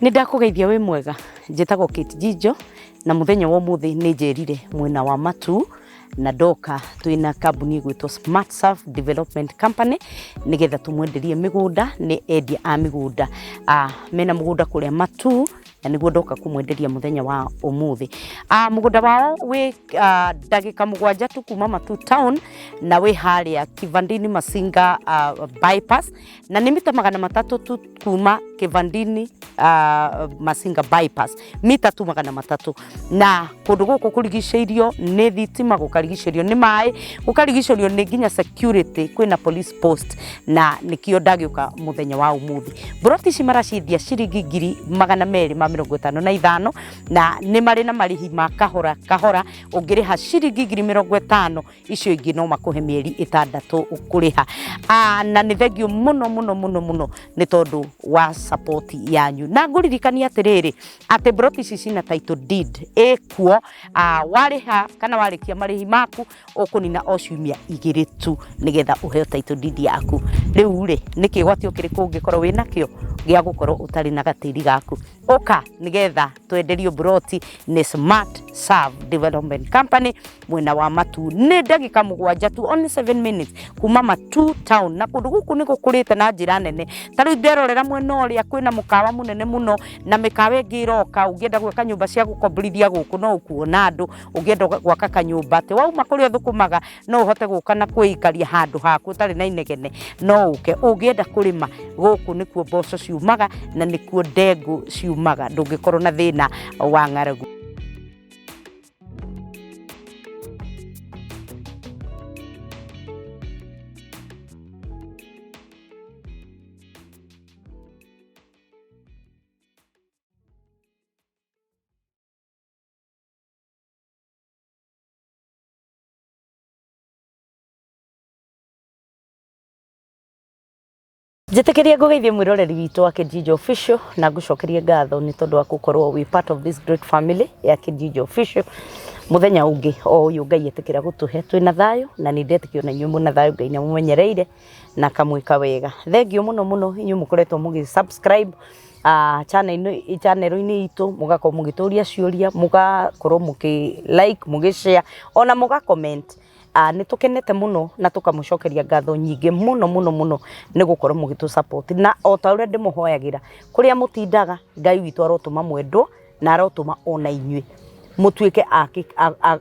Nĩ ndakũgeithia wĩ mwega, njĩtagwo Kate Njijo na mũthenya wa ũmũthĩ nĩ njerire mwena wa Matuu na ndoka twĩna kambuni ĩgwĩtwo Smart Surf Development Company nĩgetha tũmwenderie mĩgũnda. Nĩ endia a mĩgũnda, mena mũgũnda kũrĩa Matuu na nĩguo ndoka kũmwenderia mũthenya wa ũmũthĩ. Mũgũnda wao wĩ ndagĩka 7 tu kuma Matuu town na wĩ harĩa Kivandini Masinga bypass, na nĩ mita 300 tu kuma Kivandini Masinga bypass, mita tu 300. Na kũndũ gũkũ kũrigicĩirio nĩ thitima, gũkarigicĩrio nĩ maĩ, gũkarigicĩrio nĩ nginya security, kwĩna police post, na nĩkĩo ndagĩũka mũthenya wa ũmũthĩ. Mburoti ici maraciendia ciringi 255,000, na nĩ marĩ na marĩhi ma kahora kahora. Ũngĩrĩha ciringi 50,000, icio ingĩ no makũhe mĩeri 6 kũrĩha. Na nĩ thengio mũno mũno mũno mũno nĩ tondũ wa support yanyu, na ngũririkania atĩrĩrĩ atĩ mburoti ici cina title deed ĩkuo. Warĩha kana warĩkia marĩhi maku, ũkũnina o ciumia 2 tu nĩgetha ũheo title deed yaku. Rĩu rĩ, nĩ kĩgwatio kĩrĩkũ ũngĩkorwo wĩnakĩo gĩa gũkorwo ũtarĩ na gatĩri gaku? Ũka nĩgetha twenderio mburoti nĩ Smart Serve Development Company mwena wa Matuu. Nĩ ndagĩka 7 tu, only 7 minutes kuma Matuu town, na kũndũ gũkũ nĩ gũkũrĩte na njĩra nene. Ta rĩu nderorera mwena ũrĩa kwĩna mũkawa mũnene mũno na mĩkawa ĩngĩ ĩroka. Ũngĩenda gwaka nyũmba cia gũkomborithia gũkũ, no ũkuona andũ. Ũngĩenda gwaka kanyũmba atĩ wauma kũrĩa ũthũkũmaga no ũhote gũka na kwĩikaria handũ haku ũtarĩ na inegene, no ũke. Ũngĩenda kũrĩma, gũkũ nĩkuo mboco ciumaga na nĩkuo ndengũ ciumaga, ndũngĩkorwo na thĩna wa ng'aragu. Njĩtĩkĩrie ngũgeithie mwĩroreri witũ wa Kijiji Official na ngũcokerie ngatho nĩ tondũ wa gũkorwo wĩ part of this great family ya Kijiji Official. Mũthenya ũngĩ o ũyũ Ngai etĩkĩra gũtũhe, twĩna thayũ na nĩ ndetĩkio na inyuĩ mwĩna thayũ. Ngai nĩ amũmenyereire na akamwĩka wega. Thengio mũno mũno inyuĩ mũkoretwo mũgĩ subscribe channel-inĩ itũ, mũgakorwo mũgĩtũria ciũria, mũgakorwo mũkĩ like, mũgĩ share, ona mũga comment. Nĩ tũkenete mũno na tũkamũcokeria ngatho nyingĩ mũno mũno mũno nĩ gũkorwo mũgĩtũ support, na o ta ũrĩa ndĩmũhoyagĩra kũrĩa mũtindaga, Ngai witũ arotũma mwendwo na arotũma ona inyuĩ mũtuĩke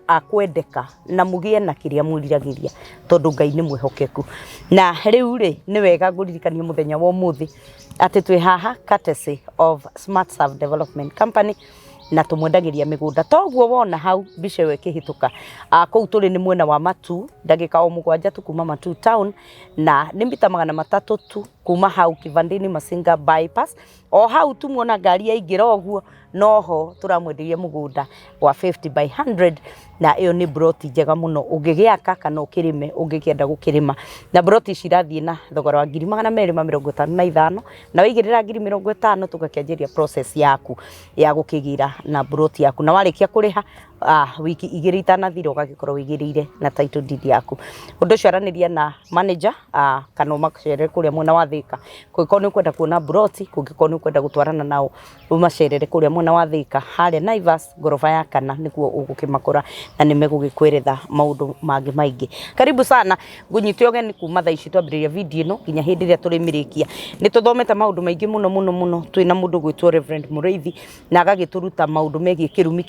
a kwendeka na mũgĩe na kĩrĩa mwĩriragĩria, tondũ Ngai nĩ mwĩhokeku. Na rĩu rĩ, nĩ wega ngũririkanie mũthenya wa ũmũthĩ atĩ twĩ haha courtesy of Smart Serve Development Company na tũmwendagĩria mĩgũnda toguo wona hau mbica ĩyo ĩkĩhĩtũka. Kũu tũrĩ nĩ mwena wa Matuu, ndagĩka o 7 tu kuma Matuu town, na nĩ mita 300 tu kuma hau Kivandini Masinga bypass. O hau tu muona ngari yaingĩra ũguo, noho tũramwenderia mũgũnda wa 50 by 100, na ĩyo nĩ mburoti njega mũno ũngĩgĩaka kana ũkĩrĩme ũngĩkĩenda gũkĩrĩma. Na mburoti ici irathiĩ na thogora wa 255,000, na waigĩrĩra 50,000 tũgakĩanjĩria process yaku ya gũkĩgĩra na mburoti yaku, na warĩkia kũrĩha, wiki 2 itanathira ũgagĩkorwo wĩigĩrĩire na title deed yaku. Ũndũ ũcio aranĩria na manager kana ũmacerere kũrĩa mwena wa Thĩka kũngĩkorwo nĩ ũkwenda kuona mburoti. Kũngĩkorwo nĩ ũkwenda gũtwarana nao, ũmacerere kũrĩa mwena wa Thĩka, harĩa Naivas ngoroba ya kana nĩkuo ũgũkĩmakora, na nĩ megũgĩkweretha maũndũ mangĩ maingĩ. Karibu sana, ngũnyite ũgeni kuma thaa ici twambĩrĩria video ĩno nginya hĩndĩ ĩrĩa tũrĩmĩrĩkia. Nĩ tũthomete maũndũ maingĩ mũno mũno mũno twĩna mũndũ gwĩtwo Reverend Mũrĩithi, na agagĩtũruta maũndũ megiĩ kĩrumi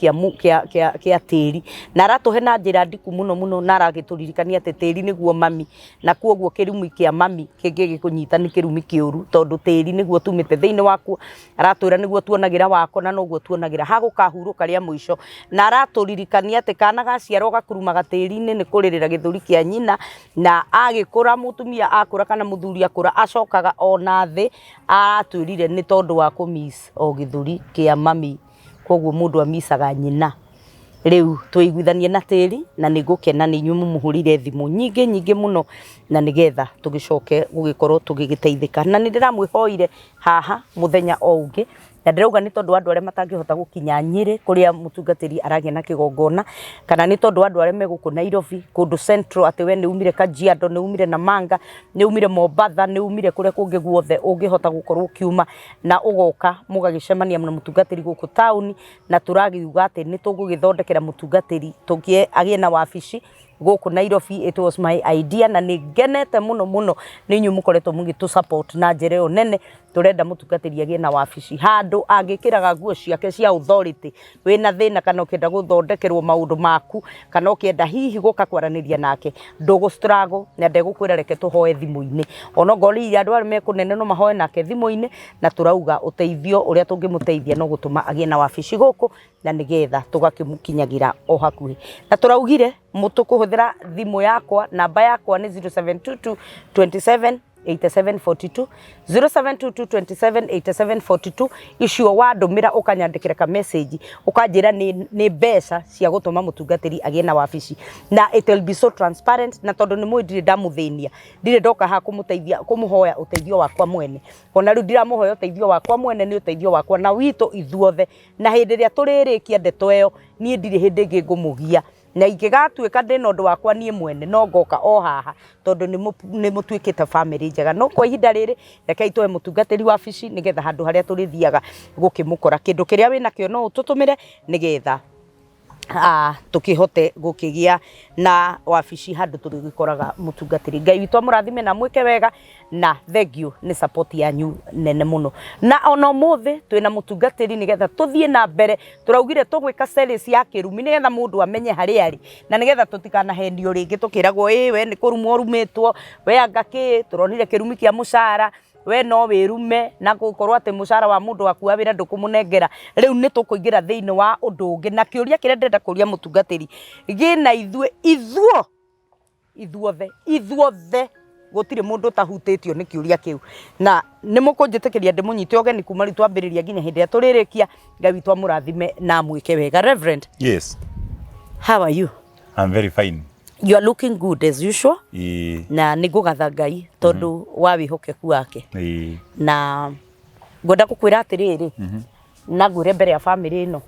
kĩa tĩri, na aratũhe na njĩra ndiku mũno mũno, na aragĩtũririkania atĩ tĩri nĩguo mami, na koguo kĩrumi kĩa mami kĩngĩgĩkũnyita nĩ kĩrumi kĩũru, tondũ tĩri nĩguo tumĩte thĩinĩ wakuo. Aratwĩra nĩguo tuonagĩra wako na noguo tuonagĩra hagũkahurũka rĩa mũico, na aratũririkania atĩ kana gaciarwo gakurumaga tĩri-inĩ nĩ kũrĩrĩra gĩthũri kĩa nyina, na agĩkũra, mũtumia akũra kana mũthuri akũra, acokaga ona thĩ. Aratwĩrire nĩ tondũ wa kũ miss o gĩthũri kĩa mami, koguo mũndũ amicaga nyina. Rĩu tũiguithanie na tĩri, na nĩ ngũkena nĩ inyuĩ mũmũhũrĩire thimũ nyingĩ nyingĩ mũno, na nĩgetha tũgĩcoke gũgĩkorwo tũgĩgĩteithĩka. Na nĩ ndĩramwĩhoire haha mũthenya o ũngĩ. Na ndĩrauga nĩ tondũ wa andũ arĩa matangĩhota gũkinya Nyĩrĩ kũrĩa mũtungatĩri aragĩa na kĩgongona, kana nĩ tondũ wa andũ arĩa me gũkũ Nairobi, kũndũ Central, atĩ we nĩ umire Kajiado, nĩ umire Namanga, nĩ umire Mombatha, nĩ umire kũrĩa kũngĩ guothe ũngĩhota gũkorwo ũkiuma na ũgoka mũgagĩcemania na mũtungatĩri gũkũ taũni, na tũrakiuga atĩ nĩ tũgũgĩthondekera mũtungatĩri agĩe na wabici gũkũ Nairobi. It was my idea na nĩ ngenete mũno mũno nĩ inyuĩ mũkoretwo mũgĩtũ support na njĩra ĩyo nene. Tũrenda mũtungatĩri agĩe na wabici handũ angĩkĩraga nguo ciake cia authority. Wĩna thĩna kana ũkĩenda gũthondekerwo maũndũ maku, kana ũkĩenda hihi gũka kwaranĩria nake, ndũgũ struggle na ndegũkwĩra reke tũhoe thimũ-inĩ. Onokorwo hihi andũ arĩa me kũnene no mahoe nake thimũ-inĩ, na tũrauga ũteithio ũrĩa tũngĩmũteithia no gũtũma agĩe na wabici gũkũ, na nĩgetha tũgakĩmũkinyagĩra o hakuhĩ. Na tũraugire tũkũhũthĩra thimũ yakwa, namba yakwa nĩ 0722 27 8742, 0722 27 8742. Icio wandũmĩra ũkanyandĩkĩra ka message ũkanjĩra nĩ mbeca cia gũtũma mũtungatĩri agĩe na wabici, na it will be so transparent. Na tondũ nĩ mũĩ ndirĩ ndamũthĩnia, ndirĩ ndoka haha kũmũteithia kũmũhoya ũteithio wakwa mwene, ona rĩu ndiramũhoya ũteithio wakwa mwene, nĩ ũteithio wakwa na witũ ithuothe. Na hĩndĩ ĩrĩa tũrĩrĩkia ndeto ĩyo, niĩ ndirĩ hĩndĩ ĩngĩ ngũmũgia, na ingĩgatuĩka ndĩna ũndũ wakwa niĩ mwene no ngoka o haha, tondũ nĩ mũtuĩkĩte family njega. No kwa ihinda rĩrĩ, rekei tũhe mũtungatĩri wabici, nĩgetha handũ harĩa tũrĩthiaga gũkĩmũkora, kĩndũ kĩrĩa wĩnakĩo no ũtũtũmĩre, nĩgetha tũkĩhote gũkĩgĩa na wabici handũ tũrĩgĩkoraga mũtungatĩri. Ngai witũ amũrathime na amwĩke wega, na thengiũ nĩ support yanyu nene mũno. Na ona ũmũthĩ twĩna mũtungatĩri nĩgetha tũthiĩ na mbere. Tũraugire tũgwĩka series ya kĩrumi, nĩgetha mũndũ amenye harĩa arĩ, na nĩgetha tũtikanahenio rĩngĩ tũkĩragwo ĩ we nĩ kũrumwo ũrumĩtwo, we anga kĩ tũronire kĩrumi kĩa mũcara, we no wĩrume na gũkorwo atĩ mũcara wa mũndũ waku wa wĩra ndũkũmũnengera. Rĩu nĩ tũkũingĩra thĩinĩ wa ũndũ ũngĩ, na kĩũria kĩrĩa ndĩrenda kũria mũtungatĩri gĩna ithuĩ ithuo ithuothe ithuothe, gũtirĩ mũndũ ũtahutĩtio nĩ kĩũria kĩu, na nĩ mũkũnjĩtĩkĩria ndĩmũnyite ũgeni kuma rĩu twambĩrĩria nginya hĩndĩ ĩrĩa tũrĩrĩkia. Ngai witũ amũrathime na amwĩke wega. Reverend. Yes. How are you? I'm very fine. You are looking good as usual. Ĩĩ. Na nĩ ngũgatha Ngai tondũ wa wĩhokeku wake. Ĩĩ. Na ngwenda gũkwĩra atĩrĩrĩ, na ngwĩre mbere ya family ĩno,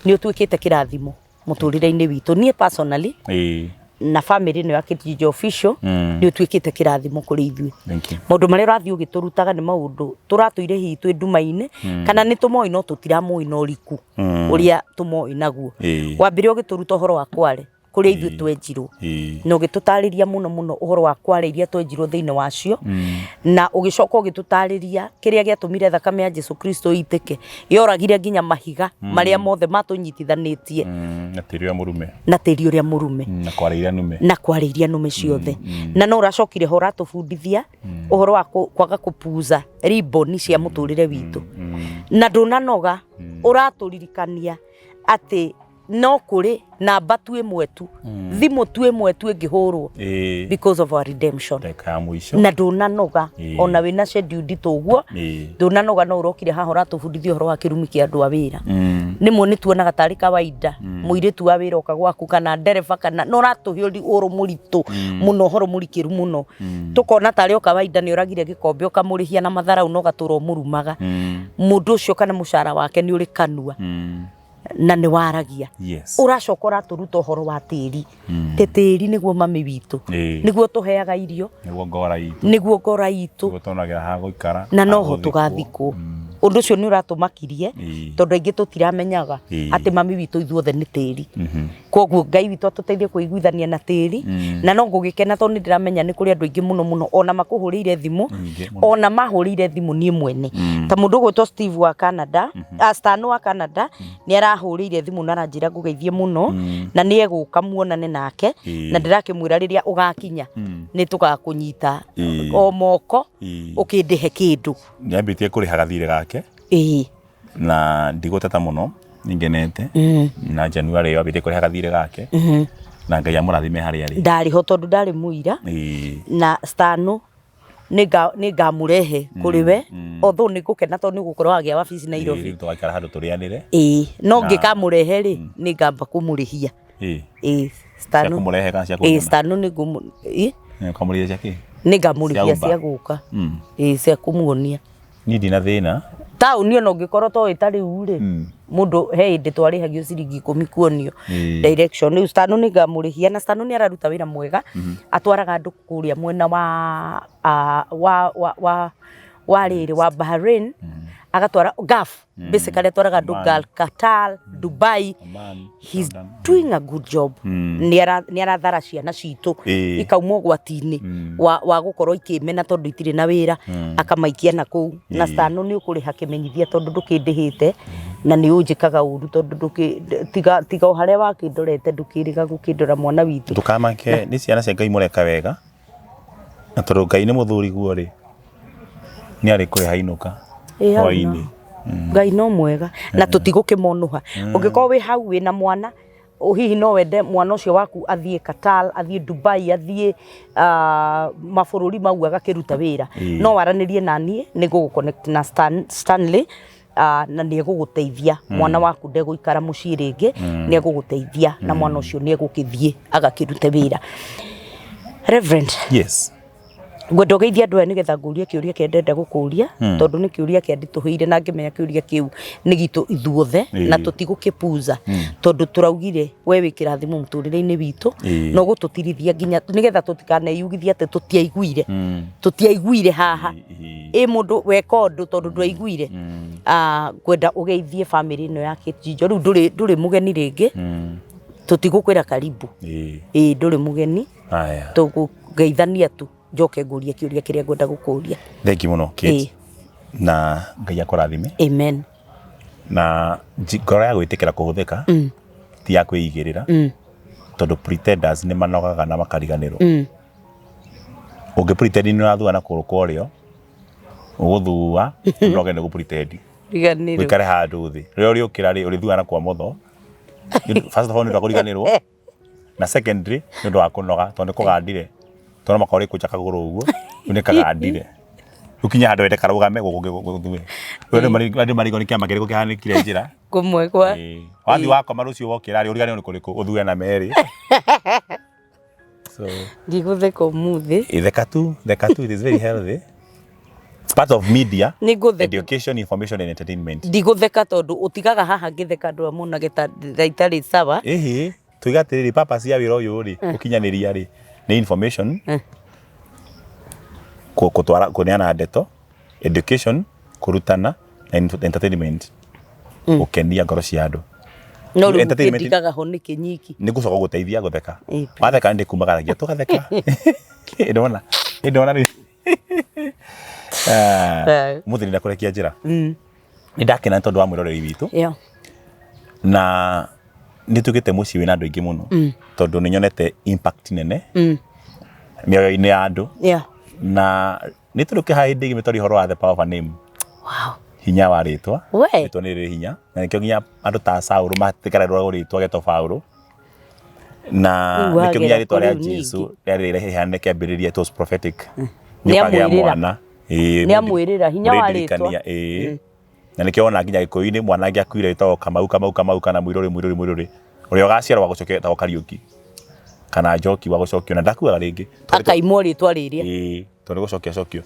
nĩ ũtuĩkĩte kĩrathimo mũtũrĩre-inĩ witũ, niĩ personally Ĩĩ. na family ĩno ya Kĩnjinjo Official. Nĩ ũtuĩkĩte kĩrathimo kũrĩ ithuĩ. Thank you. Maũndũ marĩa ũrathiĩ ũgĩtũrutaga nĩ maũndũ tũratũire hihi twĩ nduma-inĩ, kana nĩ tũmoĩ no tũtiramoĩ na ũriku ũrĩa tũmoĩ naguo. Wambire ũgĩtũruta ũhoro wa kware kũrĩa ithuĩ twenjirwo, na ũgĩtũtarĩria mũno mũno ũhoro wa kware iria twenjirwo thĩinĩ wacio, na ũgĩcoka ũgĩtũtarĩria kĩrĩa gĩatũmire thakame ya Jesu Kristo ĩitĩke, yoragire nginya mahiga marĩa mothe matũnyitithanĩtie Na tĩri ũrĩa mũrume. Na tĩri ũrĩa mũrume. Na kwara iria nume. Na kware iria nũme ciothe. Na no ũracokire ho ũratũbundithia ũhoro wa kwaga kũpuza ribbon cia mũtũrĩre witũ, na ndũnanoga ũratũririkania atĩ no kũrĩ namba tu ĩmwe tu, thimũ tu ĩmwe tu ĩngĩhũrwo because of our redemption. Ndagĩka ya mũico. Na ndũnanoga, ona wĩna schedule nditũ ũguo, ndũnanoga, no ũrokire haha ũratũbundithia ũhoro wa kĩrumi kĩa andũ a wĩra. Rĩmwe nĩ tuonaga tarĩ kawaida mũirĩtu wa wĩra oka gwaku kana ndereba kana no ũratũhe ũhoro mũritũ mũno, ũhoro mũrikĩru mũno, tũkona tarĩ o kawaida nĩ ũragire gĩkombe ũkamũrĩhia na matharau, no gatũra ũmũrumaga mũndũ ũcio, kana mũcara wake nĩ ũrĩ kanua na nĩ waragia. Ũracoka ũratũruta ũhoro wa tĩri, tĩ tĩri nĩguo mami witũ, nĩguo tũheaga irio, Nĩguo ngora itũ. Nĩguo ngora itũ. Nĩguo tuonagĩra ha gũikara. Na ha noho gũthikwo. Tũgathikwo. Ũndũ ũcio nĩ ũratũmakirie, tondũ aingĩ tũtiramenyaga atĩ mami witũ ithuothe nĩ tĩri. Koguo Ngai witũ atũteithie kũiguithania na tĩri. Na no ngũgĩkena tondũ nĩ ndĩramenya nĩ kũrĩ andũ aingĩ mũno mũno ona makũhũrĩire thimũ, Nyingĩ mũno. Ona mahũrĩire thimũ niĩ mwene, ta mũndũ ũgwĩtwo Steve wa Canada, Stan wa Canada, nĩ arahũrĩire thimũ na aranjĩra ngũgeithie mũno, na nĩ egũka muonane nake. Na ndĩrakĩmwĩra rĩrĩa ũgakinya nĩ tũgakũnyita o moko ũkĩndĩhe kĩndũ. Nĩambĩtie kũrĩha gathirĩ gake. Na ndigũteta mũno, nĩngenete na January ĩyo ambĩtie kũrĩha gathirĩ gake, na Ngai amũrathime harĩa arĩ. Ndarĩ ho tondũ ndarĩ mũira. Na Stano nĩ ngamũrehe kũrĩ we, although nĩ ngũkena tondũ nĩ ũgũkorwo wagĩa wabici Nairobi. Rĩu tũgaikara handũ tũrĩanĩre. Ĩĩ, no ngĩkamũrehe rĩ, nĩ ngamba kũmũrĩhia. Ĩĩ. Cia Stano. Kũmũrehe kana cia Ĩĩ. kũnyona? Stano nĩ ngũmũ ĩĩ. Ũkamũrĩhia cia kĩ? Nĩ ngamũrĩhia Cia cia gũka. Ĩĩ, cia kũmuonia. Niĩ ndina thĩna. Taũni ona ũngĩkorwo toĩ ta rĩu rĩ, mũndũ he hĩndĩ twarĩhagio ciringi 10 kuonio direction. Rĩu Stano nĩ ngamũrĩhia na Stano nĩ araruta wĩra mwega, atwaraga andũ kũrĩa mwena wa wa wa wa wa rĩrĩ wa Bahrain, agatwara Gulf, basically atwaraga andũ Oman. Gulf, Qatar, Dubai. Oman, He's Jordan. doing a good job. Nĩ arathara ciana citũ ikauma ũgwati-inĩ wa gũkorwo ikĩmena tondũ itirĩ na wĩra, akamaikia na kũu. Na Stano nĩ ũkũrĩha kĩmenyithia tondũ ndũkĩndĩhĩte na nĩ ũnjĩkaga ũru tondũ ndũkĩ tiga tiga o harĩa wakĩndorete ndũkĩrĩga gũkĩndora mwana witũ. Ndũkamake, nĩ ciana cia Ngai mũreka wega, na tondũ Ngai nĩ mũthuri guo rĩ, nĩ arĩkũrĩha inũka Ĩ hau hwainĩ. Ngai no mwega na tũtigũkĩmonũha. Ũngĩkorwo wĩ hau wĩna mwana, hihi no wende mwana ũcio waku athiĩ Qatar, athiĩ Dubai, athiĩ mabũrũri mau agakĩruta wĩra, no waranĩrie na niĩ, nĩ ngũgũ connect na Stanley, na nĩ egũgũteithia. Mwana waku ndegũikara mũciĩ rĩngĩ, nĩ egũgũteithia na mwana ũcio nĩ egũkĩthiĩ agakĩrute wĩra. Reverend, Yes. ngwenda ũgeithie andũ aya nĩgetha ngũrie kĩũria kĩrĩa ndĩrenda gũkũria, tondũ nĩ kĩũria kĩanditũhĩire na ngĩmenya kĩũria kĩu nĩ gitũ ithuothe na tũtigũkĩpuza, tondũ tũraugire we wĩ kĩrathimo mũtũrĩre-inĩ witũ na ũgũtũtirithia nginya nĩgetha tũtikaneyugithie atĩ tũtiaiguire, tũtiaiguire haha ĩ mũndũ weka ũndũ tondũ ndwaiguire. Ngwenda ũgeithie bamĩrĩ ĩno ya Kĩnjinjo. Rĩu ndũrĩ mũgeni rĩngĩ, tũtigũkwĩra karibu, ĩ ndũrĩ mũgeni. Aya. Tũkũgeithania tu njoke ngũrie kĩũria kĩrĩa ngwenda gũkũria. Thank you mũno Kate. Na Ngai akũrathime. Amen. Na ngoro ya gwĩtĩkĩra kũhũthĩka ti ya kwĩigĩrĩra, tondũ pretenders nĩ manogaga na makariganĩrwo. Ũngĩ pretend nĩ ũrathua na kũgũrũ kwa ũrĩo, ũgũthua ũnoge nĩ gũ pretend. Riganĩrwo. Ũikare handũ thĩ. Rĩrĩa ũrĩũkĩra rĩ, ũrĩthua na kwa motho. First of all nĩ ũndũ wa kũriganĩrwo, na secondly nĩ ũndũ wa kũnoga tondũ nĩ kũgandire, tondũ makorwo ũrĩkũnja kagũrũ ũguo, rĩu nĩ kagandire. Rĩu kinya handũ wende karũgame gũkũ gũthue. Rĩu andũ marigwo nĩ kĩama kĩrĩkũ kĩhanĩkire njĩra. Kũmwe kwa. Wathiĩ wakoma rũciũ wokĩra rĩ, ũriganĩrwo nĩ kũrĩkũ, ũthure na merĩ. So, Ndigũtheka ũmũthĩ. Theka tu, theka tu, it is very healthy. It's part of media, Nĩngũtheka. education, information and entertainment. Ndigũtheka tondũ ũtigaga haha ngĩtheka andũ aya monage ta itarĩ sawa. Ĩhĩ, tuiga atĩrĩrĩ, purpose ya wĩra ũyũ rĩ, gũkinyanĩria rĩ, nĩ information, gũtwara, kũneana ndeto, education, kũrutana, na entertainment, gũkenia ngoro cia andũ. No rĩu Entertainment- ũkĩndigaga ho nĩkĩ nyiki? Nĩ ngũcoka gũgũteithia gũtheka. Watheka nĩ ndĩkumagaragia tũgatheka. Ndona, ndona rĩu. Mũthĩ nĩ ndakũrekia njĩra. Nĩ ndakena nĩ tondũ wa mwĩroreri witũ. Na nĩ tugĩte mũciĩ wĩna andũ aingĩ mũno, tondũ nĩ nyonete impact nene mĩoyo-inĩ ya andũ. Na nĩ tondũ kĩhaha hĩndĩ ĩngĩ twaria ũhoro wa the power of a name. Hinya wa rĩtwa. Rĩtwa nĩ rĩrĩ hinya. Na nĩkĩo nginya andũ ta Saũlũ matigarũragwo rĩtwa getwo Paũlũ. Na nĩkĩo nginya rĩtwa rĩa Jesu rĩarĩ rĩhane kĩambĩrĩria, it was prophetic. Nĩ ũkagĩa mwana. Nĩ amwĩrĩra hinya wa rĩtwa. Na nĩkĩo wona nginya Gĩkũyũ-inĩ mwana angĩakuire ĩtagwo Kamau, Kamau, Kamau kana Mũirũrĩ, Mũirũrĩ, Mũirũrĩ. Ũrĩa ũgaciarwo wa gũcokio etagwo Kariũki kana Njoki wa gũcokio, na ndakuaga rĩngĩ. Akaimwo rĩtwa rĩrĩa. Ĩĩ, tondũ nĩ gũcokio acokio.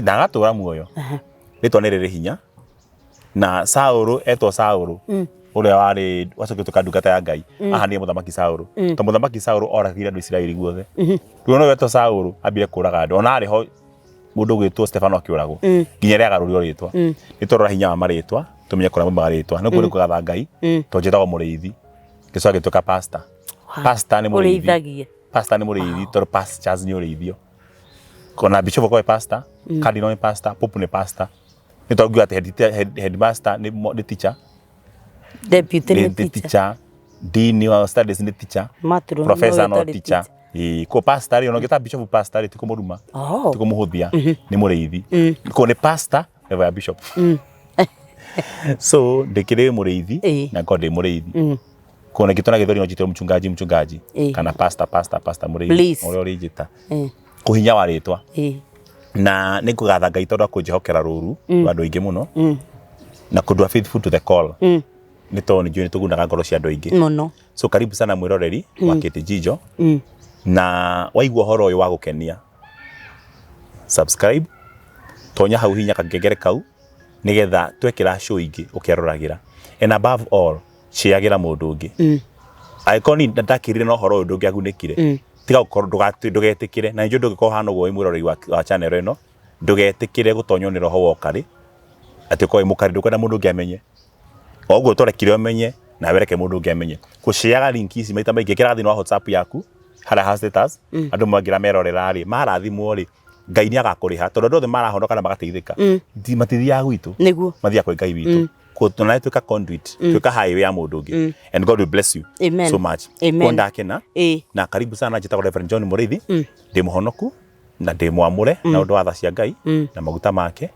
Na agatũra muoyo. Rĩtwa nĩ rĩrĩ hinya. Na Saũlũ etwo Saũlũ, ũrĩa warĩ wacokio gũtuĩka ndungata ya Ngai, ahanire mũthamaki Saũlũ. Tondũ mũthamaki Saũlũ oragire andũ Isiraeli guothe. Rĩu ona wetwo Saũlũ ambire kũraga andũ. Ona arĩ ho mũndũ ũgwĩtwo Stefano akĩũragwo, nginya rĩa agarũrirwo rĩtwa. Nĩ tũrora hinya wa marĩtwa, tũmenye kũrĩa maumaga rĩtwa. Nĩ kũrĩ kũgatha Ngai, tondũ njĩtagwo mũrĩithi. Ngĩcoka ngĩtuĩka pastor. Pastor nĩ mũrĩithi. Ũrĩithagia. Pastor nĩ mũrĩithi tondũ pastures nĩ ũrĩithio. Ona bishop akorwo pastor, cardinal nĩ pastor, pope nĩ pastor. Nĩ tondũ ngiuga atĩ headmaster nĩ teacher. Deputy nĩ teacher. Teacher. Dean wa studies nĩ teacher. Matron Professor no teacher. Ĩĩ, ko pastor rĩ, ona ũngĩta bishop pastor rĩ, ti kũmũruma. Ti kũmũhũthia, nĩ mũrĩithi. Ko nĩ pastor level ya bishop. So ndĩkĩrĩ mũrĩithi na ngorwo ndĩ mũrĩithi. Ko na gĩtũ na gĩthweri no njĩtwo mchungaji, mchungaji kana pastor, pastor, pastor mũrĩithi, ũrĩa ũrĩnjĩta. Kũhinya wa rĩtwa. Na nĩ ngũgatha Ngai tondũ akũnjĩhokera rũru rwa andũ aingĩ mũno. Na kũndua faithful to the call. Nĩ tondũ nĩ njũĩ nĩ tũgunaga ngoro cia andũ aingĩ. Mũno. So karibu sana mwĩroreri wa Kate Jijo. Na waigua ũhoro ũyũ wa gũkenia, subscribe, tonya hau hinya kangengere kau. Nĩgetha twekĩra show ingĩ ũkeroragĩra. And above all, shareagĩra mũndũ ũngĩ. Angĩkorwo niĩ ndakĩrire na ũhoro ũyũ ndũngĩagunĩkire, tiga gũkorwo ndũgetĩkĩre, na nĩnjũĩ ndũngĩkorwo ũhana ũguo wĩ mwĩroreri wa channel ĩno, ndũgetĩkĩre gũtonywo nĩ roho wa ũkarĩ, atĩ ũkorwo wĩ mũkarĩ ndũkwenda mũndũ ũngĩ amenye. O ũguo twarekire ũmenye, nawe reke mũndũ ũngĩ amenye. Kũ-share link ici maita maingĩ, ĩkĩra thĩinĩ wa WhatsApp yaku, harĩa ha status, andũ mangĩra merorera rĩ, marathimwo rĩ, Ngai nĩ agakũrĩha, tondũ andũ othe marahonoka na magateithĩka, matithiaga gwitũ, mathiaga kwĩ Ngai witũ. Koguo nawe tuĩka conduit, tuĩka highway ya mũndũ ũngĩ. And God will bless you Amen. so much. Amen. Koguo ndakena. Na karibu sana, njĩtagwo Reverend John Mũrĩithi, ndĩ mũhonoku na ndĩ mwamũre na ũndũ wa tha cia Ngai na maguta make.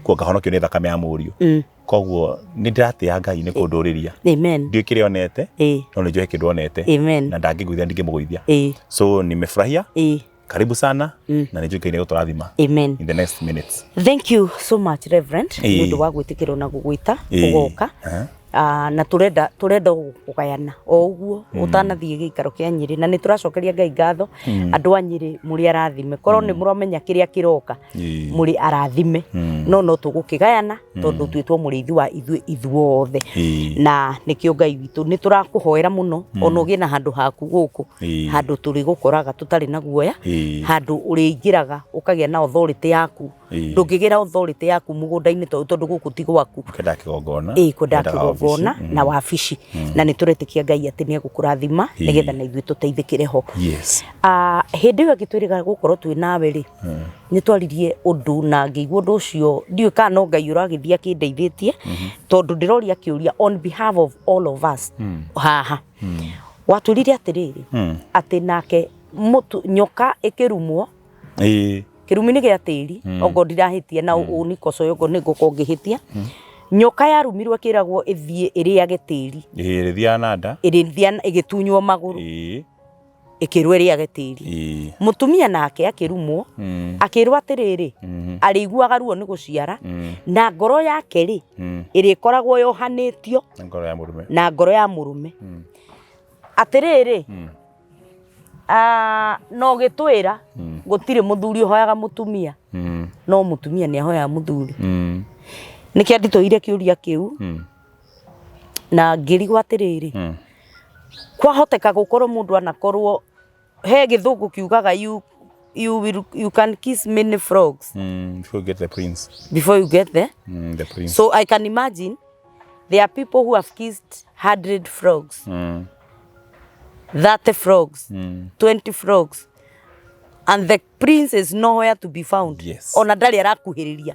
Koguo ngahonokio nĩ thakame ya mũriũ. Koguo nĩ ndĩratĩĩa Ngai nĩ kũndũrĩria. Amen. Ndiũĩ kĩrĩa onete, no nĩ njũĩ kĩndũ onete. Amen. Na ndangĩngũithia ndingĩmũgũithia. So nimefurahia. Karibu sana na nĩ njũĩ Ngai nĩ egũtũrathima Amen. in the next minutes. Thank you so much, Reverend, nĩ ũndũ wa gwĩtĩkĩrwo na gũgwĩta ũgoka. Ah, na turenda kũgayana o ũguo ũtanathiĩ gĩikaro kĩa Nyĩrĩ, na nĩ tũracokeria Ngai ngatho. Andũ a Nyĩrĩ, mũrĩ arathime, korwo nĩ mũramenya kĩrĩa kĩroka. Mũrĩ arathime, no tũgũkĩgayana tondũ twĩtwo mũrĩithi wa ithuĩ ithuothe. Na nĩkĩo Ngai witũ nĩ tũrakũhoera mũno ona ũgĩe na handũ haku gũkũ, handũ tũrĩgũkoraga tũtarĩ na guoya, handũ ũrĩingĩraga ũkagĩa na authority yaku. Ndũngĩgĩra authority yaku mũgũnda-inĩ ta ũyũ tondũ gũkũ ti gwaku. Kwendaga kĩgongona. Ĩĩ, kwendaga Kwendaga wabici. kĩgongona na wabici, na nĩ tũretĩkia Ngai atĩ nĩ egũkũrathima nĩgetha na ithuĩ tũteithĩkĩre ho. Ah, hĩndĩ ĩyo ĩngĩ twĩrĩga gũkorwo twĩ nawe rĩ, nĩ twaririe ũndũ na ngĩigua ũndũ ũcio, ndiũĩ kana no Ngai ũragĩthiĩ akĩndeithĩtie, tondũ ndĩroria kĩũria on behalf of all of us haha. Watwĩrire atĩrĩrĩ, atĩ nake mũtu nyoka ĩkĩrumwo, kĩrumi nĩ gĩa tĩri, ongo ndirahĩtia na ũnikocoe ongo nĩ ngũkorwo ngĩhĩtia. Nyoka yarumirwo ĩkĩragwo ĩthiĩ ĩrĩage tĩri. Ĩrĩthiaga na nda. Ĩrĩthiaga ĩgĩtunywo magũrũ. Ĩkĩrwo ĩrĩage tĩri. Mũtumia nake akĩrumwo, akĩrwo atĩrĩrĩ, arĩiguaga ruo nĩ gũciara, na ngoro yake rĩ, ĩrĩkoragwo yohanĩtio na ngoro ya mũrũme. Na ngoro ya mũrũme. Atĩrĩrĩ, ah, no gĩtwĩra gũtirĩ mũthuri ũhoyaga mũtumia, no mũtumia nĩ ahoyaga mũthuri. Nĩkĩo nditũire kĩũria kĩu na ngĩrigwo atĩrĩrĩ, kwahoteka gũkorwo mũndũ anakorwo he gĩthũngũ kiugaga you can kiss many frogs Before you get the prince. Before you get the The prince. So I can imagine there are people who have kissed 100 frogs, 30 frogs, 20 frogs, and the prince is nowhere to be found. Ona ndarĩ arakuhĩrĩria.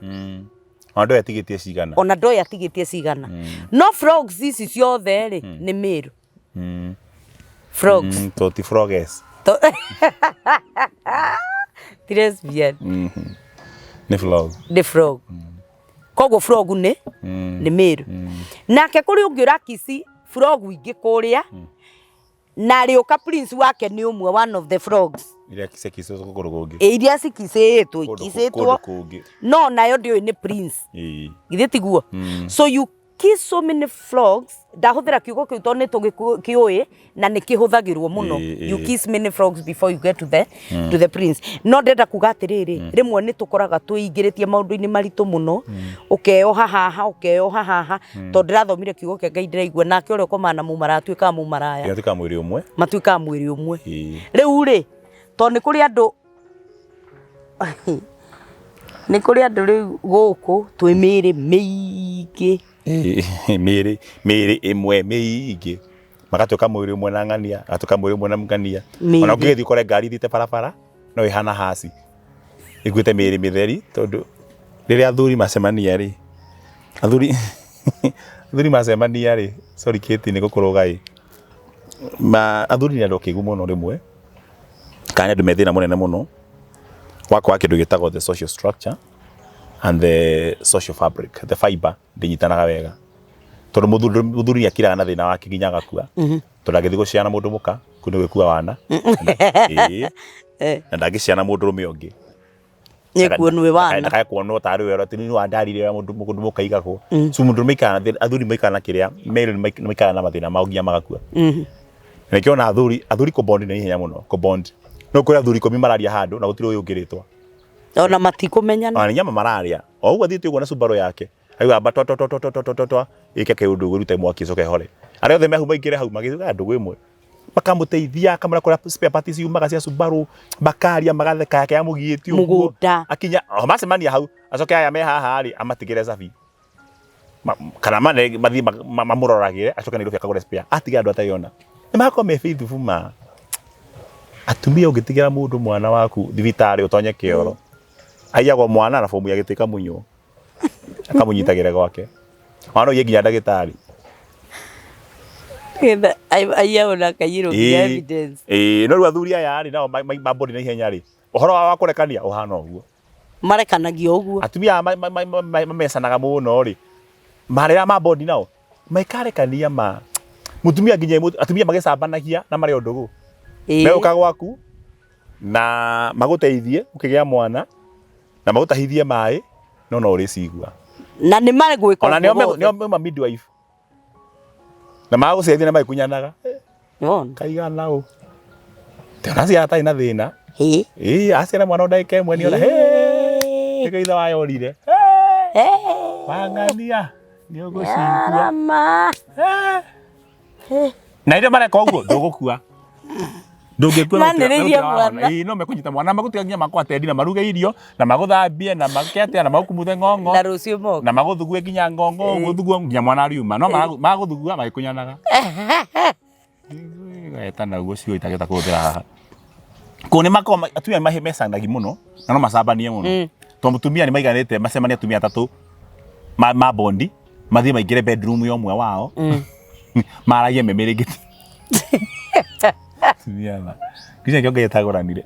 Ona ndoĩ atigĩtie cigana. Ona ndoĩ atigĩtie cigana, no frogs ici ciothe rĩ, nĩ male frogs. To ti froges. Ti lesbian. Nĩ frog. Nĩ frog. Koguo frog nĩ male. Nake kũrĩ ũngĩ ũrakici frog ingĩ kũrĩa, na rĩũka prince wake nĩ ũmwe, one of the frogs. Iria cikicĩtwo kũgũrũ kũngĩ. Ĩ, iria cikicĩtwo. Kũndũ Ikicĩtwo kũndũ kũngĩ. No nayo ndĩũĩ nĩ prince. Githĩ tiguo? So you kiss so many frogs, ndahũthĩra kiugo kĩu tondũ nĩ tũgĩkĩũĩ na nĩ kĩhũthagĩrwo mũno. You kiss many frogs before you get to the prince. No ndĩrenda kuga atĩrĩrĩ, rĩmwe nĩ tũkoraga twĩingĩrĩtie maũndũ-inĩ maritũ mũno, ũkeyoha haha, ũkeyoha haha, tondũ ndĩrathomire kiugo kĩa Ngai, ndĩraigua nake ũrĩa ũkomaga na mũmaraya atuĩkaga mũmaraya. Ĩgatuĩka mwĩrĩ ũmwe. Matuĩkaga mwĩrĩ ũmwe. Rĩu rĩ, tondũ nĩ kũrĩ andũ rĩu gũkũ twĩ mĩĩrĩ mĩingĩ. Mĩĩrĩ ĩmwe mĩingĩ magatuĩka mwĩrĩ ũmwe na ng'ania, agatuĩka mwĩrĩ ũmwe na ng'ania. Mĩĩrĩ. Ona ũngĩgĩthiĩ ũkore ngari ithiĩte barabara no ĩhana haci ĩkuĩte mĩĩrĩ mĩtheri, tondũ rĩrĩa athuri macemania rĩ, athuri macemania rĩ, sorry Kate nĩ gũkũrũga ĩ, ma athuri nĩ andũ akĩgu mũno rĩmwe, kana nĩ andũ me thĩna mũnene mũno wa kwaga kĩndũ gĩtagwo the social structure and the social fabric, the fiber ndĩnyitanaga wega, tondũ mũthuri nĩ akiraga na thĩna wake nginya agakua, tondũ angĩthiĩ gũciara mũndũ mũka kũu nĩ gwĩkua wana. Ĩĩ. Na ndangĩciara mũndũrũme ũngĩ. Nĩkuonwo wana. Ndakae kuonwo tarĩ we atĩ nĩ wandarire ũrĩa mũndũ mũka aigagwo. So mũndũ maikara athuri maikara na kĩrĩa male maikara na mathĩna mao nginya magakua. Na nĩkĩo ona athuri kũbond nĩ ihenya mũno kũbond. No kũrĩ athuri 10 mararia handũ na gũtirĩ ũyũ ũngĩ rĩtwa. Ona matikũmenyana. Ona nĩ nyama mararia o ũguo athiĩte ũguo na Subaru yake. Aigua twa twa twa twa twa twa twa ĩke kĩũndũ ĩrute mwaki ĩcoke ĩhore. Arĩa othe me hau maingĩre hau magĩtuĩka ndũgũ ĩmwe. Makamũteithia akamwĩra kũrĩa spare parts ciumaga cia Subaru, makaria magatheka yake amũgiĩtie ũguo. Mũgũnda. Akinya o macemania hau acoke aya me haha rĩ amatigĩre cabi. Kana mathiĩ mamũroragĩre acoke Nairobi akagũre spare. Atiga andũ atarĩ ona. Nĩ magakorwo me faithful ma. Atumia ũngĩtigĩra mũndũ mwana waku thibitarĩ ũtonye kĩoro, aiyagwo mwana na bomu ya gĩtĩ ĩkamunywo. Akamũnyitagĩra gwake. Ona no aiye nginya ndagĩtarĩ. Nĩgetha aiyagwo na akaiyĩrwo nginya evidence. Ĩĩ, no rĩu athuri aya rĩ nao mamboni na ihenya rĩ, ũhoro wao wa kũrekania ũhana ũguo. Marekanagia ũguo. Atumia aya mamecanaga mũno rĩ, marĩa ma bondi nao maikarekania ma mũtumia nginya atumia magĩcambanagia na marĩ o ndũgũ. Megũka gwaku na magũteithie ũkĩgĩa mwana na magũtahithie maĩ no no ũrĩcigua. Na nĩ marĩ gwĩka Ona nĩo nĩo ma midwife. Na magũciarithia na magĩkunyanaga. Nĩwona? Kaigana ũ. Tena ciana atarĩ na thĩna. Ĩĩ. Ĩĩ, aciara mwana o ndagĩka ĩmwe nĩona nĩkĩo ithe wayo orire. Wang'ania nĩ ũgũcigua. Arama. Na rĩrĩa mareka ũguo ndũgũkua. Ndũngĩkua no gũtiga- Manĩrĩrie no gũtiga wahona. mwana. Ĩĩ, no mekũnyita mwana magũtiga nginya makwatendi na maruge irio na magũthambie na make atĩa na magũkumuthe ng'ong'o Na rũciũ moke. na magũthugue nginya ng'ong'o ũguo thuguo nginya mwana ariuma no magũthugua magĩkunyanaga. Etana ũguo ciugo itangĩhota kũhũthĩra haha. Kũu nĩ makoragwo atumia nĩ mecanagi mũno na no macambanie mũno. Tondũ mũtumia nĩ maiganĩte macemanie atumia atatũ ma bondi mathiĩ maingĩre bedroom ya ũmwe wao maragie memĩrĩngĩti. Atumia ma. Nginya kĩo Ngai atagũranire.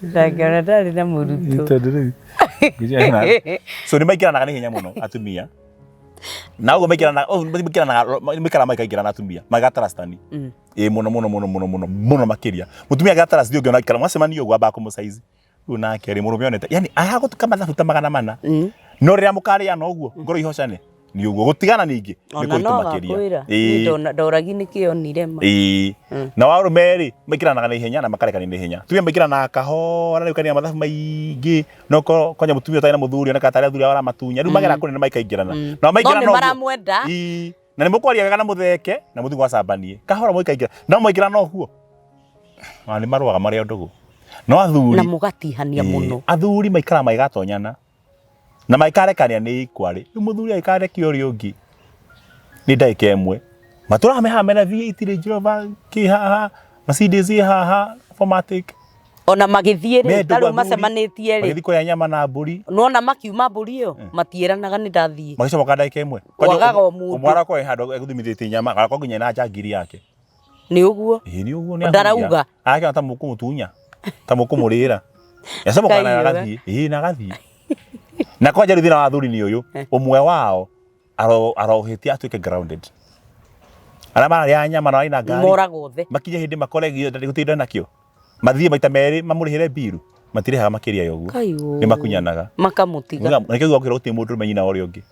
Ndangĩona ndarĩ na mũrutwo. Tondũ rĩu nginya so nĩ maingĩranaga na ihenya mũno atumia. Na ũguo maingĩranaga ũguo maingĩranaga maikaraga makaingĩrana atumia magatrustani. Ĩĩ mũno mũno mũno mũno mũno mũno makĩria. Mũtumia agatrust ũngĩ ona aikara mwacemania ũguo ambaga kũmũ-size. Rĩu nake rĩ mũrũme onete yani aragũtuka mathabu ta magana mana. No rĩrĩa mũkarĩana ũguo ngoro ihocane nĩ ũguo gũtigana ningĩ nĩ Ona kũritũ no makĩria. agakwĩra. Ĩĩ. Niĩ ndoragi nĩkĩ onire ma. Ĩĩ. Na arũme rĩ maingĩranaga na ihenya na makarekania na ihenya. Atumia maingĩranaga kahora rĩu kania mathabu maingĩ no kwanja mũtumia ũtarĩ na mũthuri oneka tarĩ athuri arĩa aramatunya rĩu magera kũnene makaingĩrana. Na No maingĩrana nĩ ũguo- maramwenda. Ĩĩ. Na nĩ mũkwaria wega na mũtheke na mũthiĩ gwacambanie. Kahora mũikaingĩra. No maingĩrana ũguo. Ona nĩ marũaga marĩ o ndũgũ. No athuri Na mũgatihania Ĩĩ, mũno. athuri maikaraga magĩgatonyana na magĩkarekania nĩ ikwarĩ. Rĩu mũthuri agĩkarekia ũrĩa ũngĩ nĩ ndagĩka ĩmwe. Matũraga me haha mena V8 Range Rover kĩ haha Mercedes ĩ haha 4matic. Ona magĩthiĩ rĩ, Me ta ndũgũ rĩu athuri, macemanĩtie rĩ, Magĩthiĩ kũrĩa nyama na mbũri nĩwona makiuma mbũri ĩyo matiĩranaga nĩ ndathiĩ. magĩcomoka ndagĩka ĩmwe. Wagaga o mũndũ. Ũmwe arakorwo e handũ egũthimithĩtie nyama agakorwo nginya na njangiri yake. Nĩ ũguo. Ĩĩ nĩ ũguo nĩ Ndarauga. Arakĩona ta mũkũmũtunya ta mũkũmũrĩra. Yacomoka na Kaiuga. agathiĩ. Ĩĩ na agathiĩ. Na kwanja rĩu thĩna wa athuri nĩ ũyũ ũmwe wao arohĩtia atuĩke grounded. Arĩa mararĩa nyama na marĩ na ngari Moragwo othe. makinye hĩndĩ makore gũtirĩ nakĩo mathiĩ maita merĩ mamũrĩhĩre mbiru matirĩhaga makĩria ya ũguo Kai ũũ. nĩ makunyanaga. Makamũtiga. Nĩkĩo gũkĩra gũtirĩ mũndũ ũrũme nyina wa ũrĩa ũngĩ.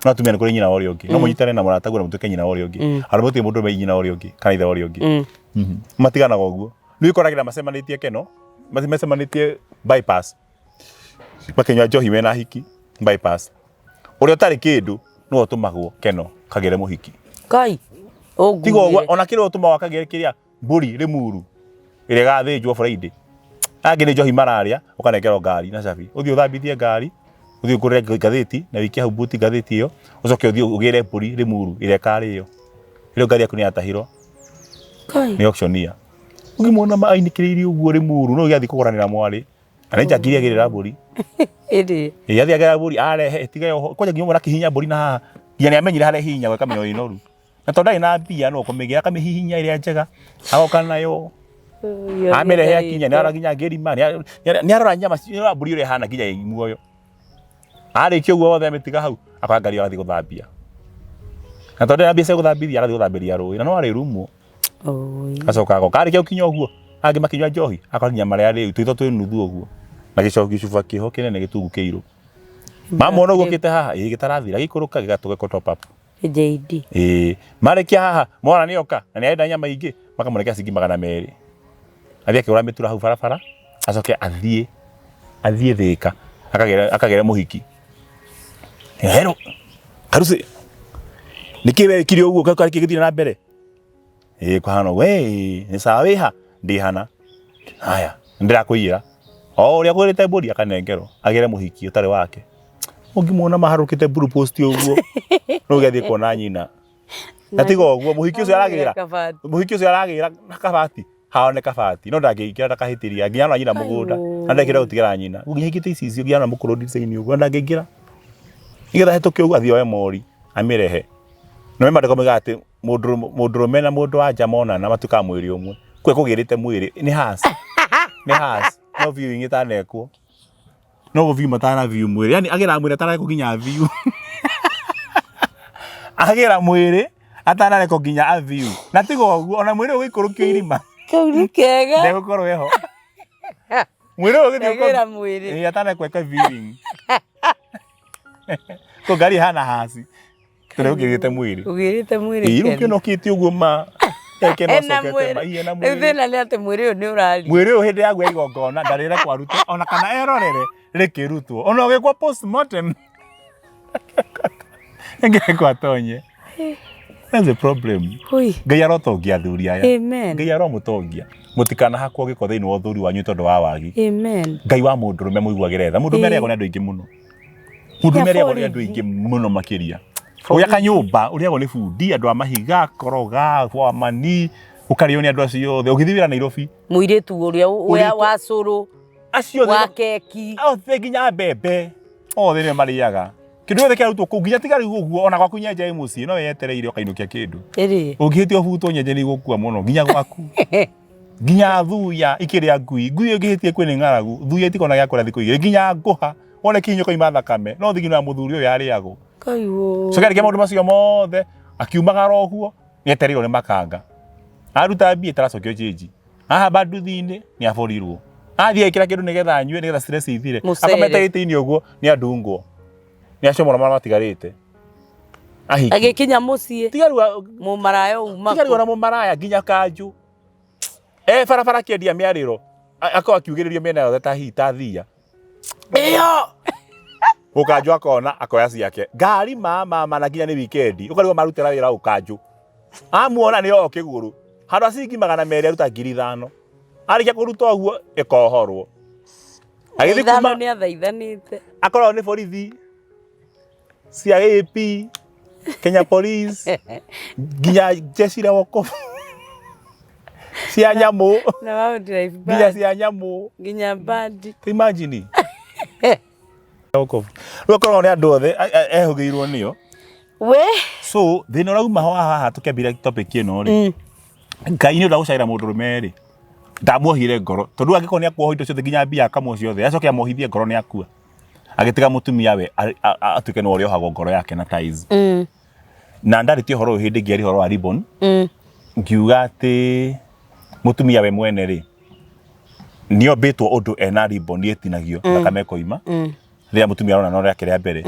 No atumia nĩ kũrĩ nyina wa ũrĩa ũngĩ. No mũnyitane na mũrataguo na mũtuĩke nyina wa ũrĩa ũngĩ. Arũme gũtirĩ mũndũ ũrũme nyina wa ũrĩa ũngĩ kana ithe wa ũrĩa ũngĩ. Matiganaga ũguo. Rĩu ũkoragĩra macemanĩtie keno, macemanĩtie bypass. Makĩnyua njohi mena hiki bypass. Ũrĩa ũtarĩ kĩndũ nĩwe ũtũmagwo keno kagĩre mũhiki. Kai. Tiga ũguo Ũnguĩre. ona kĩrĩa ũtũmagwo akagĩre kĩrĩa mbũri rĩmuru ĩrĩa ĩgathĩnjwo Friday. Angĩ nĩ njohi mararĩa ũkanengerwo ngari na cabi. Ũthiĩ ũthambithie ngari, ũthiĩ ũgũre ngathĩti na wĩikie hau buti ngathĩti ĩyo, ũcoke ũthiĩ ũgĩre mbũri rĩmuru ĩrĩa ĩkarĩo. Ĩrĩa ngari yaku nĩ yatahirwo Kai. nĩ auctioneer. Ũngĩmuona ainĩkĩrĩirie ũguo rĩmuru no gĩathiĩ kũgũranĩra mwarĩ. Na nĩ njangiri agĩrĩra mbũri. Ĩrĩ. Ĩĩ athiĩ agĩra mbũri arehe ĩtige oho. Kwanja nginya ũmwe akĩhihinya mbũri na haha. Nginya nĩ amenyire harĩa ĩhihinyagwo ĩkamenya ĩ noru. Na tondũ ndarĩ na mbia no ũkũmĩgĩra akamĩhihinya ĩrĩa njega agoka nayo amĩrehe akinya nĩ arora nginya ngĩrima nĩ arora nyama nĩ arora mbũri ũrĩa ĩhana nginya ĩ muoyo. Arĩkia ũguo wothe amĩtiga hau akoya ngari ĩyo agathiĩ gũthambia. Na tondũ ndarĩ na mbia cia gũthambithia agathiĩ gũthambĩria rũĩ na no arĩrumwo. Acoka agoka arĩkia gũkinya ũguo angĩ makĩnyua njohi akora nginya marĩa rĩu twĩtwo twĩ nuthu ũguo na gĩcuba kĩho kĩnene gĩtungu kĩirũ. Mamuona ũguo okĩte haha ĩĩ gĩtarathira gĩikũrũka gĩgatũgekwo top up. JD. Ĩĩ marĩkia haha mona nĩ oka na nĩ arenda nyama ingĩ makamũnengera ciringi 200. Athiĩ akĩgũra mĩtura hau barabara acoke athiĩ Thĩka akagĩre mũhiki. Hello karusi, nĩkĩ wekire ũguo? Karĩ kĩgĩthiĩ na mbere ĩĩ kũhana ũguo. Ĩĩ nĩ sawa, wĩha ndĩ hana haya, nĩndĩrakũiyĩra o ũrĩa kwĩrĩte mbũri akanengerwo agĩre mũhiki ũtarĩ wake. Ũngĩmuona maharũkĩte blue post ũguo no ũgĩathiĩ kuona nyina na tiga ũguo mũhiki ũcio aragĩra. Kabati. Mũhiki ũcio aragĩra na kabati hao nĩ kabati no ndangĩingĩra ndakahĩtĩria nginya ona nyina mũgũnda na ndekĩra gũtigĩra nyina nginya hingĩte icicio nginya ona mũkũrũ design ũguo na ndangĩingĩra nĩgetha hetũke ũguo athiĩ oe mori amĩrehe. No nĩ maandĩko moigaga atĩ mũndũrũme na mũndũ wa nja monana matuĩkaga mwĩrĩ ũmwe. Kwe kũgĩrĩte mwĩrĩ nĩ has nĩ has no viewing ĩtanekwo no gũ view matana view mwĩrĩ, yani agĩra mwĩrĩ atanarekwo nginya view, agĩra mwĩrĩ atanarekwo nginya a view, na tiga ũguo ona mwĩrĩ ũgĩikũrũkio irima. Kau nĩ kega. Ndegũkorwo eho mwĩrĩ ũyũ ũgĩthiĩ. Ndagĩra mwĩrĩ. Ĩĩ, atanekwo eke viewing ko ngari ĩhana hasi tondũ ũgĩrĩte mwĩrĩ. Ũgĩrĩte mwĩrĩ. Ĩĩ, rĩu Ken. kĩonokĩte ũguo ma eke no Ena acokete mwĩrĩ. ma iye na Rĩu mwĩrĩ. thĩna nĩ atĩ mwĩrĩ ũyũ nĩ ũraria. Mwĩrĩ ũyũ hĩndĩ yaguo ya igongona ndarĩrekwo arute ona kana erorere rĩkĩrutwo, ona ũgĩkwo postmortem ngerekwo atonye. That's the problem. Hui. Ngai arotongia athuri aya. Amen. Ngai aromũtongia, mũtikanahakwo gĩko thĩinĩ wa ũthuri wanyu tondũ wa wagi. Amen. Ngai wa mũndũrũme mũiguagĩre tha. Mũndũrũme arĩagwo nĩ andũ aingĩ mũno, mũndũrũme arĩagwo nĩ andũ aingĩ mũno makĩria. Ũgĩaka nyũmba ũrĩagwo nĩ bundi, andũ a mahiga, koroga, bwamani, ũkarĩo nĩ andũ acio othe. Ũgĩthiĩ wĩra Nairobi, Mũirĩtu ũrĩa Mũirĩtu- wa cũrũ, acio othe, wa keki. Othe nginya mbembe othe nĩo marĩaga kĩndũ gĩothe kĩarutwo kũu nginya tiga rĩu ũguo ona gwaku nyenje ĩ mũciĩ no weyetereire ũkainũkia kĩndũ. Ĩrĩ. Ũngĩhĩtia ũbutwo nyenje nĩ igũkua mũno nginya gwaku, nginya thuya ikĩrĩa ngui. Ngui ĩngĩhĩtia ĩkue nĩ ng'aragu, thuya itikona gĩa kũrĩa thikũ 2, nginya ngũha wone kinyũ kaima thakame no thigino ya mũthuri ũyũ yarĩagwo. Kai wo. Coka rĩkia maũndũ macio mothe akiumagara ũguo nĩetereirwo nĩ makanga aruta mbia itaracokio cĩnji ahamba nduthi-inĩ nĩ aborirwo athiĩ ekĩra kĩndũ nĩgetha anyue nĩgetha stress ithire. Mũcere. Akomete gĩtĩ-inĩ ũguo nĩ andungwo nĩ acomora marĩa matigarĩte ahiki. Agĩkinya mũciĩ tiga rĩu mũmaraya uma. Tiga rĩu ona mũmaraya nginya kanjũ e barabara akĩendia mĩarĩro akorwo akiugĩrĩrio mĩena yothe ta hihi ta thia. Ĩyo. Ũkanjũ akona akoya ciake ngari ma na nginya nĩ wikendi ũkarigwo marutĩra wĩra ũkanjũ amuona nĩ o kĩgũrũ handũ ha ciringi 200 aruta 5,000, arĩkia kũruta ũguo ĩkohorwo agĩthiĩ. Ithano. Kuma Nĩ athaithanĩte. Akoragwo nĩ borithi cia AP, Kenya Police, nginya jeshi la wokovu cia nyamũ. Na wildlife nginya band. Cia nyamũ. Nginya bandi. Imagine wokovu rĩu akoragwo nĩ andũ othe ehũgĩirwo nĩo. We. So thĩna ũrauma ho haha tũkĩambĩrĩria topic ĩno rĩ, Ngai nĩ ũndũ wa gũcaĩra mũndũrũme rĩ, ndamuohire ngoro tondũ angĩkorwo nĩ akuohwo indo ciothe nginya mbia akamwo ciothe acoke amuohithie ngoro nĩ akua agĩtiga mũtumia we atuĩke nĩwe ũrĩa ohagwo ngoro yake na ties. Na ndarĩtie ũhoro ũyũ hĩndĩ ĩngĩ arĩ ũhoro wa ribbon, ngiuga atĩ mũtumia we mwene rĩ nĩombĩtwo ũndũ ena ribbon ĩtinagio thakame ĩkoima rĩrĩa mũtumia arona no rĩake rĩa mbere,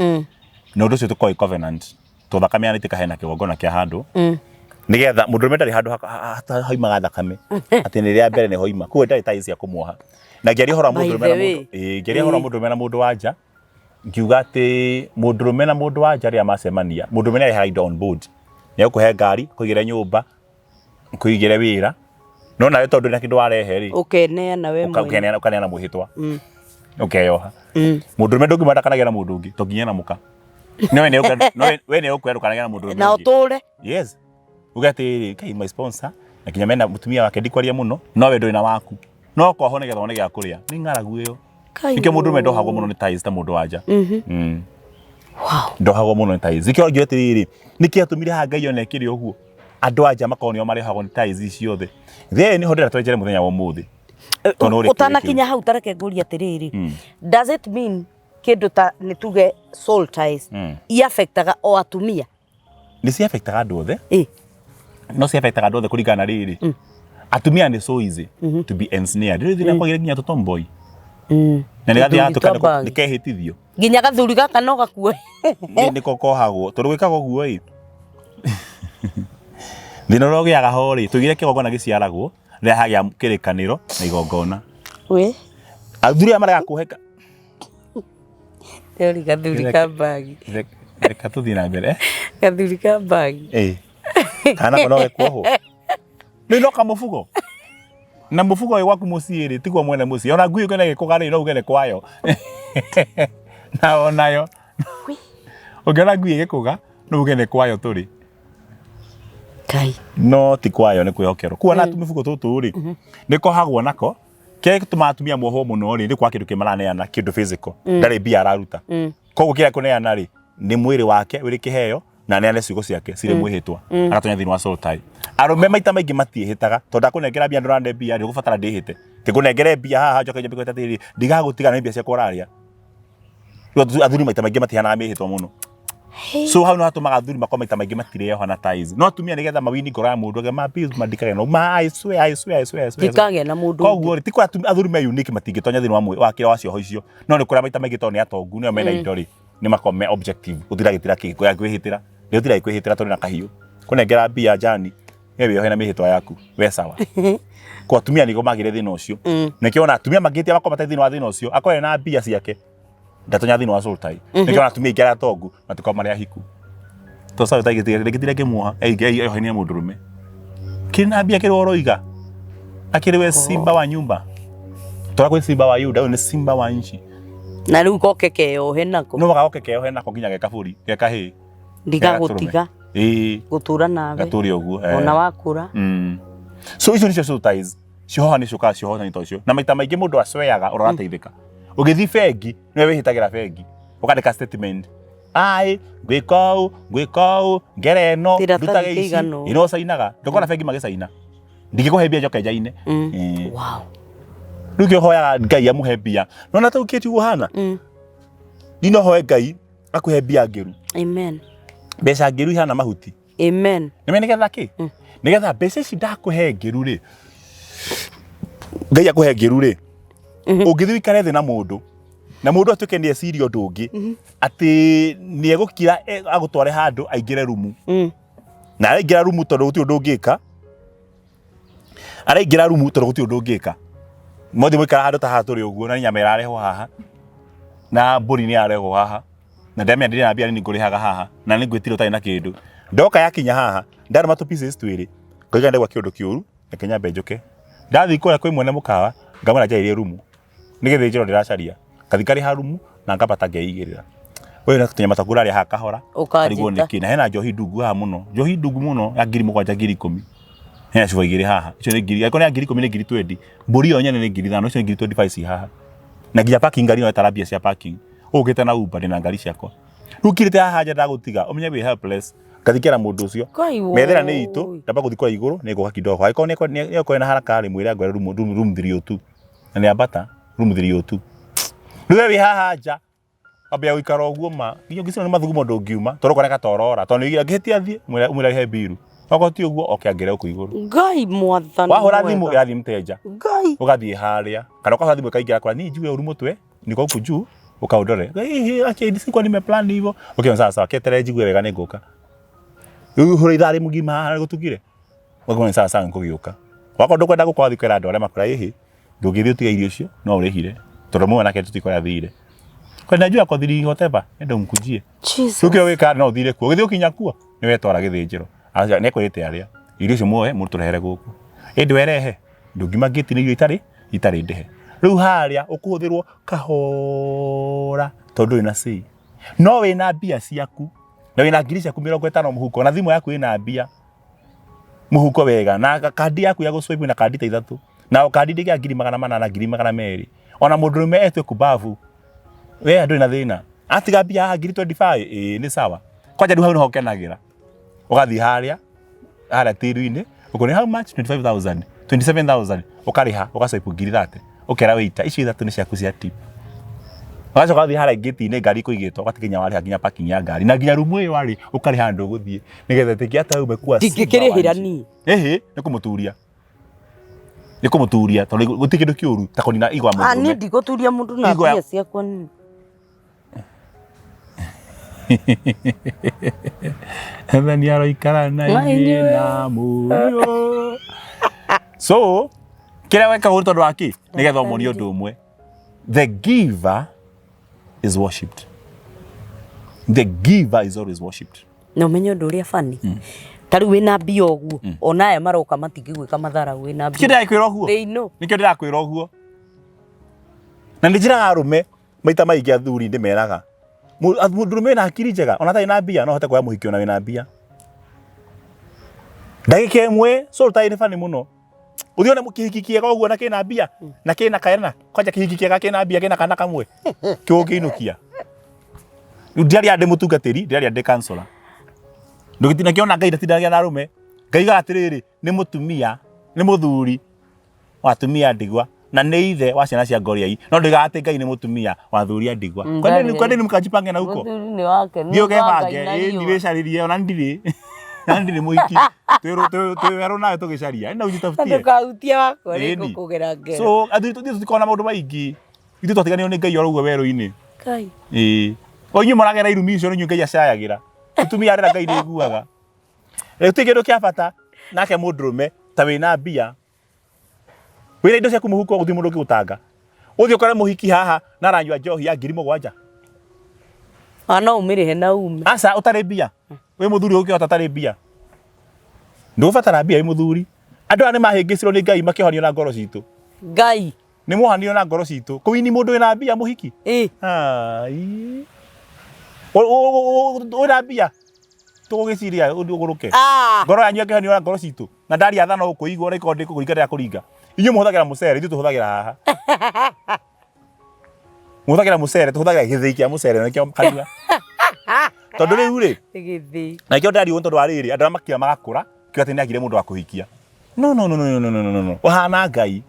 na ũndũ ũcio tũkorwo ĩ covenant to thakame yanaitĩka hena kĩgongona kĩa handũ nĩgetha mũndũrũme ndarĩ handũ haumaga thakame atĩ nĩ rĩa mbere nĩ hoima, koguo ndarĩ ties cia kũmuoha. Na ngĩaria ũhoro wa By mũndũrũme the na way. mũndũ, ĩĩ, ngĩaria ũhoro wa mũndũrũme na mũndũ wa nja, ngiuga atĩ mũndũrũme na mũndũ wa nja rĩrĩa macemania, mũndũrũme nĩ arehaga indo on board, nĩ egũkũhe ngari, akũigĩre nyũmba, akũigĩre wĩra, no nawe tondũ ndũrĩ na kĩndũ warehe rĩ, Ũkeneana we mwene. Ũkeneana, ũkaneana mwĩhĩtwa, ũkeyoha. Mũndũrũme ndũngiuma ndakanagĩa na mũndũ ũngĩ to nginya na mũka no we we nĩ ũkwenda ndũkanagĩa na mũndũrũme Na ũngĩ. ũtũre. Yes, uge atĩrĩrĩ, Ngai my sponsor na nginya mena mũtumia wake ndikwaria mũno, no we ndũrĩ na waku no kwaho nĩgetha wone gĩa kũrĩa. Nĩ ng'aragu ĩyo. Kai. Nĩkĩo mũndũrũme ndohagwo mũno nĩ ties ta mũndũ wa nja. Wow. Ndohagwo mũno nĩ ties. Nĩkĩo ngiuga atĩrĩrĩ, nĩkĩ atũmire haha Ngai one ĩkĩrĩ ũguo andũ a nja makorwo nĩo marĩohagwo nĩ ties ici ciothe? Then nĩho ndĩrenda twenjere mũthenya wa ũmũthĩ tondũ nĩ ũrĩ. Ũtanakinya hau tareke ngũrie atĩrĩrĩ, does it mean kĩndũ ta nĩ tuge soul ties iaffectaga o atumia? Nĩ ciaffectaga andũ othe. No ciaffectaga andũ othe kũringana na rĩrĩ, atumia nĩ so easy to be ensnared. Rĩu thĩna kwagĩre nginya tũtomboy na nĩ gathiaga Tũthuri twa tuka bag. nĩkehĩtithio. Nginya gathuri gaka no gakue. Nĩko kohagwo tondũ gwĩkaga ũguo ĩ thĩna ũrĩa ũgĩaga ho rĩ, tũigire kĩgongona gĩciaragwo rĩrĩa hagĩa kĩrĩkanĩro na igongona. We. Athuri aya marega kũheka. Ndĩrori gathuri ka bagi. Reka tũthiĩ na mbere. Gathuri ka bagi. Ĩĩ. Kana nako no gekuohwo. Nĩ no kamũbugo. Na mũbugo ũyũ gwaku mũciĩ rĩ, tiguo mwene mũciĩ. Ona ngui ĩngĩona ĩgĩkũga rĩ, no uge nĩ kwayo. Na onayo. Ũngĩona ngui ĩgĩkũga, no uge nĩ kwayo tũrĩ. Ngai. No ti kwayo nĩ kwĩhokerwo. Kuona tũmĩbugo tũtũ rĩ, nĩ kohagwo nako. Kĩrĩa gĩtũmaga atumia mohwo mũno rĩ, nĩ kwaga kĩndũ kĩ maraneana, kĩndũ physical. Ndarĩ mbia araruta. Koguo kĩrĩa ekũneana rĩ, nĩ mwĩrĩ wake wĩrĩ kĩheo na aneane ciugo ciake cirĩ mwĩhĩtwa agatonya thĩinĩ wa soul tie. Arũme maita maingĩ matiĩhĩtaga tondũ ndakũnengera mbia ndũrane mbia rĩ, ũgũbatara ndĩhĩte. Ngũnengere mbia haha njoke nyambe kwĩra atĩrĩrĩ, ndigagũtiga na nĩ mbia ciakwa ũrarĩa. Rĩu athuri maita maingĩ matihanaga mĩhĩtwa mũno. So hau no hatũmaga athuri makorwo maita maingĩ matireoha na ties. No atumia nĩgetha mawini ngoro ya mũndũ ma bills mandikage no ma I swear, I swear, I swear, I swear. Ndikagĩa na mũndũ ũngĩ. Koguo rĩ, ti kũrĩa athuri me unique matingĩtonya thĩinĩ wa wa kĩrĩa wa cioho icio. No nĩ kũrĩa maita maingĩ tondũ nĩ atongu nĩo mena indo rĩ, nĩ makoragwo me objective. Gũtirĩ gĩtira kĩ ya kwĩhĩtĩra. Nĩ gũtirĩ kwĩhĩtĩra tondũ na kahiũ. Kũnengera mbia njani, we wĩohe na mĩhĩtwa yaku, we sawa. Kwa atumia nĩguo magĩre thĩna ũcio. Nĩkĩo ona atumia mangĩhĩtia makorwo matarĩ thĩinĩ wa thĩna ũcio, akorwo ena mbia ciake, ndatonya thĩinĩ wa soul tie. Nĩkĩo ona atumia aingĩ arĩa atongu matikoragwo marĩ ahiku. To soul tie gĩtirĩ kĩmuoha, eyohania mũndũrũme. Kĩrĩ na mbia kĩrĩa ũroiga. Akĩrĩ we simba wa nyumba. Tora kwĩ simba wa Yuda, ũyũ nĩ simba wa nchi. Na rĩu goke keyohe nako. No gagoke keyohe nako nginya ge kabũri, ge kahĩĩ. Ndigagũtiga. Ĩĩ. Gũtũra nawe. Gatũre ũguo. Ona wakũra. So icio nĩcio soul ties. Ciohoha nĩ ciũkaga ciohoha nĩ tocio. Na maita maingĩ mũndũ acweaga ũrĩa ũrateithĩka. Ũgĩthiĩ bengi, nĩwe wĩhĩtagĩra bengi. Ũkandĩka statement. Ai, ngwĩka ũũ, ngwĩka ũũ, ngere ĩno, Tĩratathi ndutage ici. kĩigana ũũ. Ĩ no cainaga. Ndũkona bengi magĩcaina. Ndingĩkũhe mbia njoke njaine. Ĩĩ. Wow. Rĩu kĩo hoyaga Ngai amũhe mbia. Nona ta ũkĩti ũguo hana. Ni no hoe Ngai akũhe mbia ngĩru. Amen. Mbeca ngĩru ihana mahuti. Amen. Nĩme nĩgetha kĩ? Nĩgetha mbeca ici ndakũhe ngĩru rĩ, Ngai akũhe ngĩru rĩ, ũngĩthiĩ ũikare thĩ na mũndũ, na mũndũ atuĩke nĩ eciria ũndũ ũngĩ, atĩ nĩ egũkira agũtware handũ aingĩre rumu. Na araingĩra rumu tondũ gũtirĩ ũndũ ũngĩka. Araingĩra rumu tondũ gũtirĩ ũndũ ũngĩka. Mwathiĩ mũikara handũ ta haha tũrĩ ũguo na nyama ĩrarehwo haha, na mbũri nĩ yarehwo haha, na ndamenya ndĩrĩ na mbia nĩ ngũrĩhaga haha, na nĩ ngwĩtire ũtarĩ na kĩndũ. Ndoka yakinya haha, ndarũma tũ pieces twĩrĩ, ngoiga ndaigua kĩũndũ kĩũru, reke nyambe njũke. Ndathiĩ kũrĩa kwĩ mwene mũkawa, ngamwĩra njarĩrie rumu. Nĩ gĩthĩnjĩro ndĩracaria. Ngathiĩ ngarĩha rumu na ngambata ngeigĩrĩra. We na tũnyama twaku ũrarĩa haha kahora. Ũkanjĩta. Ngarigwo nĩkĩ. Na hena njohi ndungu haha mũno. Njohi ndungu mũno ya 7,000 10,000. Hena cuba igĩrĩ haha. Icio nĩ ngiri, angĩkorwo nĩ ya 10,000 nĩ 20,000. Mbũri ĩyo nyene nĩ 5,000, icio nĩ 25,000 ci haha. Na nginya parking ngari no ĩtara mbia cia parking. Ũkĩte na Uber ndĩna ngari ciakwa. Rĩu ngirĩte haha nja ndagũtiga, ũmenye wĩ helpless. Ngathiĩ ngera mũndũ ũcio. Ngai Methera nĩ itũ, woi. ndamba gũthiĩ kũrĩa igũrũ, nĩ ngũka kidogo. Angĩkorwo nĩ egũkorwo ena haraka rĩ, mwĩre angwere room, room, room 302. Na nĩ ambata room 302. Rĩu we wĩ haha nja, wambia gũikara ũguo ma, nginya ũngĩcinwo nĩ mathugumo ndũngiuma, tondũ ũkoneka ta ũrora, tondũ nĩ angĩhĩtia athiĩ, mwĩre mwĩre arĩhe mbiru. Okorwo ti ũguo, oke angere gũkũ igũrũ. Ngai mwathani Wahũra thimũ mwega. ĩrathiĩ mteja, Ngai. ũgathiĩ harĩa, kana ũkahũra thimũ ĩkaingĩra kũrĩa, niĩ njigue ũru mũtwe, niko huku juu, ukaundore. Acha sikuwa nimeplan hivyo. Okay, sawa sawa, keterere njigue wega nĩngũka. Rĩu hũra ithaa rĩmwe haha gũtukire. Ũgakora nĩ sawa sawa nĩngũgĩũka. Wakorwo ndũkwenda gũka ũgathiĩ kwĩra andũ arĩa makwĩra ĩhĩ, ndũngĩthiĩ ũtige irio icio, no ũrĩhire. Tondũ mũmwe nake tũtikũrĩa athire. Kwa najua kwa thiri whatever, enda umkujie. Jesus. Rĩu kĩrĩa wĩkaga no ũthire kuo. Ũgĩthiĩ ũkinya kuo, nĩ wetwara gĩthĩnjĩro. Aca nĩ ekwĩrĩte arĩa. Irio icio muoe mũtũrehere gũkũ. Ĩndĩ werehe, ndũngiuma ngĩti nĩ irio itarĩ itarĩ ndĩhe. Rĩu harĩa ũkũhũthĩrwo kahora tondũ ndũrĩ na say. No wĩna mbia ciaku, na wĩna ngiri ciaku 50 mũhuko, na thimũ yaku ĩna mbia mũhuko wega, na kandi yaku ya gũ-swipe na kandi ta ithatũ, na o kandi ndĩgĩa 800,000 200,000. Ona mũndũrũme etwe kumbabu, we ndũrĩ na thĩna. Atiga mbia haha 25,000, ĩĩ nĩ sawa. Kwanja rĩu hau nĩho ũkenagĩra. Ũgathiĩ harĩa, harĩa tĩri-inĩ, ũkona how much? 25,000, 27,000, ũkarĩha, ũga-swipe 30,000. Ũkera waiter, icio ithatũ nĩ ciaku cia tip. Ũgacoka ũgathiĩ harĩa ngĩti-inĩ ngari ĩkũigĩtwo, ũgatiga nginya warĩha nginya parking ya ngari. Na nginya rumu ĩyo warĩ, ũkarĩha handũ ũgũthiĩ. Nĩgetha ĩtĩkie hata wewe umekuwa simba wa Ndingĩkĩrĩhĩra nchi. niĩ. Ĩhĩ, nĩ kũmũturia. Nĩ kũmũturia, tondũ gũtirĩ kĩndũ kĩũru ta kũnina igwa Ah, niĩ mũndũrũme. ndigũturia mũndũ na Igwa ya mbia ciakwa niĩ. Ethani aroikara na Na inyuĩ inyuĩ. na mũriũ. So, kĩrĩa weka ũru tondũ wa kĩ? Nĩgetha ũmonie ũndũ ũmwe. The giver is worshipped. The giver is always worshipped. Na ũmenye ũndũ ũrĩa bani ta rĩu wĩna mbia ũguo, ona aya maroka matingĩgwĩka mathara wĩna Nĩkĩo mbia. ndĩrakwĩra ũguo. They know. Nĩkĩo ndĩrakwĩra ũguo. Na nĩ njĩraga arũme maita maingĩ, athuri ndĩmeraga, mũndũrũme wĩna hakiri njega ona atarĩ na mbia no ahote kuoya mũhiki ona wĩna mbia ndagĩka ĩmwe. So ũtarĩ nĩ bani mũno ũthiĩ one kĩhiki kĩega ũguo na kĩna mbia na kĩna kana kwanja kĩhiki kĩega kĩna mbia kĩna kana kamwe kĩũngĩinũkia. Rĩu ndiaria ndĩ mũtungatĩri, ndiaria ndĩ counselor. Ndũgĩtinda kĩona Ngai ndatindagia na arũme. Ngai gaga atĩrĩrĩ, nĩ mũtumia, nĩ mũthuri wa atumia ndigwa na nĩ ithe wa ciana cia ngoriai, no ndũigaga atĩ Ngai nĩ mũtumia wa athuri a ndigwa. Kwani Ndarĩ. kwani mkajipange na huko. Mũthuri nĩ wake. Thiĩ ũkebange, ĩĩ ni wĩcarĩrie, ona ndirĩ na ndirĩ mũhiki. Twĩ werũ nawe tũgĩcaria na ujitafutie. Ndũkahutie wakwa Ĩni. rĩ kũgera ngero. So athuri tũthiĩ tũtikoragwo na maũndũ maingĩ, ithuĩ twatiganĩirwo nĩ Ngai oro ũguo werũ-inĩ. Ngai. Ĩĩ, o inyuĩ mũragera irumi icio nĩ inyuĩ Ngai acayagĩra. Mũtumia arĩra Ngai nĩaiguaga. Rĩu ti kĩndũ kĩa bata nake mũndũrũme ta wĩna mbia, wĩna indo ciaku mũhuko, gũtirĩ mũndũ ũngĩgũtanga. Ũthiĩ ũkore mũhiki haha na aranyua njohi ya 7,000. Ona no ũmĩrĩhe na ume. Aca, ũtarĩ mbia. Wĩ mũthuri ũngĩhota ũtarĩ mbia? Ndũgũbatara mbia wĩ mũthuri. Andũ aya nĩ mahĩngĩcirwo nĩ Ngai makĩohanio na ngoro citũ. Ngai. Nĩ mwohanio na ngoro citũ kũini mũndũ wĩna mbia mũhiki. Ĩ. Ai. Wĩna mbia tũgũgĩciria ũgũrũke. Ah. Ngoro yanyu ĩkĩhanio na ngoro citũ na ndaria thano ũkũigua ona ikorwo ndĩkũkũringa ndĩrakũringa. Inyuĩ mũhũthagĩra mũcere, ithuĩ tũhũthagĩra haha. Mũhũthagĩra mũcere, tũhũthagĩra gĩthĩi kĩa mũcere na nĩkĩo kanua. Tondũ rĩu rĩ, Gĩthĩi. na nĩkĩo ndariũo tondũ wa rĩrĩ, andũ arĩa makinya magakũra kiuga atĩ nĩagire mũndũ wa kũhikia. No, no, no, no, no, no, no, no, no. Ũhana Ngai.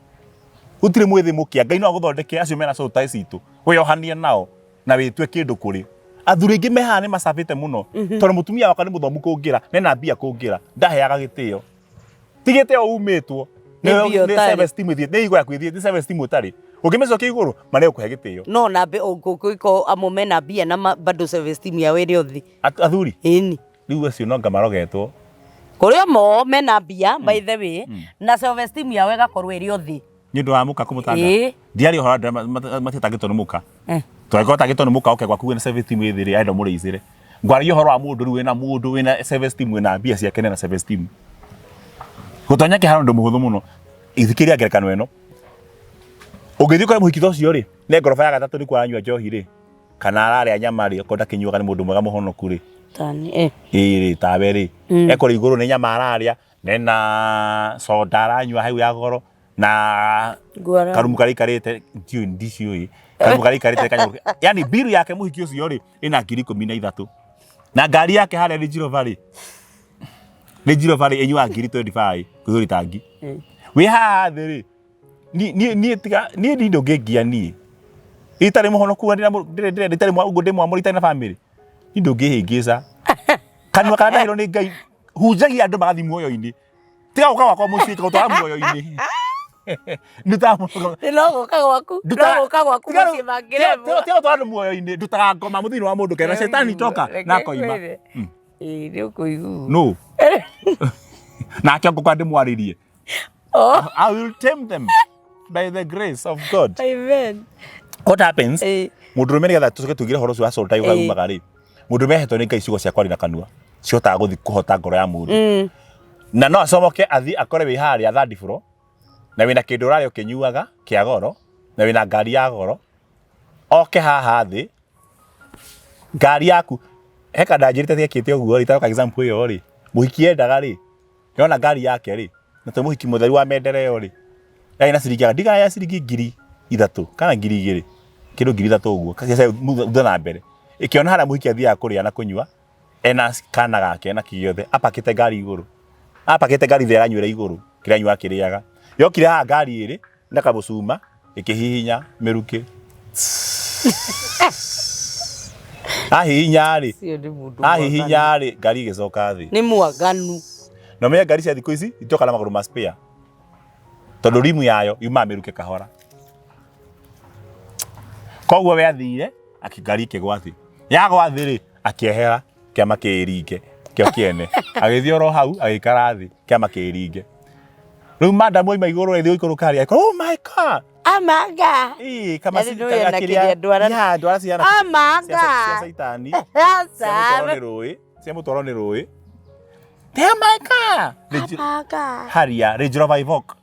Gũtirĩ mwĩthĩ mũkĩa. Ngai no agũthondeke acio mena soul ties citũ. Wĩyohanie nao na wĩtue kĩndũ kũrĩ. Athuri aingĩ me haha nĩ macabĩte mũno tondũ mũtumia wakwa nĩ mũthomu kũngĩra, nena mbia kũngĩra, ndaheaga gĩtĩo. Ti gĩtĩo umĩtwo. Nĩ mbia Nĩ ũtarĩ. self esteem ĩthiĩte, nĩ igũrũ yaku ĩthiĩte, nĩ self esteem ũtarĩ. Ũngĩmĩcokia igũrũ, ma nĩ gũkũhe gĩtĩo. No na gũkorwo amwe mena mbia na bado self esteem yao ĩrĩ o thĩ. Athuri, Ĩni. Rĩu acio no anga marogetwo. Kũrĩ o mo mena mbia, by the way, na self esteem yao ĩgakorwo ĩrĩ o thĩ. Nĩ ũndũ wa mũka kũmũtanga. Ĩĩ. Ndiaria ũhoro andũ arĩa matiatangĩtwo nĩ mũka. Tũngĩkorwo tangĩtwo nĩ mũka oke gwaku wĩna self esteem ĩ thĩ rĩ, arenda ũmũrĩicĩre. Ngwaragia ũhoro wa mũndũ rĩu wĩna mũndũ wĩna self esteem, wĩna mbia ciake na ena self esteem. Gũtonya kĩharo nĩ ũndũ mũhũthũ mũno. Thikĩrĩria ngerekano ĩno. Ũngĩthiĩ ũkore mũhiki ta ũcio rĩ, ne ngoroba ya gatatũ nĩkuo aranyua njohi rĩ, kana ararĩa nyama rĩ, okorwo ndakĩnyuaga nĩ mũndũ mwega mũhonoku rĩ, Tani, eh. Ĩĩ rĩ, tawe rĩ, ekũrĩa igũrũ nĩ nyama ararĩa, nena soda aranyua hau ya goro, na Nguo karumu karĩa aikarĩte ndiũĩ, ndiciũĩ karumu karĩa aikarĩte kanyũmba, yani biru yake mũhiki ũcio rĩ ĩna 13,000, na ngari yake harĩa Range Rover rĩ, Range Rover rĩ ĩnyuaga 25,000 kũihũria tangi. Wĩ haha thĩ rĩ, niĩ niĩ tiga niĩ ndi ndũngĩngia niĩ itarĩ mũhonoku na ndĩrĩ ndĩrĩ itarĩ ũguo ndĩ mwamũre itarĩ na family, niĩ ndũngĩhĩngĩca. Kanua karĩa ndaheirwo nĩ Ngai hunjagia andũ magathiĩ muoyo-inĩ. Tiga gũka gwakwa mũciĩ ngagũtwara muoyo-inĩ. No gũka gwaku, no gũka gwaku mũciĩ mangĩremwo. Tiga gũtwara andũ muoyo-inĩ, ndutaga ngoma mũthini wa mũndũ kena cetani toka na akoima. Ĩĩ nĩ ũkũigua. No. Nake ngũkwa ndĩmwarĩrie. Oh. I will tame them by the grace of God. Amen. What happens? Eh. Mũndũrũme nĩgetha tũcoke tũingĩre ũhoro ũcio wa soul tie ũrĩa umaga rĩ, mũndũrũme ahetwo nĩ Ngai ciugo cia kwaria na kanua cihotaga gũthiĩ kũhota ngoro ya mũndũ. Na no acomoke athiĩ akore wĩ harĩa third floor na wĩna kĩndũ ũrarĩa ũkĩnyuaga kĩa goro na wĩna ngari ya goro, oke haha thĩ ngari yaku he kandanjĩrĩte gekĩte ũguo rĩ, itaroka example ĩyo rĩ, mũhiki endaga rĩ, yona ngari yake rĩ, na to mũhiki mũtheru wa maendeleo rĩ, yarĩ na ciringi ndiga ya ciringi 3,000 kana 2,000, kĩndũ 3,000 ũguo thutha na mbere, ĩkĩona harĩa mũhiki athiaga kũrĩa na kũnyua ena kana gake na kĩ gĩothe, apakĩte ngari igũrũ, apakĩte ngari thĩ aranyuĩra igũrũ kĩrĩa anyuaga akĩrĩaga, yokire haha ngari ĩrĩ na kamũcuma ĩkĩhihinya mĩrukĩ, ahihinya rĩ, Ũcio nĩ mũndũ ahihinya rĩ, ngari ĩgĩcoka thĩ. Nĩ mwaganu. Na ũmenye ngari cia thikũ ici itioka na magũrũ ma spare tondũ rimu yayo yumaga mĩrukĩ kahora. Koguo we athire ngari ĩkĩgwa thĩ, yagwa thĩ rĩ, akĩehera kĩama kĩringe kĩo kĩene, agĩthiĩ oro hau agĩikara thĩ kĩama kĩringe. Rĩu madam aima igũrũ agĩthiĩ gũikũrũka rĩ, agĩkora, "Oh my God!" Amanga. Ii, kama Na rĩu nĩũĩ ona kĩrĩa ndwara- Ya, ndwara cihana Amanga. cia caitani. Cia mũtwaro Aca. nĩ rũĩ. Cia mũtwaro nĩ rũĩ. Damn my car. Amanga. Harrier, Range Rover Evoque.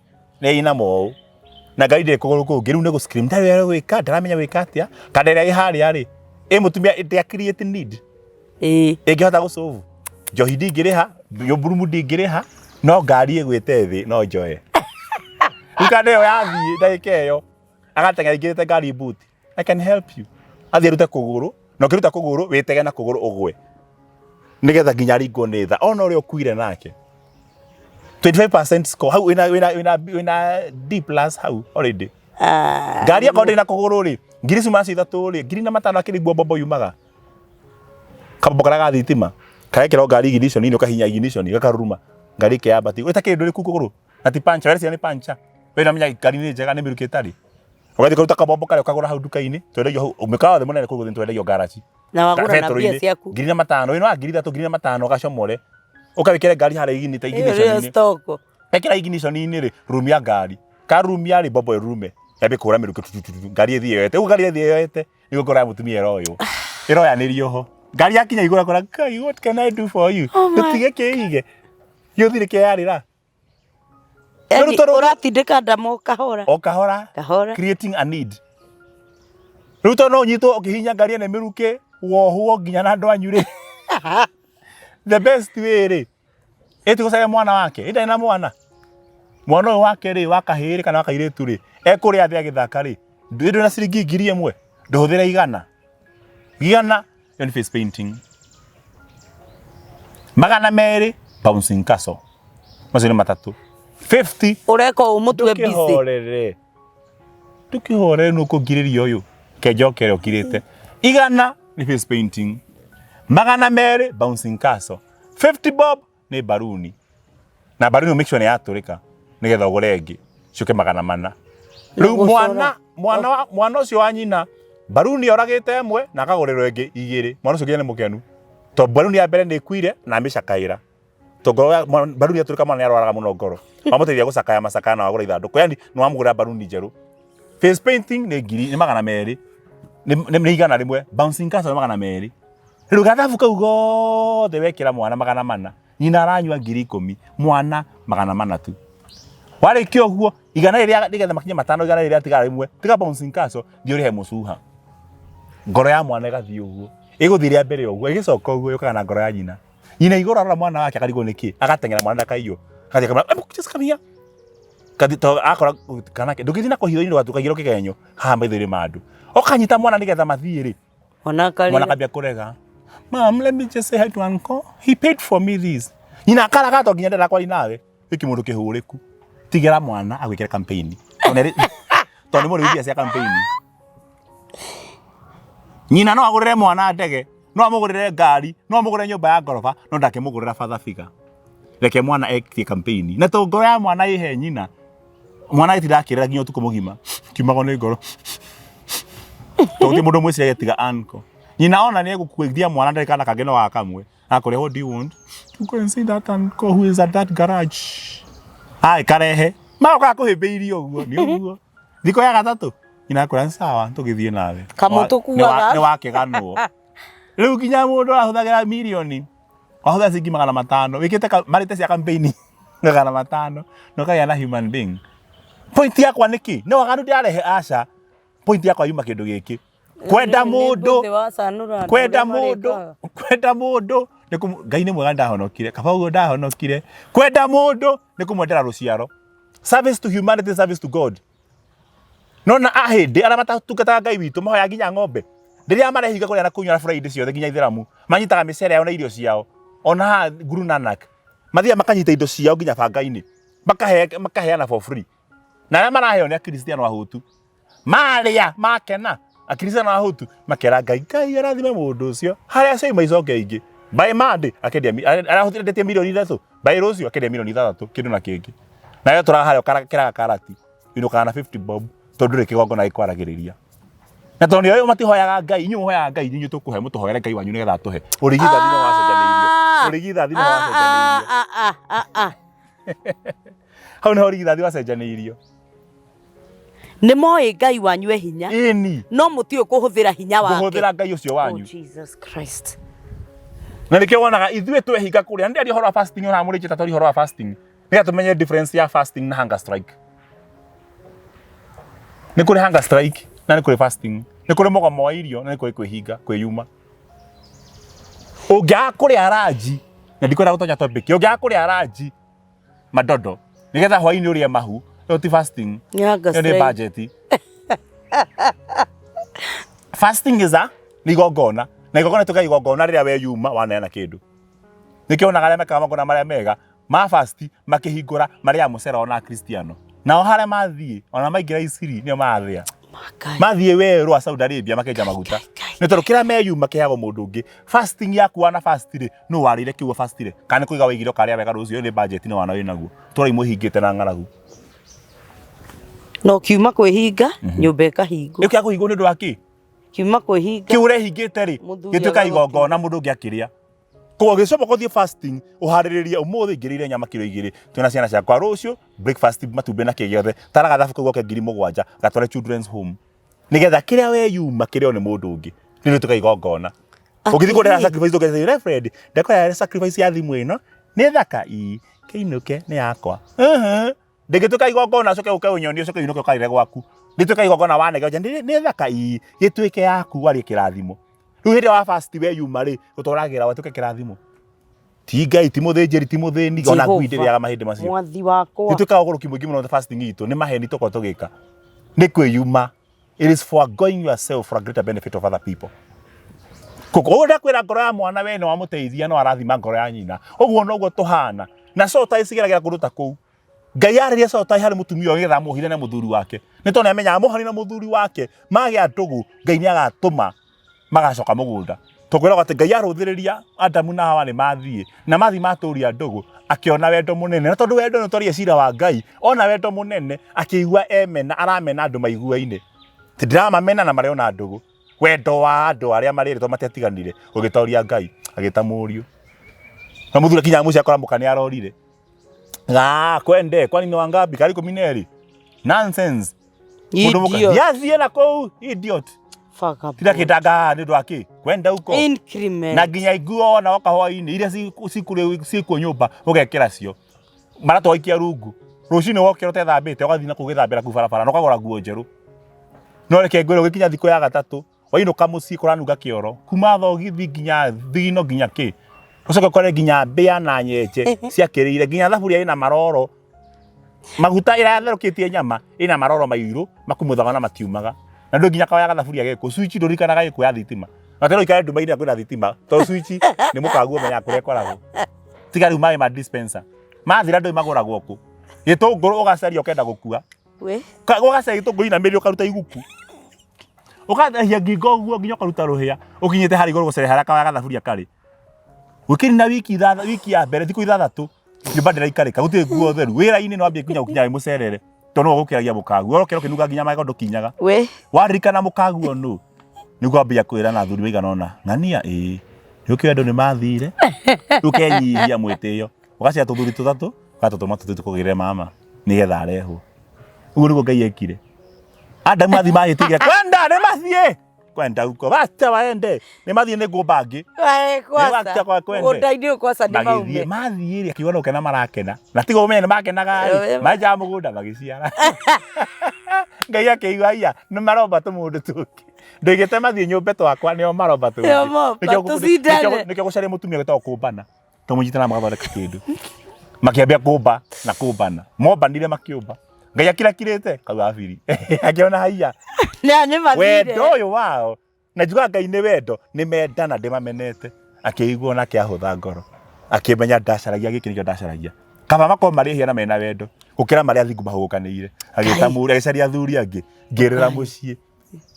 Nĩ ina mou. Na ngari ndĩrĩ kũgũrũ kũngĩ rĩu nĩ gũ scream ndarĩ ũrĩa gwĩka ndaramenya gwĩka atĩa kana ĩrĩa ĩ harĩa rĩ ĩ mũtumia ndĩa create need Ĩĩ. ĩngĩhota gũcũbu njohi ndingĩrĩha mburumu ndingĩrĩha no ngari ĩgwĩte thĩ no njoe rĩu kana ĩyo yathiĩ ndagĩka ĩyo agateng'era aingĩrĩte ngari boot I can help you athiĩ arute kũgũrũ na ũkĩruta kũgũrũ wĩtege na kũgũrũ ũgwe nĩgetha nginya aringwo nĩ tha ona ũrĩa ũkuire nake 25% score hau wĩna wĩna wĩna wĩna D plus hau already Ah. ngari akorwo ndĩna kũgũrũ rĩ ngiri ciuma cio ithatũ rĩ ngiri na matano akĩrĩ guo mbombo yumaga kabombo karĩa ga thitima karekĩrwo ngari ignition-inĩ ũkahihinya ignition gakaruruma ngari ĩkeyambatia wĩta kĩndũ rĩku kũgũrũ na ti puncture wereciria nĩ puncture we ũramenya ngari nĩ njega nĩ mĩrukĩ ĩtarĩ ũgathiĩ ũkaruta kabombo karĩa ũkagũra hau nduka-inĩ twendagio hau mĩkawa yothe mũnene kũu twendagio ngaraci Na wagũra na mbia betũrũ-inĩ ciaku. ngiri na matano ĩno wa ngiri ithatũ ngiri na matano ũgacomore ũkawĩkĩre ngari harĩa iginita Ĩyo nĩyo ignition-inĩ stock. ekĩra ignition-inĩ rĩ rumia ngari karumia rĩ mbombo ĩrurume yambie kũhũra mĩrukĩ tutututu ngari ĩthiĩ yoete ũguo ngari ĩthiĩ yoete nĩguo ngoro ya mũtumia ĩroywo ĩroyanĩrio ho ngari yakinya igũrũ akora Ngai what can I do for you Oh my- tũtige kĩige gĩũthire kĩarĩra Yaani Rĩu tondũ- ũratindĩka ndamo kahora. o kahora Kahora. creating a need rĩu tondũ no ũnyitwo ũkĩhihinya ngari ĩno mĩrukĩ wohwo nginya na andũ anyu rĩ the best way rĩ ĩtigũcaria mwana wake ĩndarĩ na mwana mwana ũyũ wake rĩ wa kahĩĩ rĩ kana wa kairĩtu rĩ ekũrĩa thĩ agĩthaka rĩ ndũrĩ na ciringi 1000 ndũhũthĩre igana igana ĩyo nĩ face painting 200 bouncing castle macio nĩ matatũ 50 Ũreka ũũ mũtwe busy. ndũkĩhorere ndũkĩhorere nũ ũkũngirĩria ũyũ kenjokere ũkirĩte igana nĩ face painting 200 bouncing castle 50 bob nĩ baruni na baruni make sure nĩ yatũrĩka nĩgetha ũgũre ĩngĩ ciũke 400 Na rĩu gũcora. mwana mwana wa mwana ũcio wa nyina baruni oragĩte ĩmwe na akagũrĩrwo ĩngĩ igĩrĩ mwana ũcio nginya nĩ mũkenu tondũ baruni ya mbere nĩ ĩkuire na amĩcakaĩra to ngoro ya baruni yatũrĩka mwana nĩarwaraga mũno ngoro wamũteithia gũcakaya macakaya na wagũra ithandũkũ yani nĩ wamũgũrĩra baruni njerũ face painting nĩ ngiri nĩ 200 nĩ 100 bouncing castle nĩ 200 rĩu gathabu kau gothe wekĩra mwana 400 nyina aranyua 10,000 mwana 400 tu warĩkia ũguo igana rĩrĩa nĩgetha makinye matano igana rĩrĩa tigara rĩmwe tiga bouncing castle thiĩ ũrĩhe mũcuha ngoro ya mwana ĩgathiĩ ũguo ĩgũthiĩ rĩa mbere ũguo ĩgĩcoka ũguo yũkaga na ngoro ya nyina nyina igũrũ arora mwana wake akarigwo nĩkĩ agateng'era mwana ndakaiywo agathiĩ akamwĩra "Ebu, just come here Kathi to akora kana ke ndũngĩthiĩ na kũhitho-inĩ ndũgatukaigĩrwo kĩgenyo haha maitho-inĩ ma andũ ũkanyita mwana nĩgetha mathiĩ rĩ Mwana mwana akarĩra. akambia kũrega mom let me just say hi to uncle he paid for me this nyina akaraga to nginya ndenda kwari nawe gĩkĩ mũndũ kĩhũrĩku tigĩra mwana agwĩkĩre campaign tondũ nĩ mũrĩmi mbia cia campaign nyina no agũrĩre mwana ndege no amũgũrĩre ngari no amũgũrĩre nyũmba ya ngoroba no ndakĩmũgũrĩra father figure reke mwana ekie campaign na to ngoro ya mwana ĩhe nyina mwana agĩtinda akĩrĩra nginya ũtukũ mũgima kiumagwo nĩ ngoro tondũ gũtirĩ mũndũ mwĩciragia tiga uncle nyina ona nĩ egũkuithia mwana ndarĩ kana kangĩ no gaka kamwe akũrĩa what do you want to go and see that uncle who is at that garage ai karehe magoka kũhĩmbĩirio ũguo nĩ ũguo thikũ ya gatatũ nyina akwĩra nĩ sawa tũgĩthiĩ nawe Kamũtũ kuaga. nĩ wakĩganwo rĩu nginya mũndũ arahũthagĩra mirioni wahũthĩra ciringi 500 wĩkĩte marĩte cia campaign 500 na ũkagĩa na human being point yakwa nĩ kĩ nĩ waganu ndĩrarehe aca point yakwa yuma kĩndũ gĩkĩ kwenda mũndũ kwenda mũndũ kwenda mũndũ nĩ Ngai nĩ mwega ndahonokire kaba ũguo ndahonokire kwenda mũndũ nĩ kũmwendera rũciaro service to humanity service to God nona ahĩndĩ arĩa matatungataga Ngai witũ mahoya nginya ng'ombe rĩrĩa marehinga kũrĩa na kũnyua na Friday ciothe nginya ithĩramu manyitaga mĩcere yao na irio ciao ona haha Guru Nanak mathiaga makanyita indo ciao nginya banga-inĩ makaheana for free na arĩa maraheo nĩ akristiano ahũtu marĩa makena akristiano ahũtu makera Ngai Ngai arathime mũndũ ũcio harĩa cioima icoke ingĩ by Monday akendia arahũthĩrĩtie mirioni 3 by rũciũ akendia mirioni 6 kĩndũ na kĩngĩ nayo tũraga harĩa ũkĩraga karati inũkaga na 50 bob tondũ ndũrĩ kĩgongona gĩkwaragĩrĩria na tondũ nĩoĩ matihoyaga Ngai inyuĩ mũhoyaga Ngai inyuĩ tũkũhe mũtũhoere Ngai wanyu nĩgetha atũhe ũrigithathi nĩ wacenjanĩirio ũrigithathi nĩ wacenjanĩirio hau nĩho ũrigithathi wacenjanĩirio Nĩ moĩ Ngai wanyu e hinya. Ĩni. No mũtiũĩ kũhũthĩra hinya wake. Kũhũthĩra Ngai ũcio wanyu. Oh, Jesus Christ. Na nĩkĩo wonaga ithuĩ twehinga kũrĩa. Nĩ ũhoro wa fasting ona mũrĩkĩte tondũ ũhoro wa fasting. Nĩgetha tũmenye difference ya fasting na hunger strike. Nĩ kũrĩ hunger strike na nĩ kũrĩ fasting. Nĩ kũrĩ mũgomo wa irio na nĩ kũrĩ kwĩhinga, kwĩyuma. Ũngĩaga kũrĩa ranji, na ndikwenda gũtonya topic, ũngĩaga kũrĩa ranji madodo nĩgetha hwainĩ ũrĩe mahu, ĩyo ti fasting. Nĩ hunger Ĩyo nĩ strike. budget. Fasting is a nĩ igongona na igongona tuga igongona rĩrĩa weyuma waneana kĩndũ. Nĩkĩo wonaga arĩa mekaga magongona marĩa mega ma fast makĩhingũra marĩaga mũcere ona Akristiano. Nao harĩa mathiĩ ona maingĩra Isiri nĩo marathĩa. Makai. Mathiĩ werũ wa Saudi Arabia makenja maguta. Nĩ tondũ kĩrĩa meyuma kĩheagwo mũndũ ũngĩ. Fasting yaku wana fast rĩ, nũ warĩire kĩu fast rĩ? Kana nĩ kũiga waigire ũkarĩa wega rũciũ, ĩyo nĩ budget nĩ wana wĩnaguo. Tũrai mwĩhingĩte na ng'aragu. Na ũkiuma kwĩhinga nyũmba ĩkahingwo. Ĩkĩaga kũhingwo nĩ ũndũ wa kĩ? Kiuma kwĩhinga. Kĩu ũrehingĩte rĩ, Mũthuri gĩtuĩka agagũtiga. igongona mũndũ ũngĩ akĩrĩa. Koguo ũgĩcoka ũthiĩ fasting ũharĩrĩrie ũmũthĩ ingĩrĩire nyama kiro igĩrĩ twĩna ciana ciakwa rũciũ breakfast matumbĩ na kĩ gĩothe tara gathabu kau goke 7,000 gatware children's home nĩgetha kĩrĩa weyuma kĩrĩo nĩ mũndũ ũngĩ nĩ rĩtuĩka igongona. Ũngĩthiĩ kũrĩa sacrifice ũngĩthiĩ Reverend ndakora sacrifice ya thimũ ĩno nĩ thaka ii kĩinũke nĩ yakwa. Ndĩngĩtuĩka igongona ũcoke ũke ũnyonie ũcoke ũinũke ũkarĩre gwaku. Ndĩtuĩka igongona wanenge ũnjĩre nĩ thaka ii gĩtuĩke yaku warĩe kĩrathimo. Rĩu hĩndĩ ĩrĩa wa fast weyuma rĩ ũtwaragĩra watuĩke kĩrathimo. Ti Ngai ti mũthĩnjĩri ti mũthĩni ona ngui ndĩrĩaga mahĩndĩ macio. Mwathi wakwa. Nĩ twĩkaga ũgũrũki mũingĩ mũno fasting itũ nĩ maheni tũkoragwo tũgĩka. Nĩ kwĩyuma. It is foregoing yourself for a greater benefit of other people. Koguo ndakwĩra ngoro ya mwana we nĩ wamũteithia no arathima ngoro ya nyina. Ũguo noguo tũhana. Na so ta icigeragĩra kũndũ ta kũu. Ngai arĩria so tai harĩ mũtumia ũyũ nĩgetha amuohithanie na mũthuri wake. Nĩ tondũ nĩ amenyaga amuohania na mũthuri wake magĩa ndũgũ Ngai nĩ agatũma magacoka mũgũnda. Tũkwĩragwo atĩ Ngai arũthĩrĩria Adamu na Hawa nĩ mathiĩ na mathiĩ matũria ndũgũ akĩona wendo mũnene na tondũ wendo nĩ ũtwaria cira wa Ngai ona wendo mũnene akĩigua emena aramena andũ maiguaine. Ti ndĩramamena na marĩ ona ndũgũ. Wendo wa andũ arĩa marĩ erĩ tondũ matiatiganire ũgĩtoria Ngai agĩta mũriũ. Na mũthuri akinya mũciĩ akora mũka nĩ arorire. Ah, kwende kwani ni wangapi? Karibu 12. Nonsense. Mundu muka. Idiot. Yathiĩ na kũu idiot. Vagabond. Tira kĩndanga nĩ ũndũ wa kĩ? Kwenda huko. Increment. Na nginya nguo ona woka hwainĩ iria cikũrĩ nyũmba ũgekĩra cio. Maratũ waikia rungu. Rũcinĩ wokĩra ũtethambĩte ũgathiĩ na kũu gwĩthambĩra kũu barabara na ũkagũra nguo njerũ. No reke ngwĩre ũgĩkinya thikũ ya gatatũ wainũka mũciĩ kũranunga kĩoro kuma thogithi nginya thigino nginya kĩ ũcoke ũkore nginya mbĩa na nyenje ciakĩrĩire nginya thaburia ĩna maroro maguta ĩrĩa yatherũkĩtie nyama ĩna maroro mairũ makumuthaga na matiumaga na ndũ nginya kawaya gathaburia geko switch ndũririkanaga ĩkũ ya thitima na tena ũikare nduma-inĩ na kwĩna thitima tondũ switch nĩ mũkaguo ũmenyaga kũrĩa ĩkoragwo tiga rĩu maĩ ma dispenser mathira ndũĩ magũragwo kũ gĩtũngũrũ ũgacaria ũkenda gũkua We. Ũgacaria gĩtũngũrũ inamĩrĩria ũkaruta iguku ũkathehia ngingo ũguo nginya ũkaruta rũhĩa ũkinyĩte harĩa igũrũ gũcereha harĩa kawaya gathaburia karĩ gũkĩrĩ na wiki ithatha wiki ya mbere thikũ ithathatũ nyũmba ndĩraikarĩka gũtirĩ nguo theru wĩra-inĩ no wambie nginya gũkinya wĩ mũcerere tondũ nĩwe ũgũkĩragia mũkaguo ũrokĩra ũkĩnunga nginya magego ndũkinyaga We. waririkana mũkaguo nũ nĩguo wambia kwĩra na athuri maigana ũna ng'ania ĩĩ nĩũkĩũĩ andũ nĩ mathire ũkenyihia mwĩtĩo ũgaciara tũthuri tũtatũ ũgatũtũma tũthiĩ tũkũgĩrĩre mama nĩgetha arehwo ũguo nĩguo Ngai ekire Adamu athi mahĩtĩire kwenda nĩ mathiĩ kwenda huko wacha waende nĩ mathiĩ nĩ ngũmba ngĩ Wae Nĩ wacha kwa kwasa. kwende. Mũgũnda-inĩ ũyũ kwasa nĩ magĩthiĩ maume. mathiĩ rĩ akiuga no gũkena marakena na tiga ũmenye nĩ makenaga rĩ Eh, manjaga mũgũnda magĩciara Ngai akĩigua aya nĩ maromba tũmũndũ tũngĩ ndoigĩte mathiĩ nyũmbe twakwa nĩo maromba tũngĩ Nĩo momba, tũcindane. Nĩkĩo gũcaria mũtumia gwĩtagwo kũmbana tũmũnyitana magathondeka kĩndũ makĩambia kũmba na kũmbana mombanire makĩũmba Ngai akirakirĩte kau abiri akĩona haiya Nĩ nĩ mathire. wendo ũyũ wao na njugaga Ngai nĩ wendo nĩ mendana ndĩmamenete akĩigua onake ahũtha ngoro akĩmenya ndacaragia gĩkĩ nĩkĩo ndacaragia kaba makorwo marĩ ehia na mena wendo gũkĩra marĩa athingu mahũgũkanĩire agĩta mũriũ agĩcaria athuri angĩ ngĩrĩra mũciĩ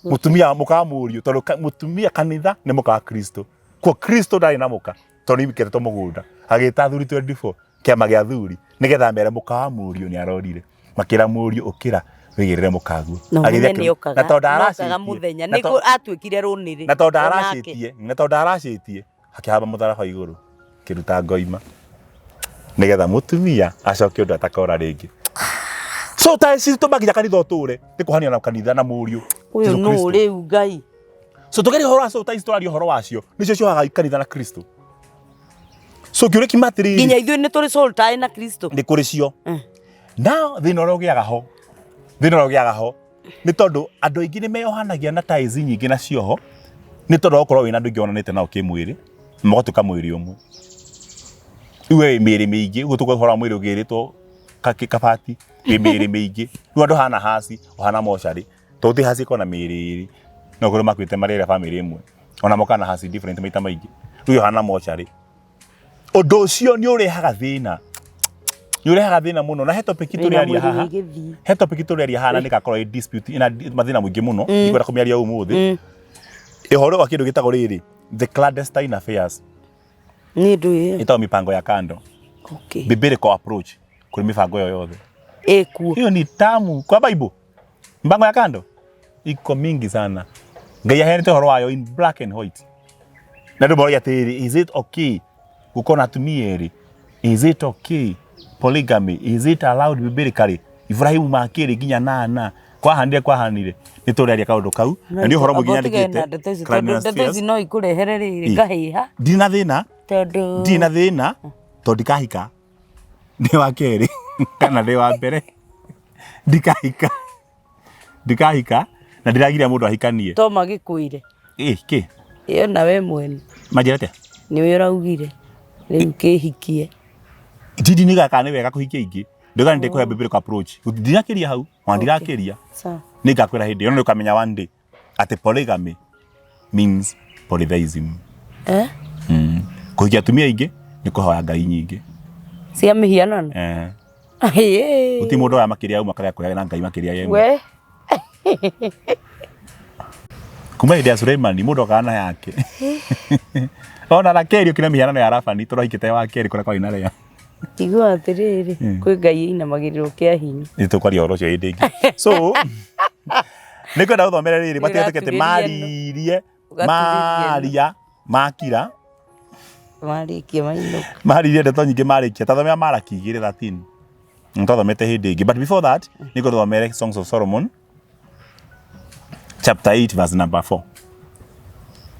mũtumia mũka wa mũriũ tondũ mũtumia kanitha nĩ mũka wa Kristo kuo Kristo ndarĩ na mũka tondũ nĩ wiketetwo mũgũnda agĩta athuri 24 kĩama gĩa athuri nĩgetha mere mũka wa mũriũ nĩ arorire makĩra mũriũ ũkĩra wĩgĩrĩre mũkaguo Na Agĩthiĩ mũthenya nĩ okaga. na tondũ Nĩokaga ndaracĩtie mũthenya. na Nĩ atuĩkire rũnĩrĩ. na tondũ Onake. ndaracĩtie na tondũ ndaracĩtie akĩhamba mũtharaba igũrũ kĩruta ngoima nĩgetha mũtumia acoke ũndũ atakora rĩngĩ. So ta ici tũma nginya kanitha ũtũre nĩ kũhania na kanitha na mũriũ Ũyũ Jesu nũ Kristo. rĩu Ngai? So tũgerie ũhoro wa so ta ici tũraria ũhoro wacio nĩcio ciohaga kanitha na Kristo. So kĩũria kiuma atĩrĩrĩ, Nginya ithuĩ nĩ tũrĩ soul tie na Kristo. Nĩ kũrĩ cio. Now thĩna ũrĩa ũgĩaga ho, thĩna ũrĩa ũgĩaga ho nĩ tondũ andũ aingĩ nĩ meyohanagia na ties nyingĩ na cioho nĩ tondũ wa gũkorwo wĩna andũ aingĩ wonanĩte nao kĩmwĩrĩ magatuĩka mwĩrĩ ũmwe. Rĩu we wĩ mĩĩrĩ mĩingĩ, ũguo tũkũhoro wa mwĩrĩ ũgĩrĩtwo kabati, wĩ mĩĩrĩ mĩingĩ. Rĩu andũ hana haci, ũhana mocarĩ, tondũ gũtirĩ haci ĩkoragwo na mĩĩrĩ ĩrĩ, no ũkore makuĩte marĩ erĩ a bamĩrĩ ĩmwe, ona mokaga na haci different maita maingĩ. Rĩu ũhana mocarĩ. Ũndũ ũcio nĩ ũrehaga thĩna, nĩ ũrehaga thĩna mũno. Na he topic Wĩna tũrĩaria mwĩrĩ haha, wĩ gĩthii. He topic tũrĩaria haha na nĩgakorwo ĩ dispute ĩna mathĩna mũingĩ mũno, ndikwenda kũmĩaria ũmũthĩ, ũhoro wa kĩndũ gĩtagwo rĩrĩ, the clandestine affairs. Nĩ ndũ ĩyo. Ĩtagwo mipango ya kando. Biblical approach kũrĩ mĩbango ĩyo yothe. Ĩkuo. Hiyo ni tamu kwa Bible. Mpango ya kando iko mingi sana. Ngai aheanĩte ũhoro wayo in black and white. Na andũ moragia atĩrĩrĩ, is it okay gũkorwo na atumia erĩ? Is it okay polygamy? Is it allowed biblically? Ibrahimu makĩrĩ nginya nana kwahanire kwahanire. Nĩ tũrĩaria kaũndũ kau na nĩ ũhoro mũingĩ Amba ũtigane nyandĩkĩte. na ndeto ici tondũ ndeto ici no ikũrehere rĩrĩ ngahĩha. Ndirĩ na thĩna. Tondũ Ndirĩ na thĩna tondũ ndikahika. Ndĩ wa kerĩ kana ndĩ wa mbere, ndikahika, ndikahika na ndĩragiria mũndũ ahikanie. To magĩkwĩre. Ĩ kĩ? Ĩyo na we mwene. Manjĩra atĩa? Nĩwe ũraugire rĩu kĩhikie. Ndindi nĩ kana nĩ wega kũhikia ingĩ. Ndauga nĩ ndĩkũhe biblical approach. Ndinakĩria hau, ona ndirakĩria. Sawa. Nĩ ngakwĩra hĩndĩ ĩyo na nĩ ũkamenya one day atĩ polygamy means polytheism. Eh? Kũhikia atumia aingĩ nĩ kũhoya ngai nyingĩ. Cia mĩhianano? Eh. Ĩĩ. Gũtirĩ mũndũ oya makĩria ya ũmwe akarega kũrĩa na ngai makĩria ya ĩmwe. We. Kuma hĩndĩ ya Suleimani mũndũ okaga na yake. Ona Rakeli ũkĩra mĩhianano ya Labani tondũ ahikĩte wa kerĩ kũrĩa kwarĩ na Lea. Igua atĩrĩrĩ, kwĩ ngai ĩinamagĩrĩrwo kĩa hinya. Nĩ tũkwaria ũhoro ũcio hĩndĩ ĩngĩ. So nĩ kwenda gũthomera rĩrĩ matigatũke atĩ Ũgatugĩria ĩno. maririe Ũgatugĩria ĩno. maria makira. Marĩkia mainũka. Maririe ndeto nyingĩ marĩkia. Tathomera Maraki 2:13. Nĩ twathomete hĩndĩ ĩngĩ. But before that nĩ ngũthomere Songs of Solomon chapter 8 verse number 4.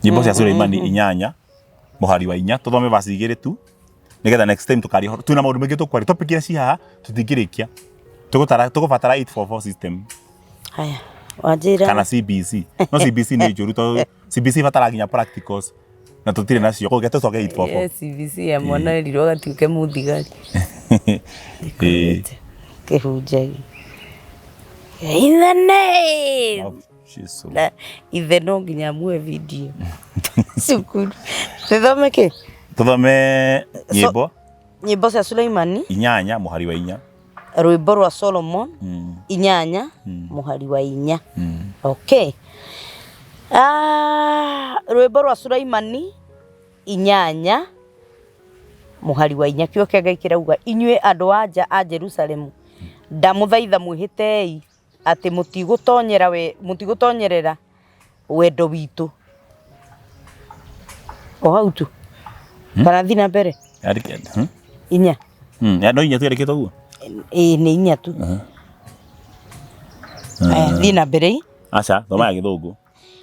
Nyĩmbo cia Suleimani 8 mũhari wa 4, tũthome verse 2 tu nĩgetha next time tũkaria ũhoro. Twĩna maũndũ maingĩ tũkwaria, topic iria ci haha tũtingĩrĩkia, tũgũtara tũgũbatara 844 system. Haya, wanjĩra. Kana CBC. No CBC nĩ njũru tondũ CBC ĩbataraga nginya practicals na tũtirĩ nacio, koguo reke tũcoke 844. Yes, CBC ya mwana erirwo agatuĩke mũthigari. Ĩĩ. Kĩhunjagia. In the name Of Jesus. Na ithe no nginya muoe video cukuru. Tũthome kĩ? Tũthome nyĩmbo. Nyĩmbo cia Suleimani 8 mũhari wa 4. Rwĩmbo rwa Solomon 8 mũhari wa 4. Okay. Ah, rwĩmbo rwa Suleimani 8 mũhari wa 4, kiugo kĩa Ngai kĩrauga, inyuĩ andũ a nja a Jerusalemu, ndamũthaitha mwĩhĩtei atĩ mũtigũtonyera we mũtigũtonyerera wendo witũ. O hau tu. Kana thiĩ na mbere? Yandĩke, hmm? 4. Ya, no 4 tu yandĩkĩtwo ũguo? Ĩĩ nĩ 4 tu. Haya, thiĩ na mbere. Aca, thoma ya Gĩthũngũ.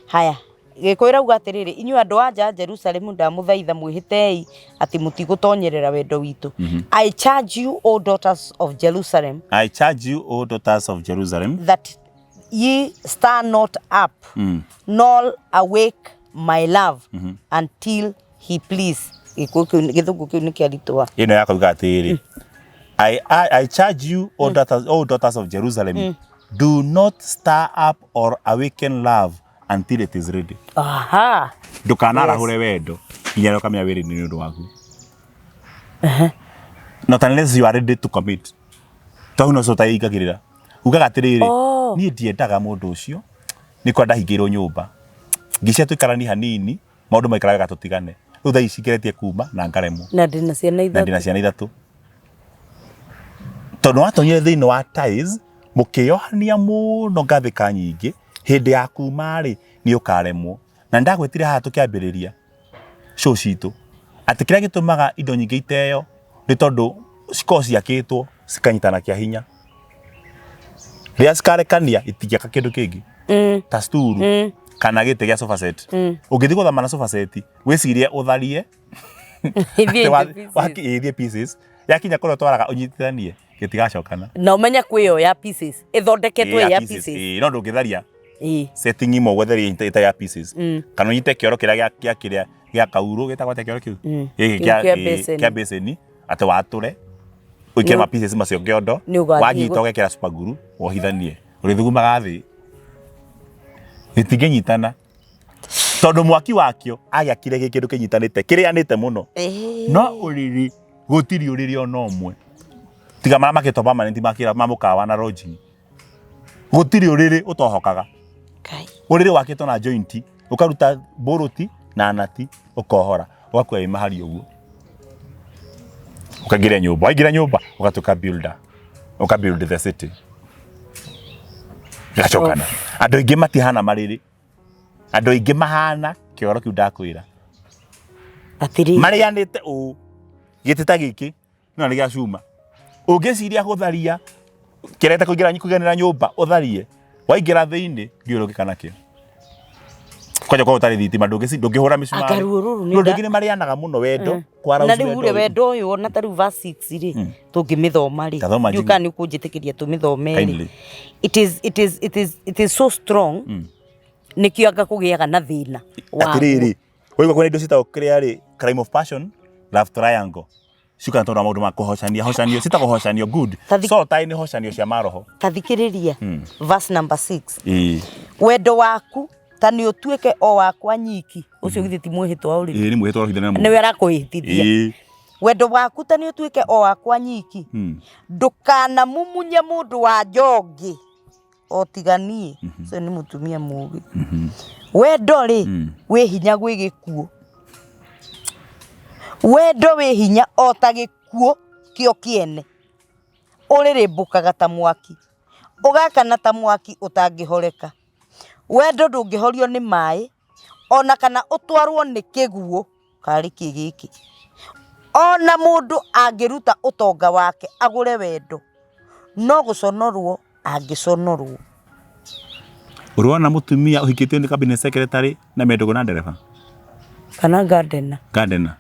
Haya, Gĩkũyũ ĩrauga atĩrĩrĩ, inyuĩ andũ a nja a Jerusalemu, ndamũthaitha mwĩhĩtei atĩ mũtigũtonyerera wendo witũ. I charge you, O daughters of Jerusalem, I charge you, O daughters of Jerusalem, that ye stir not up, nor awake my love, until he please. Gĩkũyũ kĩu, Gĩthũngũ kĩu nĩ kĩaritũha. Ĩno ya kuuga atĩrĩrĩ, I charge you, O daughters of Jerusalem, do not stir up or awaken love until it is ready. Aha. Ndũkanarahũre wendo nginya rĩrĩa ũkamenya wĩ ready nĩ ũndũ waku. Not unless you are ready to commit. Tondũ no ũcio ũtaingagĩrĩra. Ugaga atĩrĩrĩ, niĩ ndiendaga mũndũ ũcio, nĩ kwa ndahingĩirwo nyũmba. Ngĩcia tũikaranie hanini, maũndũ maikara wega tũtigane. Rĩu thaa ici ngeretie kuma na ngaremwo. Na ndĩna ciana Na ithatũ. ndĩna ciana ithatũ. Tondũ watonyire thĩinĩ wa ties, mũkĩohania mũno ngathĩka nyingĩ, hĩndĩ ya kuma rĩ, nĩ ũkaremwo. Na nĩndagwĩtire haha tũkĩambĩrĩria show citũ, atĩ kĩrĩa gĩtũmaga indo nyingĩ iteo, nĩ tondũ cikoragwo ciakĩtwo cikanyitana kĩa hinya. Rĩrĩa cikarekania itingĩaka kĩndũ kĩngĩ ta sturu kana gĩtĩ gĩa sofa set. Ũngĩthiĩ gũthama na sofa set wĩcirie ũtharie Ithiĩ into pieces. Ĩthiĩ pieces yakinya kũrĩa ũtwaraga ũnyitithanie gĩtigacokana. Na ũmenye kwĩyo ya pieces ĩthondeketwo Ĩ, ĩ ya pieces. Ĩ, no ndũngĩtharia setting imwe ũgwetheria ĩtarĩ ya pieces, kana ũnyite kĩoro kĩrĩa gĩa kĩrĩa gĩa kaurũ gĩtagwo atĩa kĩoro kĩu gĩkĩ Kĩu kĩa basin. Kĩa basin, atĩ watũre ũikĩre ma pieces macio kĩondo, Nĩ ũgathiĩ wanyita ũgekĩra super glue wohithanie, ũrĩthugumaga thĩ, gĩtingĩnyitana tondũ mwaki wakĩo agĩakire gĩ kĩndũ kĩnyitanĩte kĩrĩanĩte mũno. No ũrĩrĩ gũtirĩ ũrĩrĩ ona ũmwe tiga marĩa makĩtwo permanent makĩra ma mũkawa na lodging, gũtirĩ ũrĩrĩ ũtohokaga. Ngai. Ũrĩrĩ wakĩtwo na joint, ũkaruta mbũrũti na nati ũkohora ũgakua wĩ mahari ũguo ũkaingĩra nyũmba, waingĩra nyũmba ũgatuĩka builder, ũka build the city gacokana. Andũ aingĩ matihana marĩrĩ, andũ aingĩ mahana kĩoro kĩu ndakwĩra. Atĩrĩrĩ. Marĩanĩte ũũ gĩtĩ ta gĩkĩ no nĩ gĩa cuma, ũngĩciria gũtharia kĩrete kũingĩra kũiganĩra nyũmba ũtharie, waingĩra thĩinĩ ndiũĩ ũngĩka nakĩo kwanja kwa ũtarĩ thitima ndũngĩhũra mĩcumarĩ. Anga ruo rũrũ nĩ Andũ aingĩ nĩ marĩanaga mũno wendo kwara Na ũcio. rĩu rĩ, wendo ũyũ ona ta rĩu verse 6 rĩ, tũngĩmĩthoma rĩ, Tathoma. ndiũĩ kana nĩ ũkũnjĩtĩkĩria tũmĩthome rĩ. Kindly. It is so strong, nĩkĩo anga kũgĩaga na thĩna wa Atĩrĩrĩ, waigua kwĩna indo ciĩtagwo kĩrĩa rĩ, crime of passion, love triangle, ciukaga tondũ wa maũndũ ma kũhocania hocanio, ciĩtagwo hocanio good. So tai nĩ hocanio cia maroho. Ta thikĩrĩria verse number 6. Ĩĩ. Wendo waku ta nĩ ũtuĩke o wakwa nyiki. Ũcio githĩ ti mwĩhĩtwa ũrĩ? Ĩĩ, nĩ mwĩhĩtwa ũrahithania na Nĩwe arakũhĩtithia. Wendo waku ta nĩ ũtuĩke o wakwa nyiki, ndũkanamumunye mũndũ wa nja ũngĩ o tiga niĩ. Ũcio nĩ mũtumia mũũgĩ. Wendo rĩ, wĩ hinya gwĩ gĩkuũ, wendo wĩ hinya o ta gĩkuũ kĩo kĩene, ũrĩrĩmbũkaga ta mwaki, ũgakana ta mwaki ũtangĩhoreka. Wendo ndũngĩhorio nĩ maĩ ona kana ũtwarwo nĩ kĩguũ. Karĩ kĩ gĩkĩ? Ona mũndũ angĩruta ũtonga wake agũre wendo, no gũconorwo angĩconorwo. Ũrona mũtumia ũhikĩtio nĩ cabinet secretary na mendũgũ na ndereba? Kana gardener. Gardener.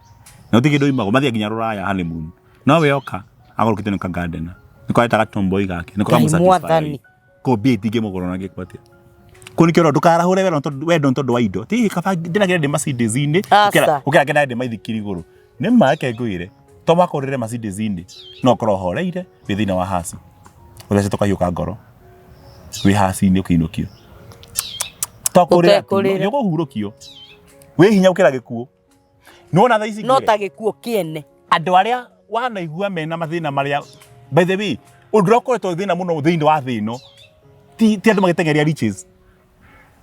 Na gũtirĩ kĩndũ imagwo mathiĩ nginya rũraya honeymoon. No we oka agũrũkĩtio nĩ ka gardener. Nĩko areta gatomboy gake. Nĩko Ngai kamũ mwathani. Ko mbia itingĩmũgũra ona angĩkwo atĩa. Kũu nĩkĩo ũrona ndũkarahũre wendo tondũ wendo nĩ tondũ wa indo. Ti kaba ndĩragĩra ndĩ Mercedes-inĩ Aca. gũkĩra ngenda ndĩ maithikiri igũrũ. Nĩ ma reke ngwĩre to mũhaka ũrĩre Mercedes-inĩ no ũkorwo ũhoreire wĩ thĩinĩ wa haci. Ũthecetwo kahiũ ka ngoro wĩ haci-inĩ ũkĩinũkio. To kũrĩra tu, Ũtekũrĩra. nĩ ũkũhurũkio. Wĩ hinya gũkĩra gĩkuũ. Nĩwona thaa ici No ngwĩre? ta gĩkuũ kĩene. Andũ arĩa wanaigua mena mathĩna marĩa, by the way, ũndũ ũrĩa ũkoretwo thĩna mũno thĩinĩ wa thĩ ĩno ti andũ magĩteng'eria riches,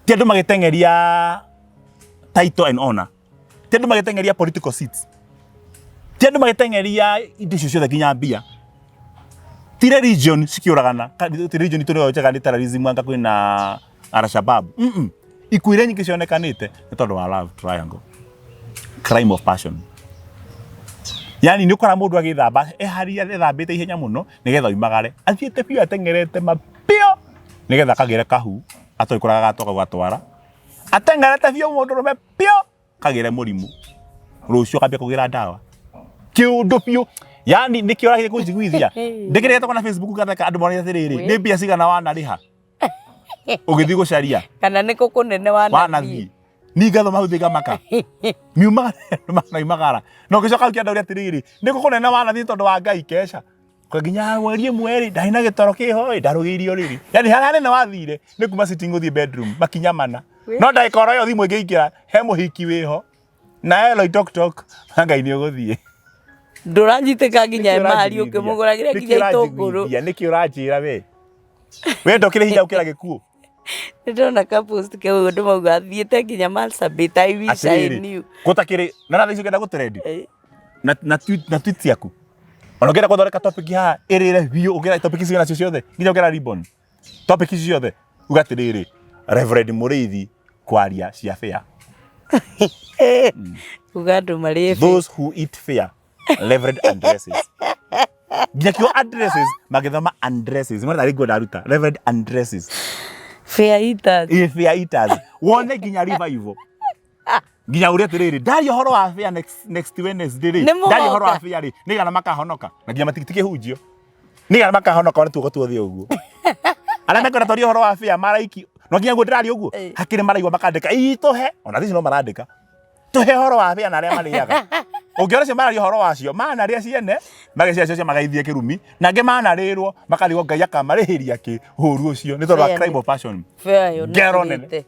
ti andũ magĩteng'eria title and honor, ti andũ magĩteng'eria political seats, ti andũ magĩteng'eria indo icio ciothe nginya mbia, ti religion cikĩũragana, ti religion itũ nĩyo njega nĩ terrorism anga kwĩna Al-Shabaab. Ikuũ iria nyingĩ cionekanĩte nĩ tondũ wa love triangle, crime of passion. Yani nĩ ũkora mũndũ agĩthamba eharia ethambĩte ihenya mũno nĩgetha oimagare athiĩte biũ ateng'erete mapio nĩgetha akagĩre kahu atoĩ kũrĩa gagatoka gatwara ateng'erete biũ mũndũrũme pio kagĩre mũrimũ rũciũ akambia kũgĩra ndawa kĩũndũ biũ. Yani nĩkĩo ũragĩria kũnjiguithia ndĩkĩrĩte na Facebook gatheka andũ moria atĩrĩrĩ, nĩ mbia cigana wanarĩha ũgĩthiĩ gũcaria? Kana nĩ kũ kũnene wanathiĩ? Wanathiĩ ningathoma hau thĩ ngamaka miumagara na ũgĩcoka ũkĩandaũria atĩrĩrĩ, nĩ kũ kũnene wanathiĩ tondũ wa Ngai keca kwa nginya mweri ĩmwe rĩ ndarĩ na gĩtoro kĩho ĩ ndarũgĩirio rĩrĩ, yani harĩa hanene wathire nĩ kuma sitting gũthiĩ bedroom makinya mana, no ndagĩka oro ĩyo thimũ ĩngĩingĩra he mũhiki wĩho na Oloitoktok na Ngai nĩ ũgũthiĩ. Ndũranyitĩka nginya mahari ũkĩmũgũragĩra nginya itũngũrũ. Nĩkĩ ũranjĩra we wendo kĩrĩ hinya gũkĩra gĩkuũ? Nĩ ndona ka post kau andũ mauga thiĩte nginya Marsabit, I wish I Atĩrĩrĩ, knew. Gũtakĩrĩ na thaa ici ũngĩenda gũtrendi na tweet ciaku, ona ũngĩenda gũthondeka topic haha ĩrĩre biũ, ũngĩenda topic icio nacio ciothe nginya ũngĩenda ribbon topic icio ciothe, uga atĩrĩrĩ, Reverend Mũrĩithi kwaria cia fair. Uga andũ marĩe. Those who eat fair, Reverend addresses. Nginya kiugo addresses magĩthoma undresses. Mwana tarĩ nguo ndaruta. Reverend undresses. Fair eaters. Ĩ fair eaters. Wone nginya revival. Nginya ũrĩa atĩrĩrĩ, ndaria ũhoro wa fair next Wednesday rĩ. Nĩ mũgoka. Ndaria ũhoro wa fair rĩ, nĩigana makahonoka. Na nginya matigiti kĩhunjio. Nĩigana makahonoka ona tuoko tuothe ũguo. Arĩa mekwenda twarie ũhoro wa fair maraiki. No nginya nguo ndĩraria ũguo. Ĩ. Hakĩrĩ maraigua makandĩka, ii tũhe. Ona thaici no marandĩka. Tũhe ũhoro wa fair na arĩa marĩaga. Ũngĩona acio mararia ũhoro wacio, manarĩa ciene, mageciria cio magaithie kĩrumi, na angĩ manarĩrwo, makarigwo Ngai akamarĩhĩria kĩ ũru ũcio nĩ tondũ wa Fair crime of passion. Fair ĩyo nĩ Ngero nene. tũrĩte.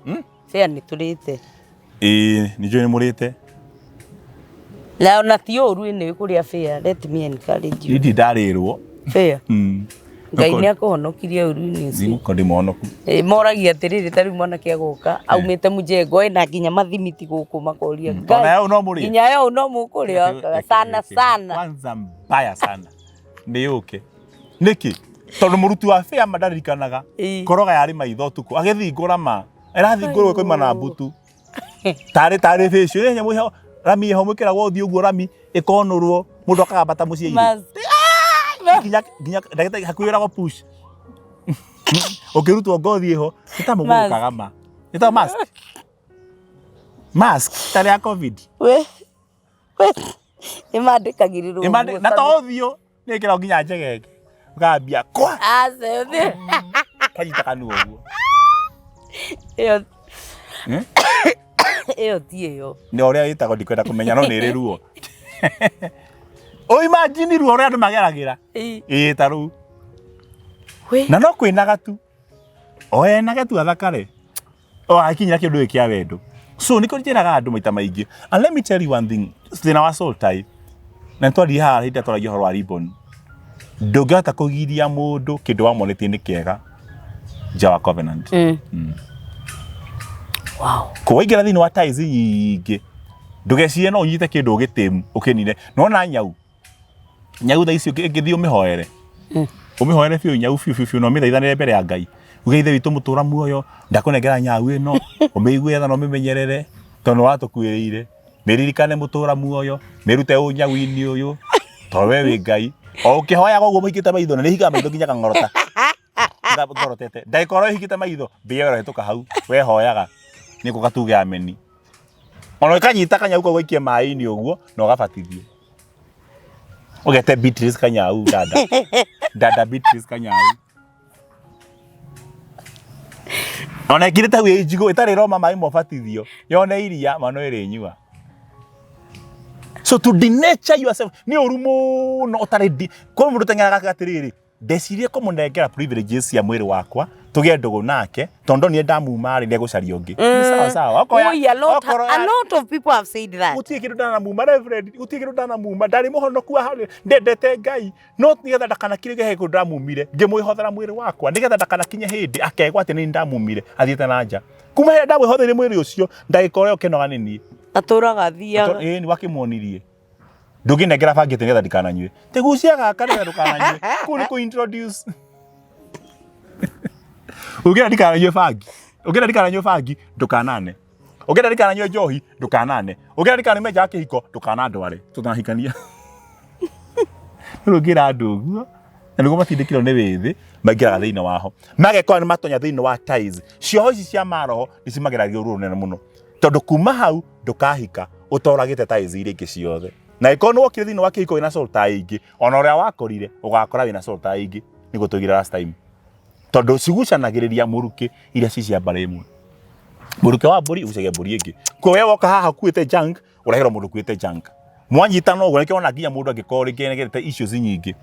Fair nĩ tũrĩte. Ĩĩ, nĩ njũĩ nĩ mũrĩte. Na ona ti ũru ĩnĩ kũrĩa fair. Let me encourage you. Ndirĩ ndarĩrwo. Fair. Ngai nĩ akũhonokirie ũru-inĩ ũcio. Ndigũkorwo ndĩ mũhonoku. Ĩ, moragia atĩrĩrĩ ta rĩu mwanake agoka aumĩte mũjengo ena nginya mathimiti gũkũ makoria Ngai, Ona yau no mũrĩe? nginya yau no mũkũrĩa sana sana. Kwanza mbaya sana. Nĩ yũke. Nĩkĩ? Tondũ mũruti wa fair ma ndaririkanaga. Ĩ. Koroga yarĩ maitho ũtukũ. Agĩthingũra ma. Ĩrathingũrwo ĩkoima na mbutu. Tarĩ tarĩ facial. Nĩ nyamũ ĩho rami ĩho mwĩkĩragwo ũthiũ ũguo rami ĩkonũrwo mũndũ akagamba ta mũciĩ. Nginya nginya ndagĩtarĩ hakuhĩ wĩragwo push. Ũkĩrutwo ngothi ĩho nĩ ta mũgũrũkaga ma. Nĩ ta mask. Mask tarĩ ya COVID. We. We. Ĩmandĩkagĩrĩrwo ũguo Na to ũthiũ nĩ ĩkĩragwo nginya njegenge. Ũkambia kwa. Aca ũthiũ. Kanyita kanua ũguo. Ĩyo Eh? ĩyo ti ĩyo. Nĩ ũrĩa ĩtagwo ndikwenda kũmenya no nĩ ĩrĩ ruo. Ũ imagine ruo rũrĩa andũ mageragĩra. Ĩ. Ĩĩ ta rũu. We. Na no kwĩnaga tu. O enage tu athakare. O akinyĩra kĩndũ gĩkĩ kĩa wendo. So nĩkĩo njĩraga andũ maita maingĩ. And let me tell you one thing. Thĩna wa soul tie. Na nĩtwaririe haha hĩndĩ ĩrĩa twaragia ũhoro wa ribbon. Ndũngĩhota kũgiria mũndũ kĩndũ wamuonetie nĩ kĩega nja wa covenant. Wow. Ko waingĩra thĩinĩ wa ties nyingĩ ndũgecirie no ũnyite kĩndũ ũgĩtĩmu ũkĩnine. Nĩwona nyau nyau thaa ici ũngĩthiĩ ũmĩhoere ũmĩhoere biũ nyau biũ biũ biũ na ũmĩthaithanĩre mbere ya Ngai uge ithe witũ mũtũra muoyo ndakũnengera nyau ĩno ũmĩigue tha na ũmĩmenyerere tondũ nĩwatũkuĩrĩire mĩririkane mũtũra muoyo mĩrute ũnyau-inĩ ũyũ tondũ we wĩ Ngai o ũkĩhoyaga ũguo mũhingĩte maitho na nĩhingaga maitho nginya kang'orota ngorotete ndagĩka oro ĩhingĩte maitho mbia ĩyo ĩrahĩtũka hau we hoyaga nĩguo gatuge ameni ona ũkanyita kanyau kau gaikie maĩ-inĩ ũguo na ũgabatithio ũgete Beatrice Kanyau dada dada Beatrice Kanyau ona ĩkirĩte hau ĩ njigũ ĩtarĩ ĩroma maĩ ma ũbatithio yone iria ma no ĩrĩnyua. So to denature yourself nĩ ũru mũno ũtarĩ kwĩ mũndũ ũteng'eraga atĩrĩrĩ ndecirie kũmũnengera privileges cia mwĩrĩ wakwa tũgĩe ndũgũ nake tondũ ndonire ndamuma rĩ nĩegũcaria ũngĩ. Nĩ sawa sawa. Okorwo Oi, a lot, okorwo a lot of people have said that. Gũtirĩ kĩndũ ndanamuma Reverend, gũtirĩ kĩndũ ndanamuma, ndarĩ mũhonoku wa harĩ, ndendete Ngai, no nĩgetha ndakanakinyĩre he kũndũ ndamumire, ngĩmwĩhothera mwĩrĩ wakwa, nĩgetha ndakanakinye hĩndĩ akegwatia nĩ niĩ ndamumire athiĩte na nja. Kuma hĩndĩ ndamwĩhotheire mwĩrĩ ũcio, ndagĩka oro ĩyo kĩnoga nĩ niĩ. Atũraga athiaga. Ĩĩ nĩ wakĩmuonirie. Ndũngĩnengera bangi atĩ nĩgetha ndikananyue. Tĩgucia gaka nĩgetha ndũkananyue. Kũu nĩ kũ introduce. Ũngĩenda ndikananyue bangi. Ũngĩenda ndikananyue bangi, ndũkanane. Ũngĩenda ndikananyue njohi, ndũkanane. Ũngĩenda ndikanaume nja wa kĩhiko, ndũkanandware. Tũtanahikania. Rĩu ũngĩra andũ ũguo, na nĩguo matindĩkirwo nĩ wĩthĩ, maingĩraga thĩinĩ waho. Magekora nĩ matonya thĩinĩ wa ties. Cioho ici cia maroho nĩ cimageragia ruo rũnene mũno. Tondũ kuma hau ndũkahika ũtoragĩte ties iria ingĩ ciothe. Na ĩkorwo nĩ wokire thĩinĩ wa kĩhiko wĩna soul tie ingĩ, ona ũrĩa wakorire ũgakora wĩna soul tie ingĩ, nĩguo twaugire last time. Tondũ cigucanagĩrĩria mũrukĩ iria ci cia mbarĩ ĩmwe. Mũrukĩ wa mbũri ũgucagia mbũri ĩngĩ. Koguo we woka haha ũkuĩte junk, ũreherwo mũndũ ũkuĩte junk. Mwanyitana ũguo nĩkĩo wona nginya mũndũ angĩkorwo rĩngĩ nĩagerete issues nyingĩ,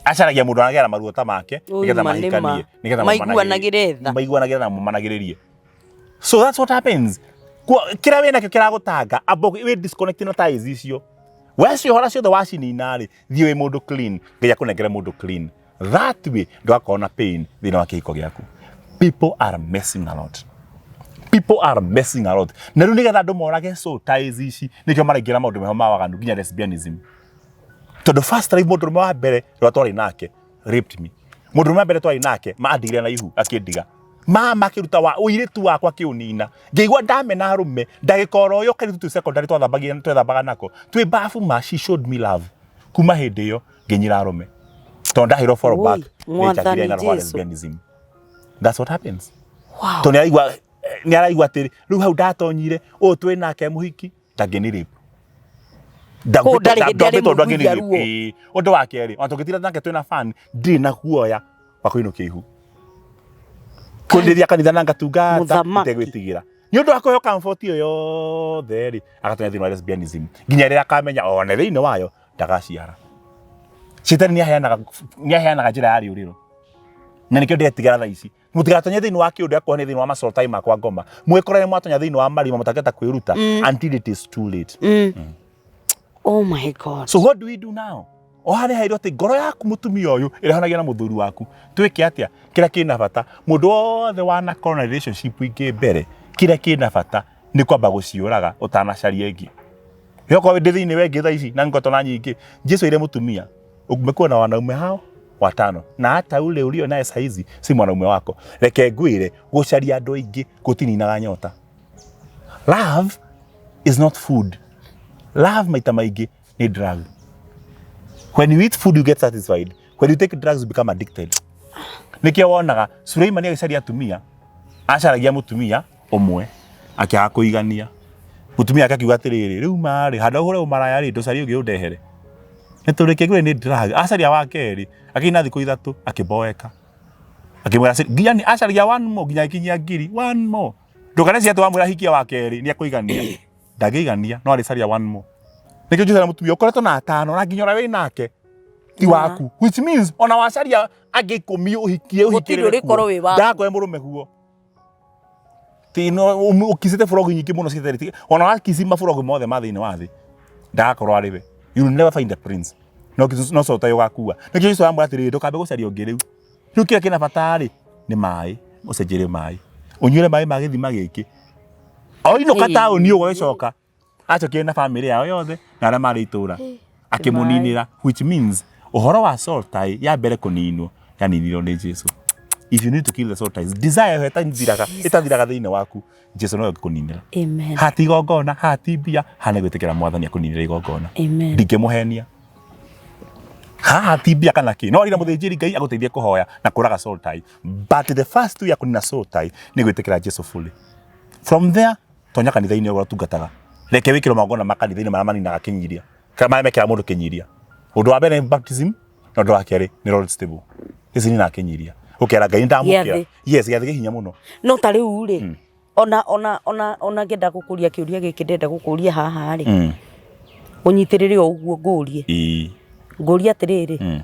acaragia mũndũ aragera maruo ta make Ui, nĩgetha ma nĩ ma. mahikanie, nĩgetha Maiguanagĩre tha. maiguanagĩre na momanagĩrĩrie. So that's what happens. Kĩrĩa wĩnakĩo kĩragũtanga, amba wĩ disconnect na ties icio. Waciohora ciothe wacinina rĩ, thiĩ wĩ mũndũ clean, Ngai akũnengere mũndũ clean. That way ndũgakorwo na pain thĩinĩ wa kĩhiko gĩaku. People are messing a lot. People are messing a lot. Na rĩu nĩgetha andũ morage soul ties ici, nĩkĩo maraingĩra maũndũ meho ma waganu nginya lesbianism. Tondũ first life mũndũrũme wa mbere ũrĩa twarĩ nake raped me. Mũndũrũme wa mbere twarĩ nake ma andigire na ihu akĩndiga. Mama akĩruta wa ũirĩtu wakwa akĩũnina. Ngĩigua ndamena arũme, ndagĩka oro ĩyo kairĩtu twĩ secondary twathambagia twethambaga nako. Twĩ bafu ma she showed me love. Kuma hĩndĩ ĩyo ngĩnyira arũme. Tondũ ndaheirwo follow Oi, back nĩ Mwathani njagire na roho wa Jesu. lesbianism. That's what happens. Wow. Tondũ nĩ araigua atĩrĩ, rĩu hau ndatonyire ũyũ twĩ nake mũhiki ndangĩni rape. Kũu ndarĩ hĩndĩ arĩ Ndambĩtwo ndangĩni mũiguithia rape. ruo. Ĩĩ. Ũndũ wa kerĩ, ona tũngĩtinda nake twĩna fan, ndirĩ na guoya wa kũinũkia ihu kũndĩria kanitha na ngatungata Mũthamaki. itegwĩtigĩra nĩ ũndũ wa kũheo comfort ĩyo yothe rĩ, agatonya thĩinĩ wa lesbianism nginya rĩrĩa akamenya one thĩinĩ wayo ndagaciara. Cetani nĩ aheanaga njĩra ya rĩũrĩro, na nĩkĩo ndĩretigĩra thaa ici mũtigatonye thĩinĩ wa kĩũndũ gĩa thĩinĩ wa masoul tie makwa ngoma mwĩkorere mwatonya thĩinĩ wa marima mũtangĩhota kwĩruta until it is too late. Oh my God. So what do we do now? O harĩa heirwo atĩ ngoro yaku mũtumia ũyũ ĩrehonagia na mũthuri waku, twĩke atĩa? Kĩrĩa kĩna bata, mũndũ wothe wanakorwo na relationship ingĩ mbere, kĩrĩa kĩna bata nĩ kwamba gũciũraga ũtanacaria ĩngĩ. Yokorwo ndĩ thĩinĩ wengĩ thaa ici na ngoto na nyingĩ, Jesu aire mũtumia, umekuwa na wanaume hao watano na hata ule ulio naye saizi si mwanaume wako. Reke ngwĩre, gũcaria andũ aingĩ gũtininaga nyota. Love is not food. Love maita maingĩ nĩ drug. When you eat food, you get satisfied. When you take drugs, you become addicted. Nĩkĩo wonaga Suleimani agĩcaria atumia, acaragia mũtumia ũmwe akĩaga kũigania. Mũtumia ake akiuga atĩrĩrĩ, rĩu marĩ handũ ũhũre ũmaraya rĩ, ndũcarie ũngĩ ũndehere. Nĩ tondũ reke ngwĩre nĩ drug. Acaria wa kerĩ, akĩina thikũ 3 akĩboeka. Akĩmwĩra nginya nĩ acaragia one more nginya akinyia 1000, one more. Ndũkanecirie atĩ wamwĩra hikia wa kerĩ nĩ akũigania. Ndangĩigania, no arĩcaria one more. Nĩkĩo njũcaga mũtumia ũkoretwo na atano na nginya ũrĩa wĩ nake ti waku, which means ona wacaria angĩ 10 ũhikie Gũtirĩ ũhikĩrĩre ũrĩkorwo wĩ waku. Ndagakorwo mũrũme guo ti no ũkicĩte burogi nyingĩ mũno citarĩ, ona wakici maburogi mothe ma thĩinĩ wa thĩ, ndagakorwo arĩ we. You will never find a prince. No no cota ũgakua. Nĩkĩo Jesũ aramwĩra atĩrĩrĩ, ndũkambe gũcaria ũngĩ rĩu. Rĩu kĩrĩa kĩna bata rĩ nĩ maĩ, ũcenjerie maĩ, ũnyuĩre maĩ ma gĩthima gĩkĩ. Oinũka taũni ũguo agĩcoka acokire na bamĩrĩ yao yothe na arĩa marĩ itũra akĩmũninĩra, which means ũhoro wa soul tie ya mbere kũninwo yaninirwo nĩ Jesu. If you need to kill the soul ties, desire ĩyo ĩtathiraga ĩtathiraga thĩinĩ waku, Jesu nowe ũngĩkũninĩra. Amen. Hati igongona, hati mbia, hana gwĩtĩkĩra Mwathani akũninĩra igongona. Amen. Ndingĩmũhenia haha ti mbia kana kĩ, no arira mũthĩnjĩri Ngai agũteithie kũhoya na kũraga soul tie, but the first two ya kũnina soul tie nĩ gwĩtĩkĩra Jesu fully. From there, tonya kanitha-inĩ ũrĩa ũtungataga, reke wĩkĩrwo magongona ma kanitha-inĩ marĩa maninaga kĩnyiria kana marĩa mekĩraga mũndũ kĩnyiria. Ũndũ wa mbere nĩ baptism, na ũndũ wa kerĩ nĩ Lord's table. Ici ninaga kĩnyiria, ũkera Ngai nĩndamũkĩra. Gĩathĩ. Yes, gĩathĩ kĩ hinya mũno. No ta rĩu rĩ, ona ngĩenda gũkũria kĩũria gĩkĩ ndĩrenda gũkũria haha rĩ, ũnyitĩrĩre o ũguo ngũrie. Ngũrie atĩrĩrĩ,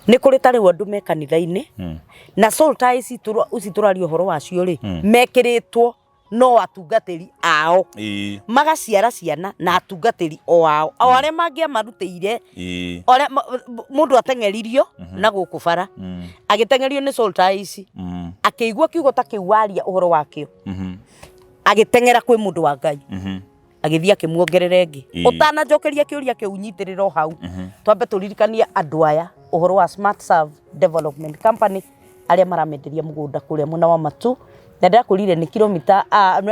nĩ kũrĩ ta rĩu andũ me kanitha-inĩ na soul ties ici tũraria ũhoro wacio rĩ, mekĩrĩtwo no atungatĩri ao, magaciara ciana na atungatĩri o ao, o arĩa mangĩamarutĩire, o arĩa mũndũ ateng'eririo na gũkũ bara, agĩteng'erio nĩ soul ties ici, akĩigua kiugo ta kĩu waria ũhoro wakĩo, agĩteng'era kwĩ mũndũ wa Ngai, agĩthiĩ akĩmuongerera ĩngĩ. Ũtananjokeria kĩũria kĩu, nyitĩrĩra o hau, twambe tũririkanie andũ aya ũhoro wa Smart Serve Development Company arĩa maramenderia mũgũnda kũrĩa mwena wa Matu, na ndĩrakwĩrire nĩ kilomita,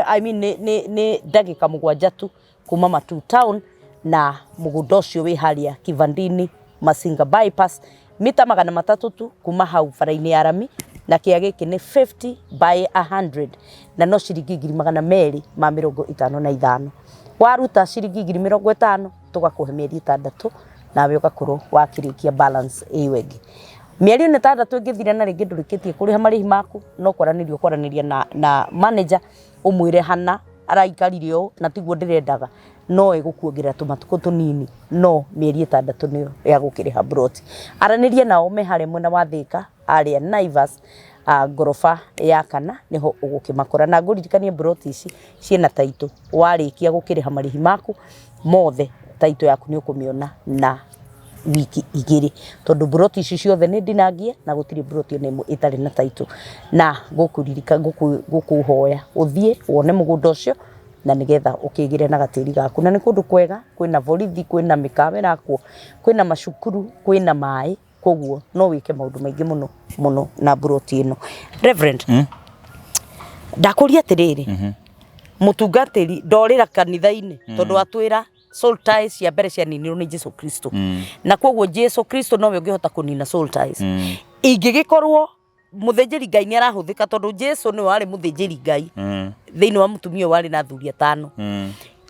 I mean, nĩ ndagĩka 7 tu kuma Matu town, na mũgũnda ũcio wĩ harĩa Kivandini Masinga bypass, mita 300 tu kuma hau bara-inĩ ya rami, na kĩa gĩkĩ nĩ 50 by 100 na no ciringi 255,000. Waruta ciringi 50,000, tũgakũhe mĩeri 6 nawe ũgakorwo wakĩrĩkia balance ĩyo ĩngĩ. Mĩeri ĩno 6 ĩngĩthira na rĩngĩ ndũrĩkĩtie kũrĩha marĩhi maku, no kwaranĩria ũkwaranĩria na manager, ũmwĩre hana araikarire ũũ na tiguo ndĩrendaga, no ĩgũkuongerera tũmatukũ tũnini, no mĩeri 6 nĩyo ya gũkĩrĩha mburoti. Aranĩria nao me harĩa mwena wa Thĩka, harĩa Naivas, ngoroba ya kana nĩho ũgũkĩmakora. Na ngũririkanie mburoti ici ciĩna taitũ, warĩkia gũkĩrĩha marĩhi maku mothe, taitũ yaku nĩ ũkũmĩona na wiki 2, tondũ mburoti ici ciothe nĩ ndinangie na gũtirĩ mburoti ona ĩmwe ĩtarĩ na taitũ. Na gũkũririka gũkũhoya ũthiĩ wone mũgũnda ũcio na nĩgetha ũkĩgĩre na gatĩri gaku, na nĩ kũndũ kwega, kwĩna borithi, kwĩna mĩkawa ĩrakwo, kwĩna macukuru, kwĩna maĩ, koguo no wĩke maũndũ maingĩ mũno mũno na mburoti ĩno. Reverend, ndakũria atĩrĩrĩ, mũtungatĩri ndorĩra kanitha-inĩ tondũ atwĩra Soul ties cia mbere cianinirwo nĩ Jesu Kristo, na koguo Jesu Kristo nowe ũngĩhota kũnina soul ties. Ingĩgĩkorwo mũthĩnjĩri Ngai nĩ arahũthĩka, tondũ Jesu nĩwe warĩ mũthĩnjĩri Ngai thĩinĩ wa mũtumia ũyũ warĩ na athuri atano,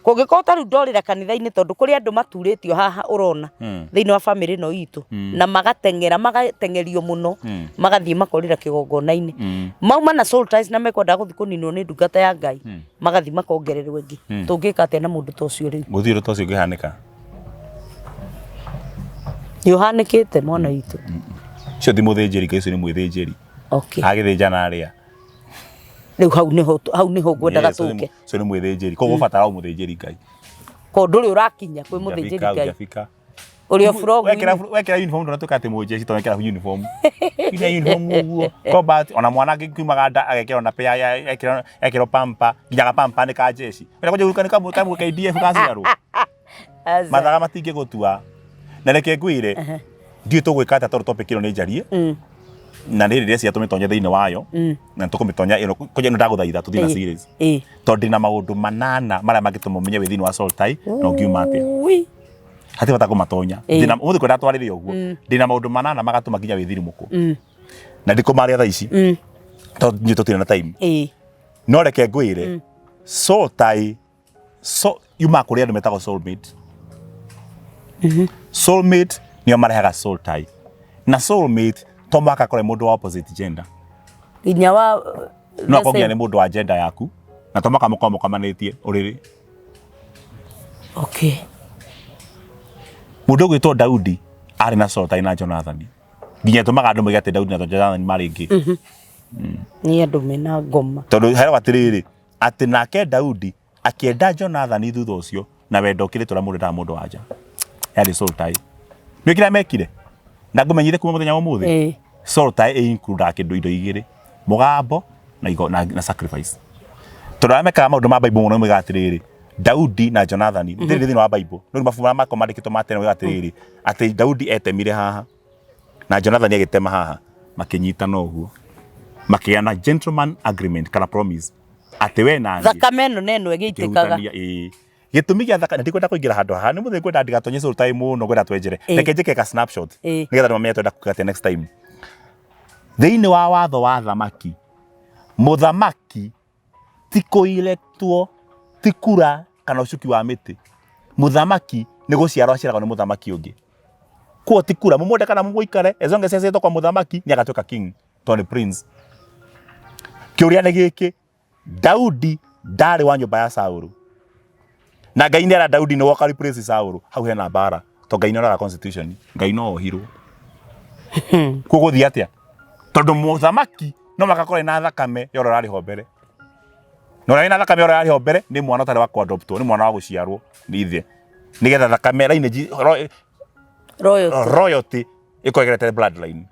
kũngĩkorwo ta rĩu ndorĩra kanitha-inĩ, tondũ kũrĩ andũ maturĩtio haha ũrona thĩinĩ wa bamĩrĩ ĩno itũ, na magateng'era, magateng'erio mũno, magathiĩ makorĩra kĩgongona-inĩ, mauma na soul ties na mekwendaga gũthiĩ kũninwo nĩ ndungata ya Ngai, magathiĩ makongererwo ĩngĩ. Tũngĩka atĩa na mũndũ ta ũcio rĩu? Gũtirĩ ũndũ ta ũcio ũngĩhanĩka. Nĩ ũhanĩkĩte, mwana witũ. Ũcio ti mũthĩnjĩri Ngai, ũcio nĩ mwĩthĩnjĩri. Agĩthĩnja na arĩa. Rĩu hau nĩho ngwendaga tũke. Ũcio nĩ mwĩthĩnjĩri, koguo ũbatara o mũthĩnjĩri Ngai. Ko ndũrĩ ũrakinya kwĩ mũthĩnjĩri Ngai. Hujafika. Ũrĩ o frog. Wekĩra uniform ndũnatuĩka atĩ mũjeshi tondũ wekĩra uniform. Ina uniform ũguo. Combat ona mwana angĩkiumaga nda agekĩrwo na pea, ekĩrwo pamper, nginya ga pamper nĩ ka jeshi. Wenda kũnjĩra nĩ kamwe kamwe KDF gaciarwo. Aca. Mathaga matingĩgũtua. Na reke ngwĩre, ndiũĩ tũgwĩka atĩa tondũ topic ĩno nĩ njarie na nĩ rĩrĩa cia tũmĩtonye thĩinĩ wayo, na tũkũmĩtonya ĩno kũnja ĩno ndagũthaitha tũthiĩ na series, tondũ ndĩna maũndũ manana marĩa mangĩtũma ũmenye wĩ thĩinĩ wa soul tie na ũngiuma atĩa. Ui. Hatirĩ bata kũmatonya. Ndĩna ũmũthĩ kwenda twarĩre ũguo, ndĩna maũndũ manana magatũma nginya wĩthirimũkwo, na ndikũmaria thaa ici tondũ ithuĩ tũtirĩ na time. No reke ngwĩre, soul tie so yumaga kũrĩ andũ metagwo soulmate. Soulmate nĩo marehaga soul tie, na soulmate to mũhaka akorwo mũndũ wa opposite gender. Nginya wa No akorwo nginya nĩ mũndũ wa gender yaku, na to mũhaka mũkorwo mũkomanĩtie ũrĩrĩ. Mũndũ ũgwĩtwo Daudi arĩ na soul tie na Jonathan, nginya ĩtũmaga andũ moige atĩ Daudi na Jonathan marĩ ngĩ. Nĩ andũ mena ngoma. Tondũ heragwo atĩrĩrĩ, atĩ nake Daudi akĩenda Jonathani thutha ũcio na wendo ũkĩrĩte ũrĩa mũndũ endaga mũndũ wa nja. Yarĩ soul tie. Nĩ kĩrĩa mekire na ngũmenyire kuma mũthenya wa ũmũthĩ. Soul tie ĩ include kĩndũ indo igĩrĩ, mũgambo na, na sacrifice, tondũ arĩa mekaga maũndũ ma Bible mũno moigaga atĩrĩrĩ, Daudi na Jonathani ndĩrĩ thĩinĩ wa Bible, no mabuku marĩa makoragwo mandĩkĩtwo ma tene moigaga atĩrĩrĩ, atĩ Daudi etemire haha na Jonathani agĩtema haha, makĩnyitana ũguo, makĩgĩa na gentleman agreement kana promise atĩ we na niĩ Thakame ĩno na ĩno ĩgĩitĩkaga. Kĩhutania, ĩĩ. Gĩtũmi gĩa thakame, ndikwenda kũingĩra handũ haha, nĩ mũthĩ ngwenda ndigatonye soul tie mũno, ngwenda twenjere. Reke njĩke ka snapshot nĩgetha andũ mamenye twenda kuga atĩa next time. Thĩinĩ wa watho wa thamaki, mũthamaki ti kũiretwo, ti kura kana ũcuki wa mĩtĩ. Mũthamaki nĩ gũciarwo aciaragwo nĩ mũthamaki ũngĩ. Kuo ti kura, mũmwende kana mũmũikare, as long as aciarĩtwo kwa mũthamaki nĩ agatuĩka king tondũ nĩ prince. Kĩũria nĩ gĩkĩ, Daudi ndarĩ wa nyũmba ya Saũlũ, na Ngai nĩ era Daudi nĩ woka replace Saũlũ. Hau hena mbara to Ngai nĩ onaga constitution, Ngai no ohirwo. Kũgũthiĩ atĩa? Tondũ mũthamaki no makakorwo na thakame ya ũrĩa ũrarĩ ho mbere, na ũrĩa wĩna thakame ya ũrĩa ũrarĩ ho mbere nĩ mwana ũtarĩ wa kũadoptwo, nĩ mwana wa gũciarwo nĩ ithe, nĩgetha thakame lineage Royalty. Royalty ĩkorwo ĩgerete bloodline,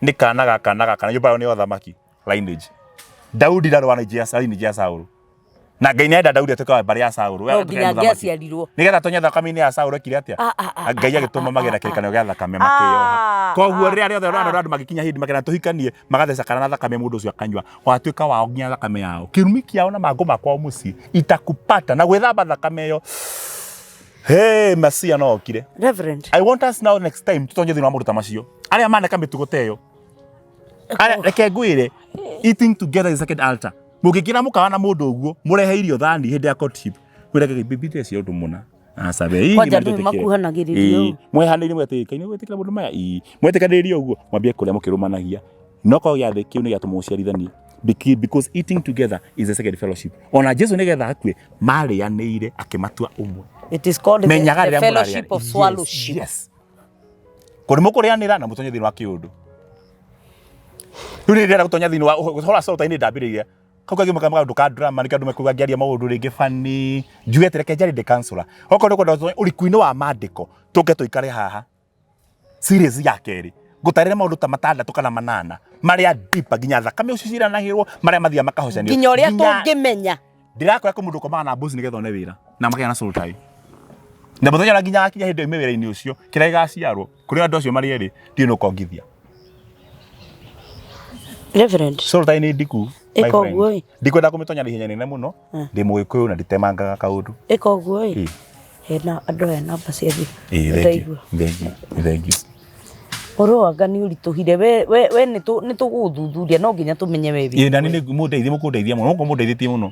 nĩ kana gaka na gaka na nyũmba yao nĩ ya ũthamaki, lineage. Daudi ndarĩ wa lineage ya lineage ya Saũlũ, na Ngai nĩarenda Daudi atuĩke wa mbarĩ ya Saũlũ. No nginya angĩaciarirwo. Nĩgetha atonye thakame-inĩ ya Saũlũ ekire atĩa? Ngai agĩtũma magĩe na kĩrĩkanĩro gĩa thakame, makĩyoha. Koguo rĩrĩa rĩothe ũrona andũ magĩkinya hĩndĩ makĩra tũhikanie, magatheca kana na thakame, mũndũ ũcio akanyua, watuĩka wao nginya thakame yao, kĩrumi kĩao na mangũ ma kwao mũciĩ itakupata na gwĩthamba thakame ĩyo. Hey, Masia no okire. Reverend. I want us now next time tutonye thĩinĩ wa maũndũ ta macio, arĩa maneka mĩtugo ta ĩyo. Arĩa, reke ngwĩre, eating together is second altar. Mũngĩingĩra mũkawa na mũndũ ũguo, mũrehe irio thani hĩndĩ ya courtship, kwĩra bibi ndĩreciria ũndũ mũna. Aca we, ii, Kwanja nĩ andũ twĩtĩkĩre. makuhanagĩrĩria Ĩĩ, ũũ. mwehanĩire mwetĩkĩra nĩ gwĩtĩkĩra maũndũ maya, ĩĩ, mwetĩkanĩrĩria ũguo mwambie kũrĩa mũkĩrũmanagia, no korwo gĩathĩ kĩu nĩ gĩatũma ũciarithanie. Because eating together is a second fellowship. Ona Jesu nĩgetha akue marĩanĩire akĩmatua ũmwe. It is called Menyaga the rĩrĩa fellowship mũrarĩa. of swallowship. Yes. Kũrĩ mũkũrĩanĩra na mũtonye thĩinĩ wa kĩũndũ. Rĩu nĩ ndĩrenda gũtonya thĩinĩ wa ũhoro wa soul-inĩ, ndambĩrĩria kau kangĩ kaũndũ ka drama, nĩkĩo andũ mekuga ngĩaria maũndũ rĩngĩ funny, njuge atĩ reke njarie ndĩ counselor. Okorwo nĩ ũkwenda gũtonya ũriku-inĩ wa mandĩko, tũke tũikare haha series ya kerĩ, ngũtarĩre maũndũ ta matandatũ kana manana marĩa deeper, nginya thakame ũcio ciranagĩrwo, marĩa mathiaga makahocanio, Nginya ũrĩa tũngĩmenya. Ndĩrakwĩra kwĩ mũndũ ũkomaga na mbuzi nĩgetha one wĩra na makagĩa na soul tie, na mũthenya ũrĩa nginya gakinya hĩndĩ oime wĩra-inĩ ũcio, kĩrĩa gĩgaciarwo kũrĩ andũ acio marĩ erĩ, ndiũĩ nĩ ũkongithia. Reverend. Soul tie nĩ ndiku, my Ĩka friend. ũguo ĩ. Ndikwenda kũmĩtonya na ihenya inene mũno, ndĩ mũgĩkũyũ na nditemangaga kaũndũ. Ĩka ũguo ĩ. Ĩ. Hena andũ aya namba cia thimũ. Ĩĩ, thank you. Ndaigua. Thank you. Thank you. Ũhoro anga nĩ ũritũhire we we we nĩ tũgũthuthuria no nginya tũmenye we wĩ Ĩĩ, nani nĩ mũndeithie, mũkũndeithia mũno, mũkũ mũndeithĩtie mũno.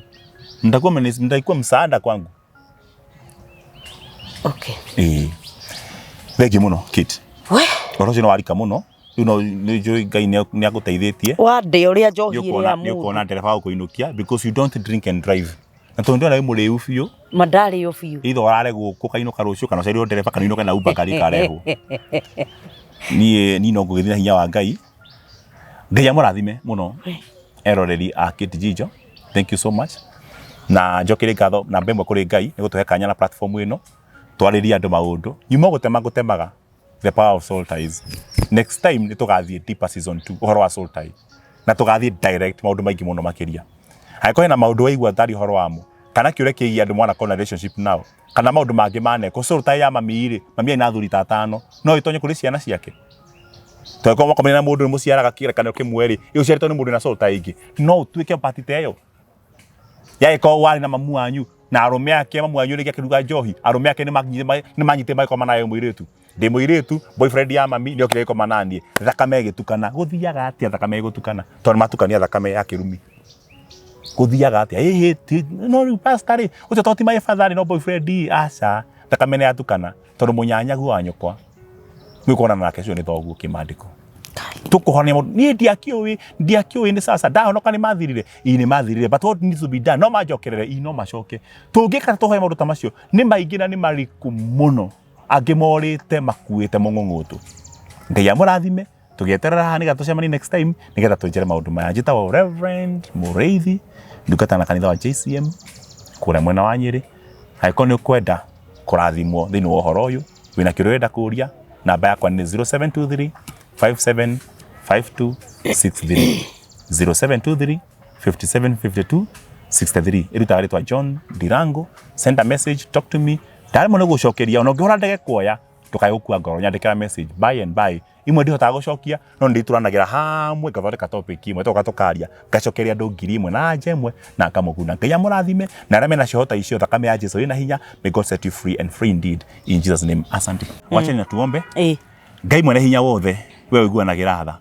Nitakuwa msaada kwangu. Okay. Ĩĩ. Thank you mũno, Kate. We Ũhoro ũcio nĩ warika mũno. Rĩu no nĩ njũĩ Ngai nĩ agũteithĩtie. Wandĩa ũrĩa njohi ĩrĩa Nĩ mũndũ. ũkuona ndereba wa gũkũinũkia because you don't drink and drive. Na tondũ ndĩrona wĩ mũrĩu biũ. Ma ndarĩo biũ. Either ũrare gũkũ ũkainũka rũciũ kana ũcarie ndereba kana ũinũke na Uber karĩ karehwo. Niĩ no ngũgĩthiĩ na hinya wa Ngai. Ngai amũrathime mũno eroreri a Kate Jijo. Thank you so much. Na njokerie ngatho namba ĩmwe kũrĩ Ngai nĩ gũtũhe kanya na platform ĩno twarĩrie andũ maũndũ. Nyuma gũtema ngũtemaga the power of soul ties. Next time nĩ tũgathiĩ deeper season 2 ũhoro wa soul tie. Na tũgathiĩ direct maũndũ maingĩ mũno makĩria. Angĩkorwo hena maũndũ waigua tari ũhoro wamo kana kĩũria kĩgiĩ andũ mwanakorwo na relationship nao kana maũndũ mangĩ manekwo soul tie ya mami rĩ, mami arĩ na athuri ta atano no ĩtonye kũrĩ ciana ciake. Tondũ mwakomania na mũndũ nĩ mũciaraga kĩgerekanio kĩmwe rĩ, ĩ ũciarĩtwo nĩ mũndũ wĩna soul tie ĩngĩ no ũtuĩke part ta ĩyo. Yagĩkorwo warĩ na mamu wanyu na arũme ake, mamu wanyu rĩngĩ akĩruga njohi, arũme ake nĩ manyitire magĩkoma nawe mũirĩtu. Ndĩ mũirĩtu, boyfriend ya mami nĩ okire agĩkoma naniĩ, thakame ĩgĩtukana. Gũthiaga atĩa thakame ĩgũtukana? Tondũ nĩ matukania thakame ya kĩrumi. Gũthiaga atĩa? Ĩhĩ, no rĩu pastor rĩ, ũcio to ti my father rĩ, no boyfriend ĩ, aca. Thakame nĩ yatukana tondũ mũnyanyaguo wa nyũkwa nĩ ũkuonana nake ũcio nĩ thoguo kĩmandĩko. Tũkũhonia mũndũ niĩ ndiakĩũĩ, ndiakĩũĩ nĩ sasa ndahonoka nĩ mathirire, ĩ nĩ mathirire, but what needs to be done, no manjokerere, ĩ no macoke. Tũngĩka tũhoe maũndũ ta macio nĩ maingĩ na nĩ mariku mũno, angĩ morĩte makuĩte mũng'ũng'ũtũ. Ngai amũrathime, tũgĩeterera haha nĩgetha tũcemanie next time nĩgetha twenjere maũndũ maya. Njĩtagwo Reverend Mũrĩithi, ndungata na kanitha wa JCM kũrĩa mwena wa Nyĩrĩ. Angĩkorwo nĩ ũkwenda kũrathimwo thĩinĩ wa ũhoro ũyũ, wĩna kĩũria ũrenda kũria, namba yakwa nĩ 0723 5752 63 0723 57 52 63. Ĩrutaga rĩtwa John Ndirango. Send a message, talk to me. Ndaremwo nĩ gũcokeria ona ũngĩhũra ndege kuoya ndũkae gũkua ngoro, nyandĩkĩra message by and by. Imwe ndihotaga gũcokia no nĩ ndĩturanagĩra hamwe ngathondeka topic imwe tũgoka tũkaria ngacokeria andũ 1000 na anja ĩmwe na ngamũguna. Ngai amũrathime na arĩa mena cioho ta icio, thakame ya Jesu ĩna hinya. May God set you free and free indeed in Jesus name. Asante. Wacheni na tuombe. Ngai mwene hinya wothe, we ũiguanagĩra tha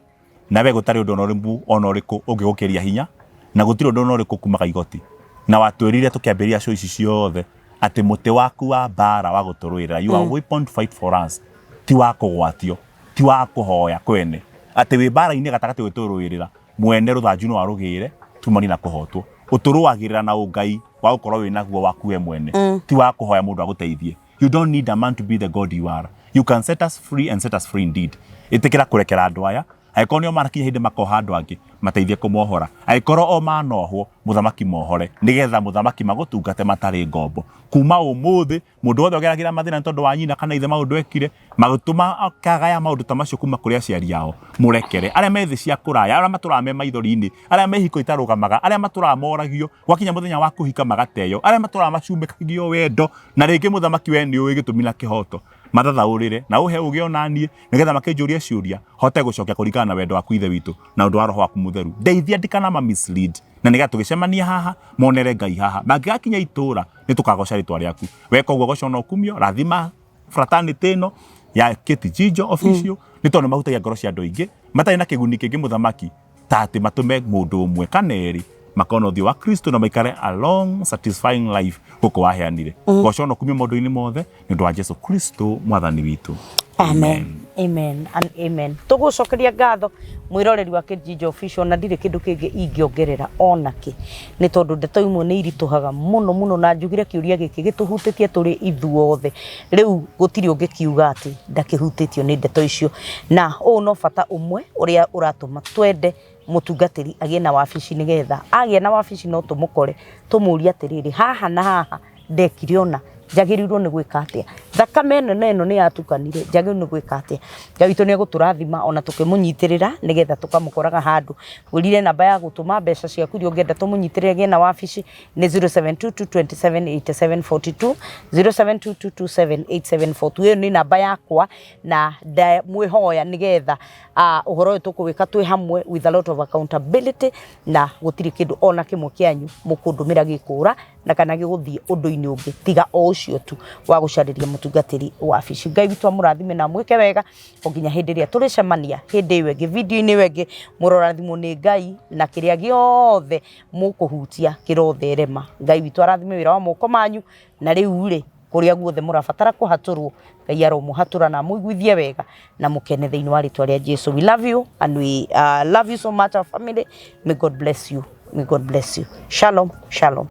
na we gũtarĩ ũndũ ona ũrĩkũ ona ũrĩkũ ũngĩgũkĩria hinya na gũtirĩ ũndũ ona ũrĩkũ kumaga igoti. Na watwĩrire tũkĩambĩrĩria show ici ciothe atĩ mũtĩ waku wa mbara wa gũtũrũĩrĩra, your weapon to fight for us, ti wa kũgwatio, ti wa kũhoya kwene, atĩ wĩ mbara-inĩ gatagatĩ ũgĩtũrũĩrĩra mwene rũthanju no arũgĩre tumani na kũhotwo. Ũtũrũagĩrĩra na ũngai wa gũkorwo wĩ naguo waku we mwene, ti wa kũhoya mũndũ agũteithie. You don't need a man to be the God you are. You can set us free and set us free indeed. Ĩtĩkĩra kũrekera andũ aya, angĩkorwo nĩo manakinya hĩndĩ makoha andũ angĩ, mateithie kũmohora. Angĩkorwo o manohwo, mũthamaki mohore, nĩgetha mũthamaki magũtungate matarĩ ngombo. Kuma ũmũthĩ, mũndũ wothe ũgeragĩra mathĩna nĩ tondũ wa nyina kana ithe maũndũ ekire, magĩtũma akagaya maũndũ ta macio kuma kũrĩ aciari ao, mũrekere. Arĩa me thĩ cia kũraya, arĩa matũraga me maithori-inĩ, arĩa me ihiko itarũgamaga, arĩa matũraga moragio, gwakinya mũthenya wa kũhika magateyo, arĩa matũraga macumĩkagio wendo, na rĩngĩ mũthamaki we nĩ ũĩ gĩtũmi na kĩhoto, mathathaũrĩre na ũhe ũgĩ ona niĩ, nĩgetha makĩnjũria ciũria hote gũcokia kũringana na wendo waku Ithe witũ na ũndũ wa Roho waku Mũtheru. Ndeithia ndikanama mislead, na nĩgetha tũgĩcemania haha monere Ngai haha, mangĩgakinya itũra nĩ tũkagoca rĩtwa rĩaku. Weka ũguo goca na ũkumio, rathima fraternity ĩno ya Kate Jijo official, nĩ tondũ nĩ mahutagia ngoro cia andũ aingĩ matarĩ na kĩguni kĩngĩ mũthamaki ta atĩ matũme mũndũ ũmwe kana erĩ makona ũthiũ wa Kristo na maikare a long satisfying life gũkũ waheanire. Goca na ũkumio maũndũ-inĩ mothe nĩ ũndũ wa Jesu Kristo mwathani witũ. Amen. Amen and amen. Tũgũcokeria ngatho mwĩroreri wa Kate Jijo official, na ndirĩ kĩndũ kĩngĩ ingĩongerera ona kĩ, nĩ tondũ ndeto imwe nĩ iritũhaga mũno mũno, na njugire kĩũria gĩkĩ gĩtũhutĩtie tũrĩ ithuothe. Rĩu gũtirĩ ũngĩkiuga atĩ ndakĩhutĩtio nĩ ndeto icio, na ũũ no bata ũmwe ũrĩa ũratũma twende mũtungatĩri agĩe na wabici, nĩgetha agĩa na wabici no tũmũkore tũmũrie atĩrĩrĩ, haha na haha ndekire ũna, njagĩrĩirwo nĩ gwĩka atĩa? Thakame ĩno na ĩno nĩ yatukanire, njagĩrĩirwo nĩ gwĩka atĩa? Ngai witũ nĩ egũtũrathima ona tũkĩmũnyitĩrĩra nĩgetha tũkamũkoraga handũ. Ngwĩrire namba ya gũtũma mbeca ciaku iria ũngĩenda tũmũnyitĩrĩre agĩe na wabici nĩ 0722278742, 0722278742. Ĩyo nĩ namba yakwa na ndamwĩhoya nĩgetha Ũhoro ũyũ tũkũwĩka twĩ hamwe with a lot of accountability, na gũtirĩ kĩndũ ona kĩmwe kĩanyu mũkũndũmĩra gĩkũra na kana gĩgũthiĩ ũndũ-inĩ ũngĩ tiga o ũcio tu wa gũcarĩria mũtungatĩri wabici. Ngai witũ amũrathime na amwĩke wega o nginya hĩndĩ ĩrĩa tũrĩcemania hĩndĩ ĩyo ĩngĩ, video-inĩ ĩyo ĩngĩ. Mũrorathimwo nĩ Ngai na kĩrĩa gĩothe mũkũhutia kĩrotherema. Ngai witũ arathime wĩra wa moko manyu, na rĩu rĩ, kũrĩa guothe mũrabatara kũhatũrwo, Ngai aromũhatũra na amũiguithie wega na mũkene thĩinĩ wa rĩtwa rĩa Jesu. We love you and we love you so much, our family. May God bless you. May God bless you. Shalom, shalom.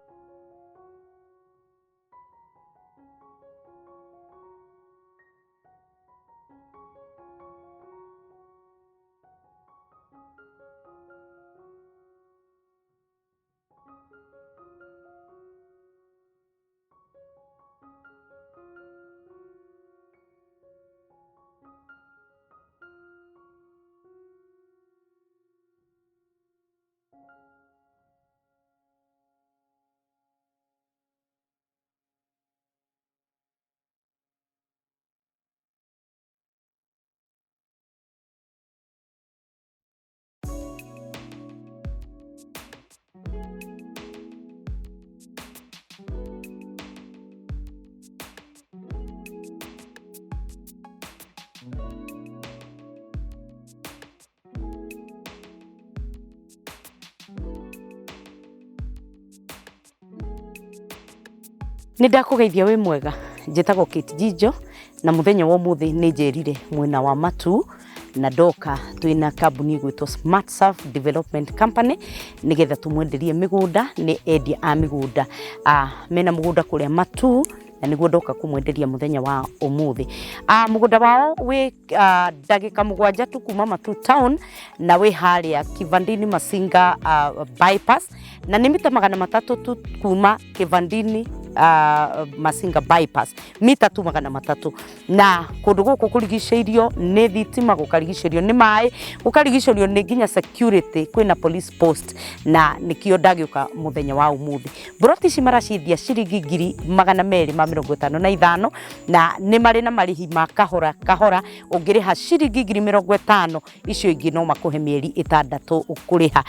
Nĩ ndakũgeithia wĩ mwega, njĩtagwo Kate Njijo na mũthenya wa ũmũthĩ nĩ njerire mwena wa Matuu na ndoka twĩna kambuni ĩgwĩtwo Smart Surf Development Company nĩgetha tũmwenderie mĩgũnda. Nĩ endia a mĩgũnda, mena mũgũnda kũrĩa Matuu na nĩguo ndoka kũmwenderia mũthenya wa ũmũthĩ. Mũgũnda wao wĩ ndagĩka 7 tu kuma Matuu town na wĩ harĩa Kivandini Masinga bypass, na nĩ mita 300 tu kuma Kivandini Masinga bypass, mita tu 300. Na kũndũ gũkũ kũrigicĩirio nĩ thitima, gũkarigicĩrio nĩ maĩ, gũkarigicĩrio nĩ nginya security, kwĩna police post, na nĩkĩo ndagĩũka mũthenya wa ũmũthĩ. Mburoti ici maraciendia ciringi 255,000, na nĩ marĩ na marĩhi ma kahora kahora. Ũngĩrĩha ciringi 50,000, icio ingĩ no makũhe mĩeri 6 kũrĩha.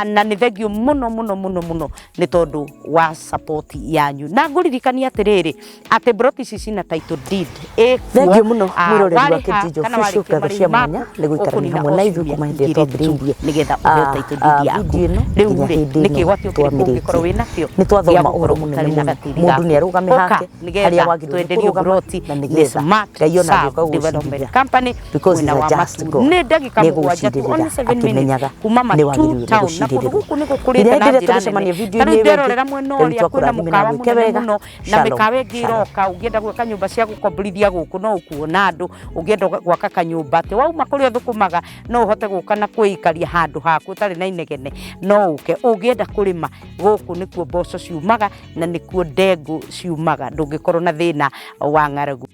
Na nĩ thengio mũno mũno mũno mũno nĩ tondũ wa support yanyu, na ngũririkania atĩrĩrĩ atĩ mburoti ici cina title deed ĩkuo. Thengio mũno mwĩroreri wa Warĩha Kate kana Official, warĩkia ngatho cia marĩhi mwanya maku nĩ gũikarania ũkũnina hamwe o na ithuĩ ciumia kuma hĩndĩ ĩrĩa 2 twambĩrĩirie nĩgetha ũheo title deed yaku. video ĩno Rĩu nginya rĩ, hĩndĩ nĩ ĩno kĩgwatio kĩrĩkũ twamĩrĩtie. ũngĩkorwo wĩnakĩo Nĩ twathoma gĩa ũhoro gũkorwo mũnene ũtarĩ na mũno. gatĩri Mũndũ gaku? nĩ arũgame Ũka hake nĩgetha harĩa wagĩrĩirwo nĩ twenderio kũrũgama mburoti na nĩ nĩgetha Smart Ngai ona Serve agĩũka Development gũgũcirithia Company because mwena he's a wa just Matuu. God. Nĩ ndagĩka Nĩ 7 tu, egũgũcirĩrĩra only 7 minutes akĩmenyaga kuma nĩ Matuu wagĩrĩirwo nĩ town, na kũndũ gũcirĩrĩrwo. gũkũ nĩ Nginya gũkũrĩte hĩndĩ na ĩrĩa njĩra nene. tũgũcemania Ta video-inĩ rĩu ĩyo ĩngĩ, nderorera mwena Ngai ũrĩa witũ kwĩna akũrathime na mũkawa agwĩke mũnene wega. mũno na Shalom, mĩkawa ĩngĩ shalom. ĩroka. Ũngĩenda gwaka nyũmba cia gũkomborithia gũkũ no ũkuona andũ. Ũngĩenda gwaka kanyũmba atĩ wauma kũrĩa ũthũkũmaga no ũhote gũka na kwĩikaria handũ haku ũtarĩ na inegene, no ũke. Ũngĩenda kũrĩma gũkũ nĩkuo mboco ciumaga na nĩkuo ndengũ ciumaga, ndũngĩkorwo na thĩna wa ng'aragu.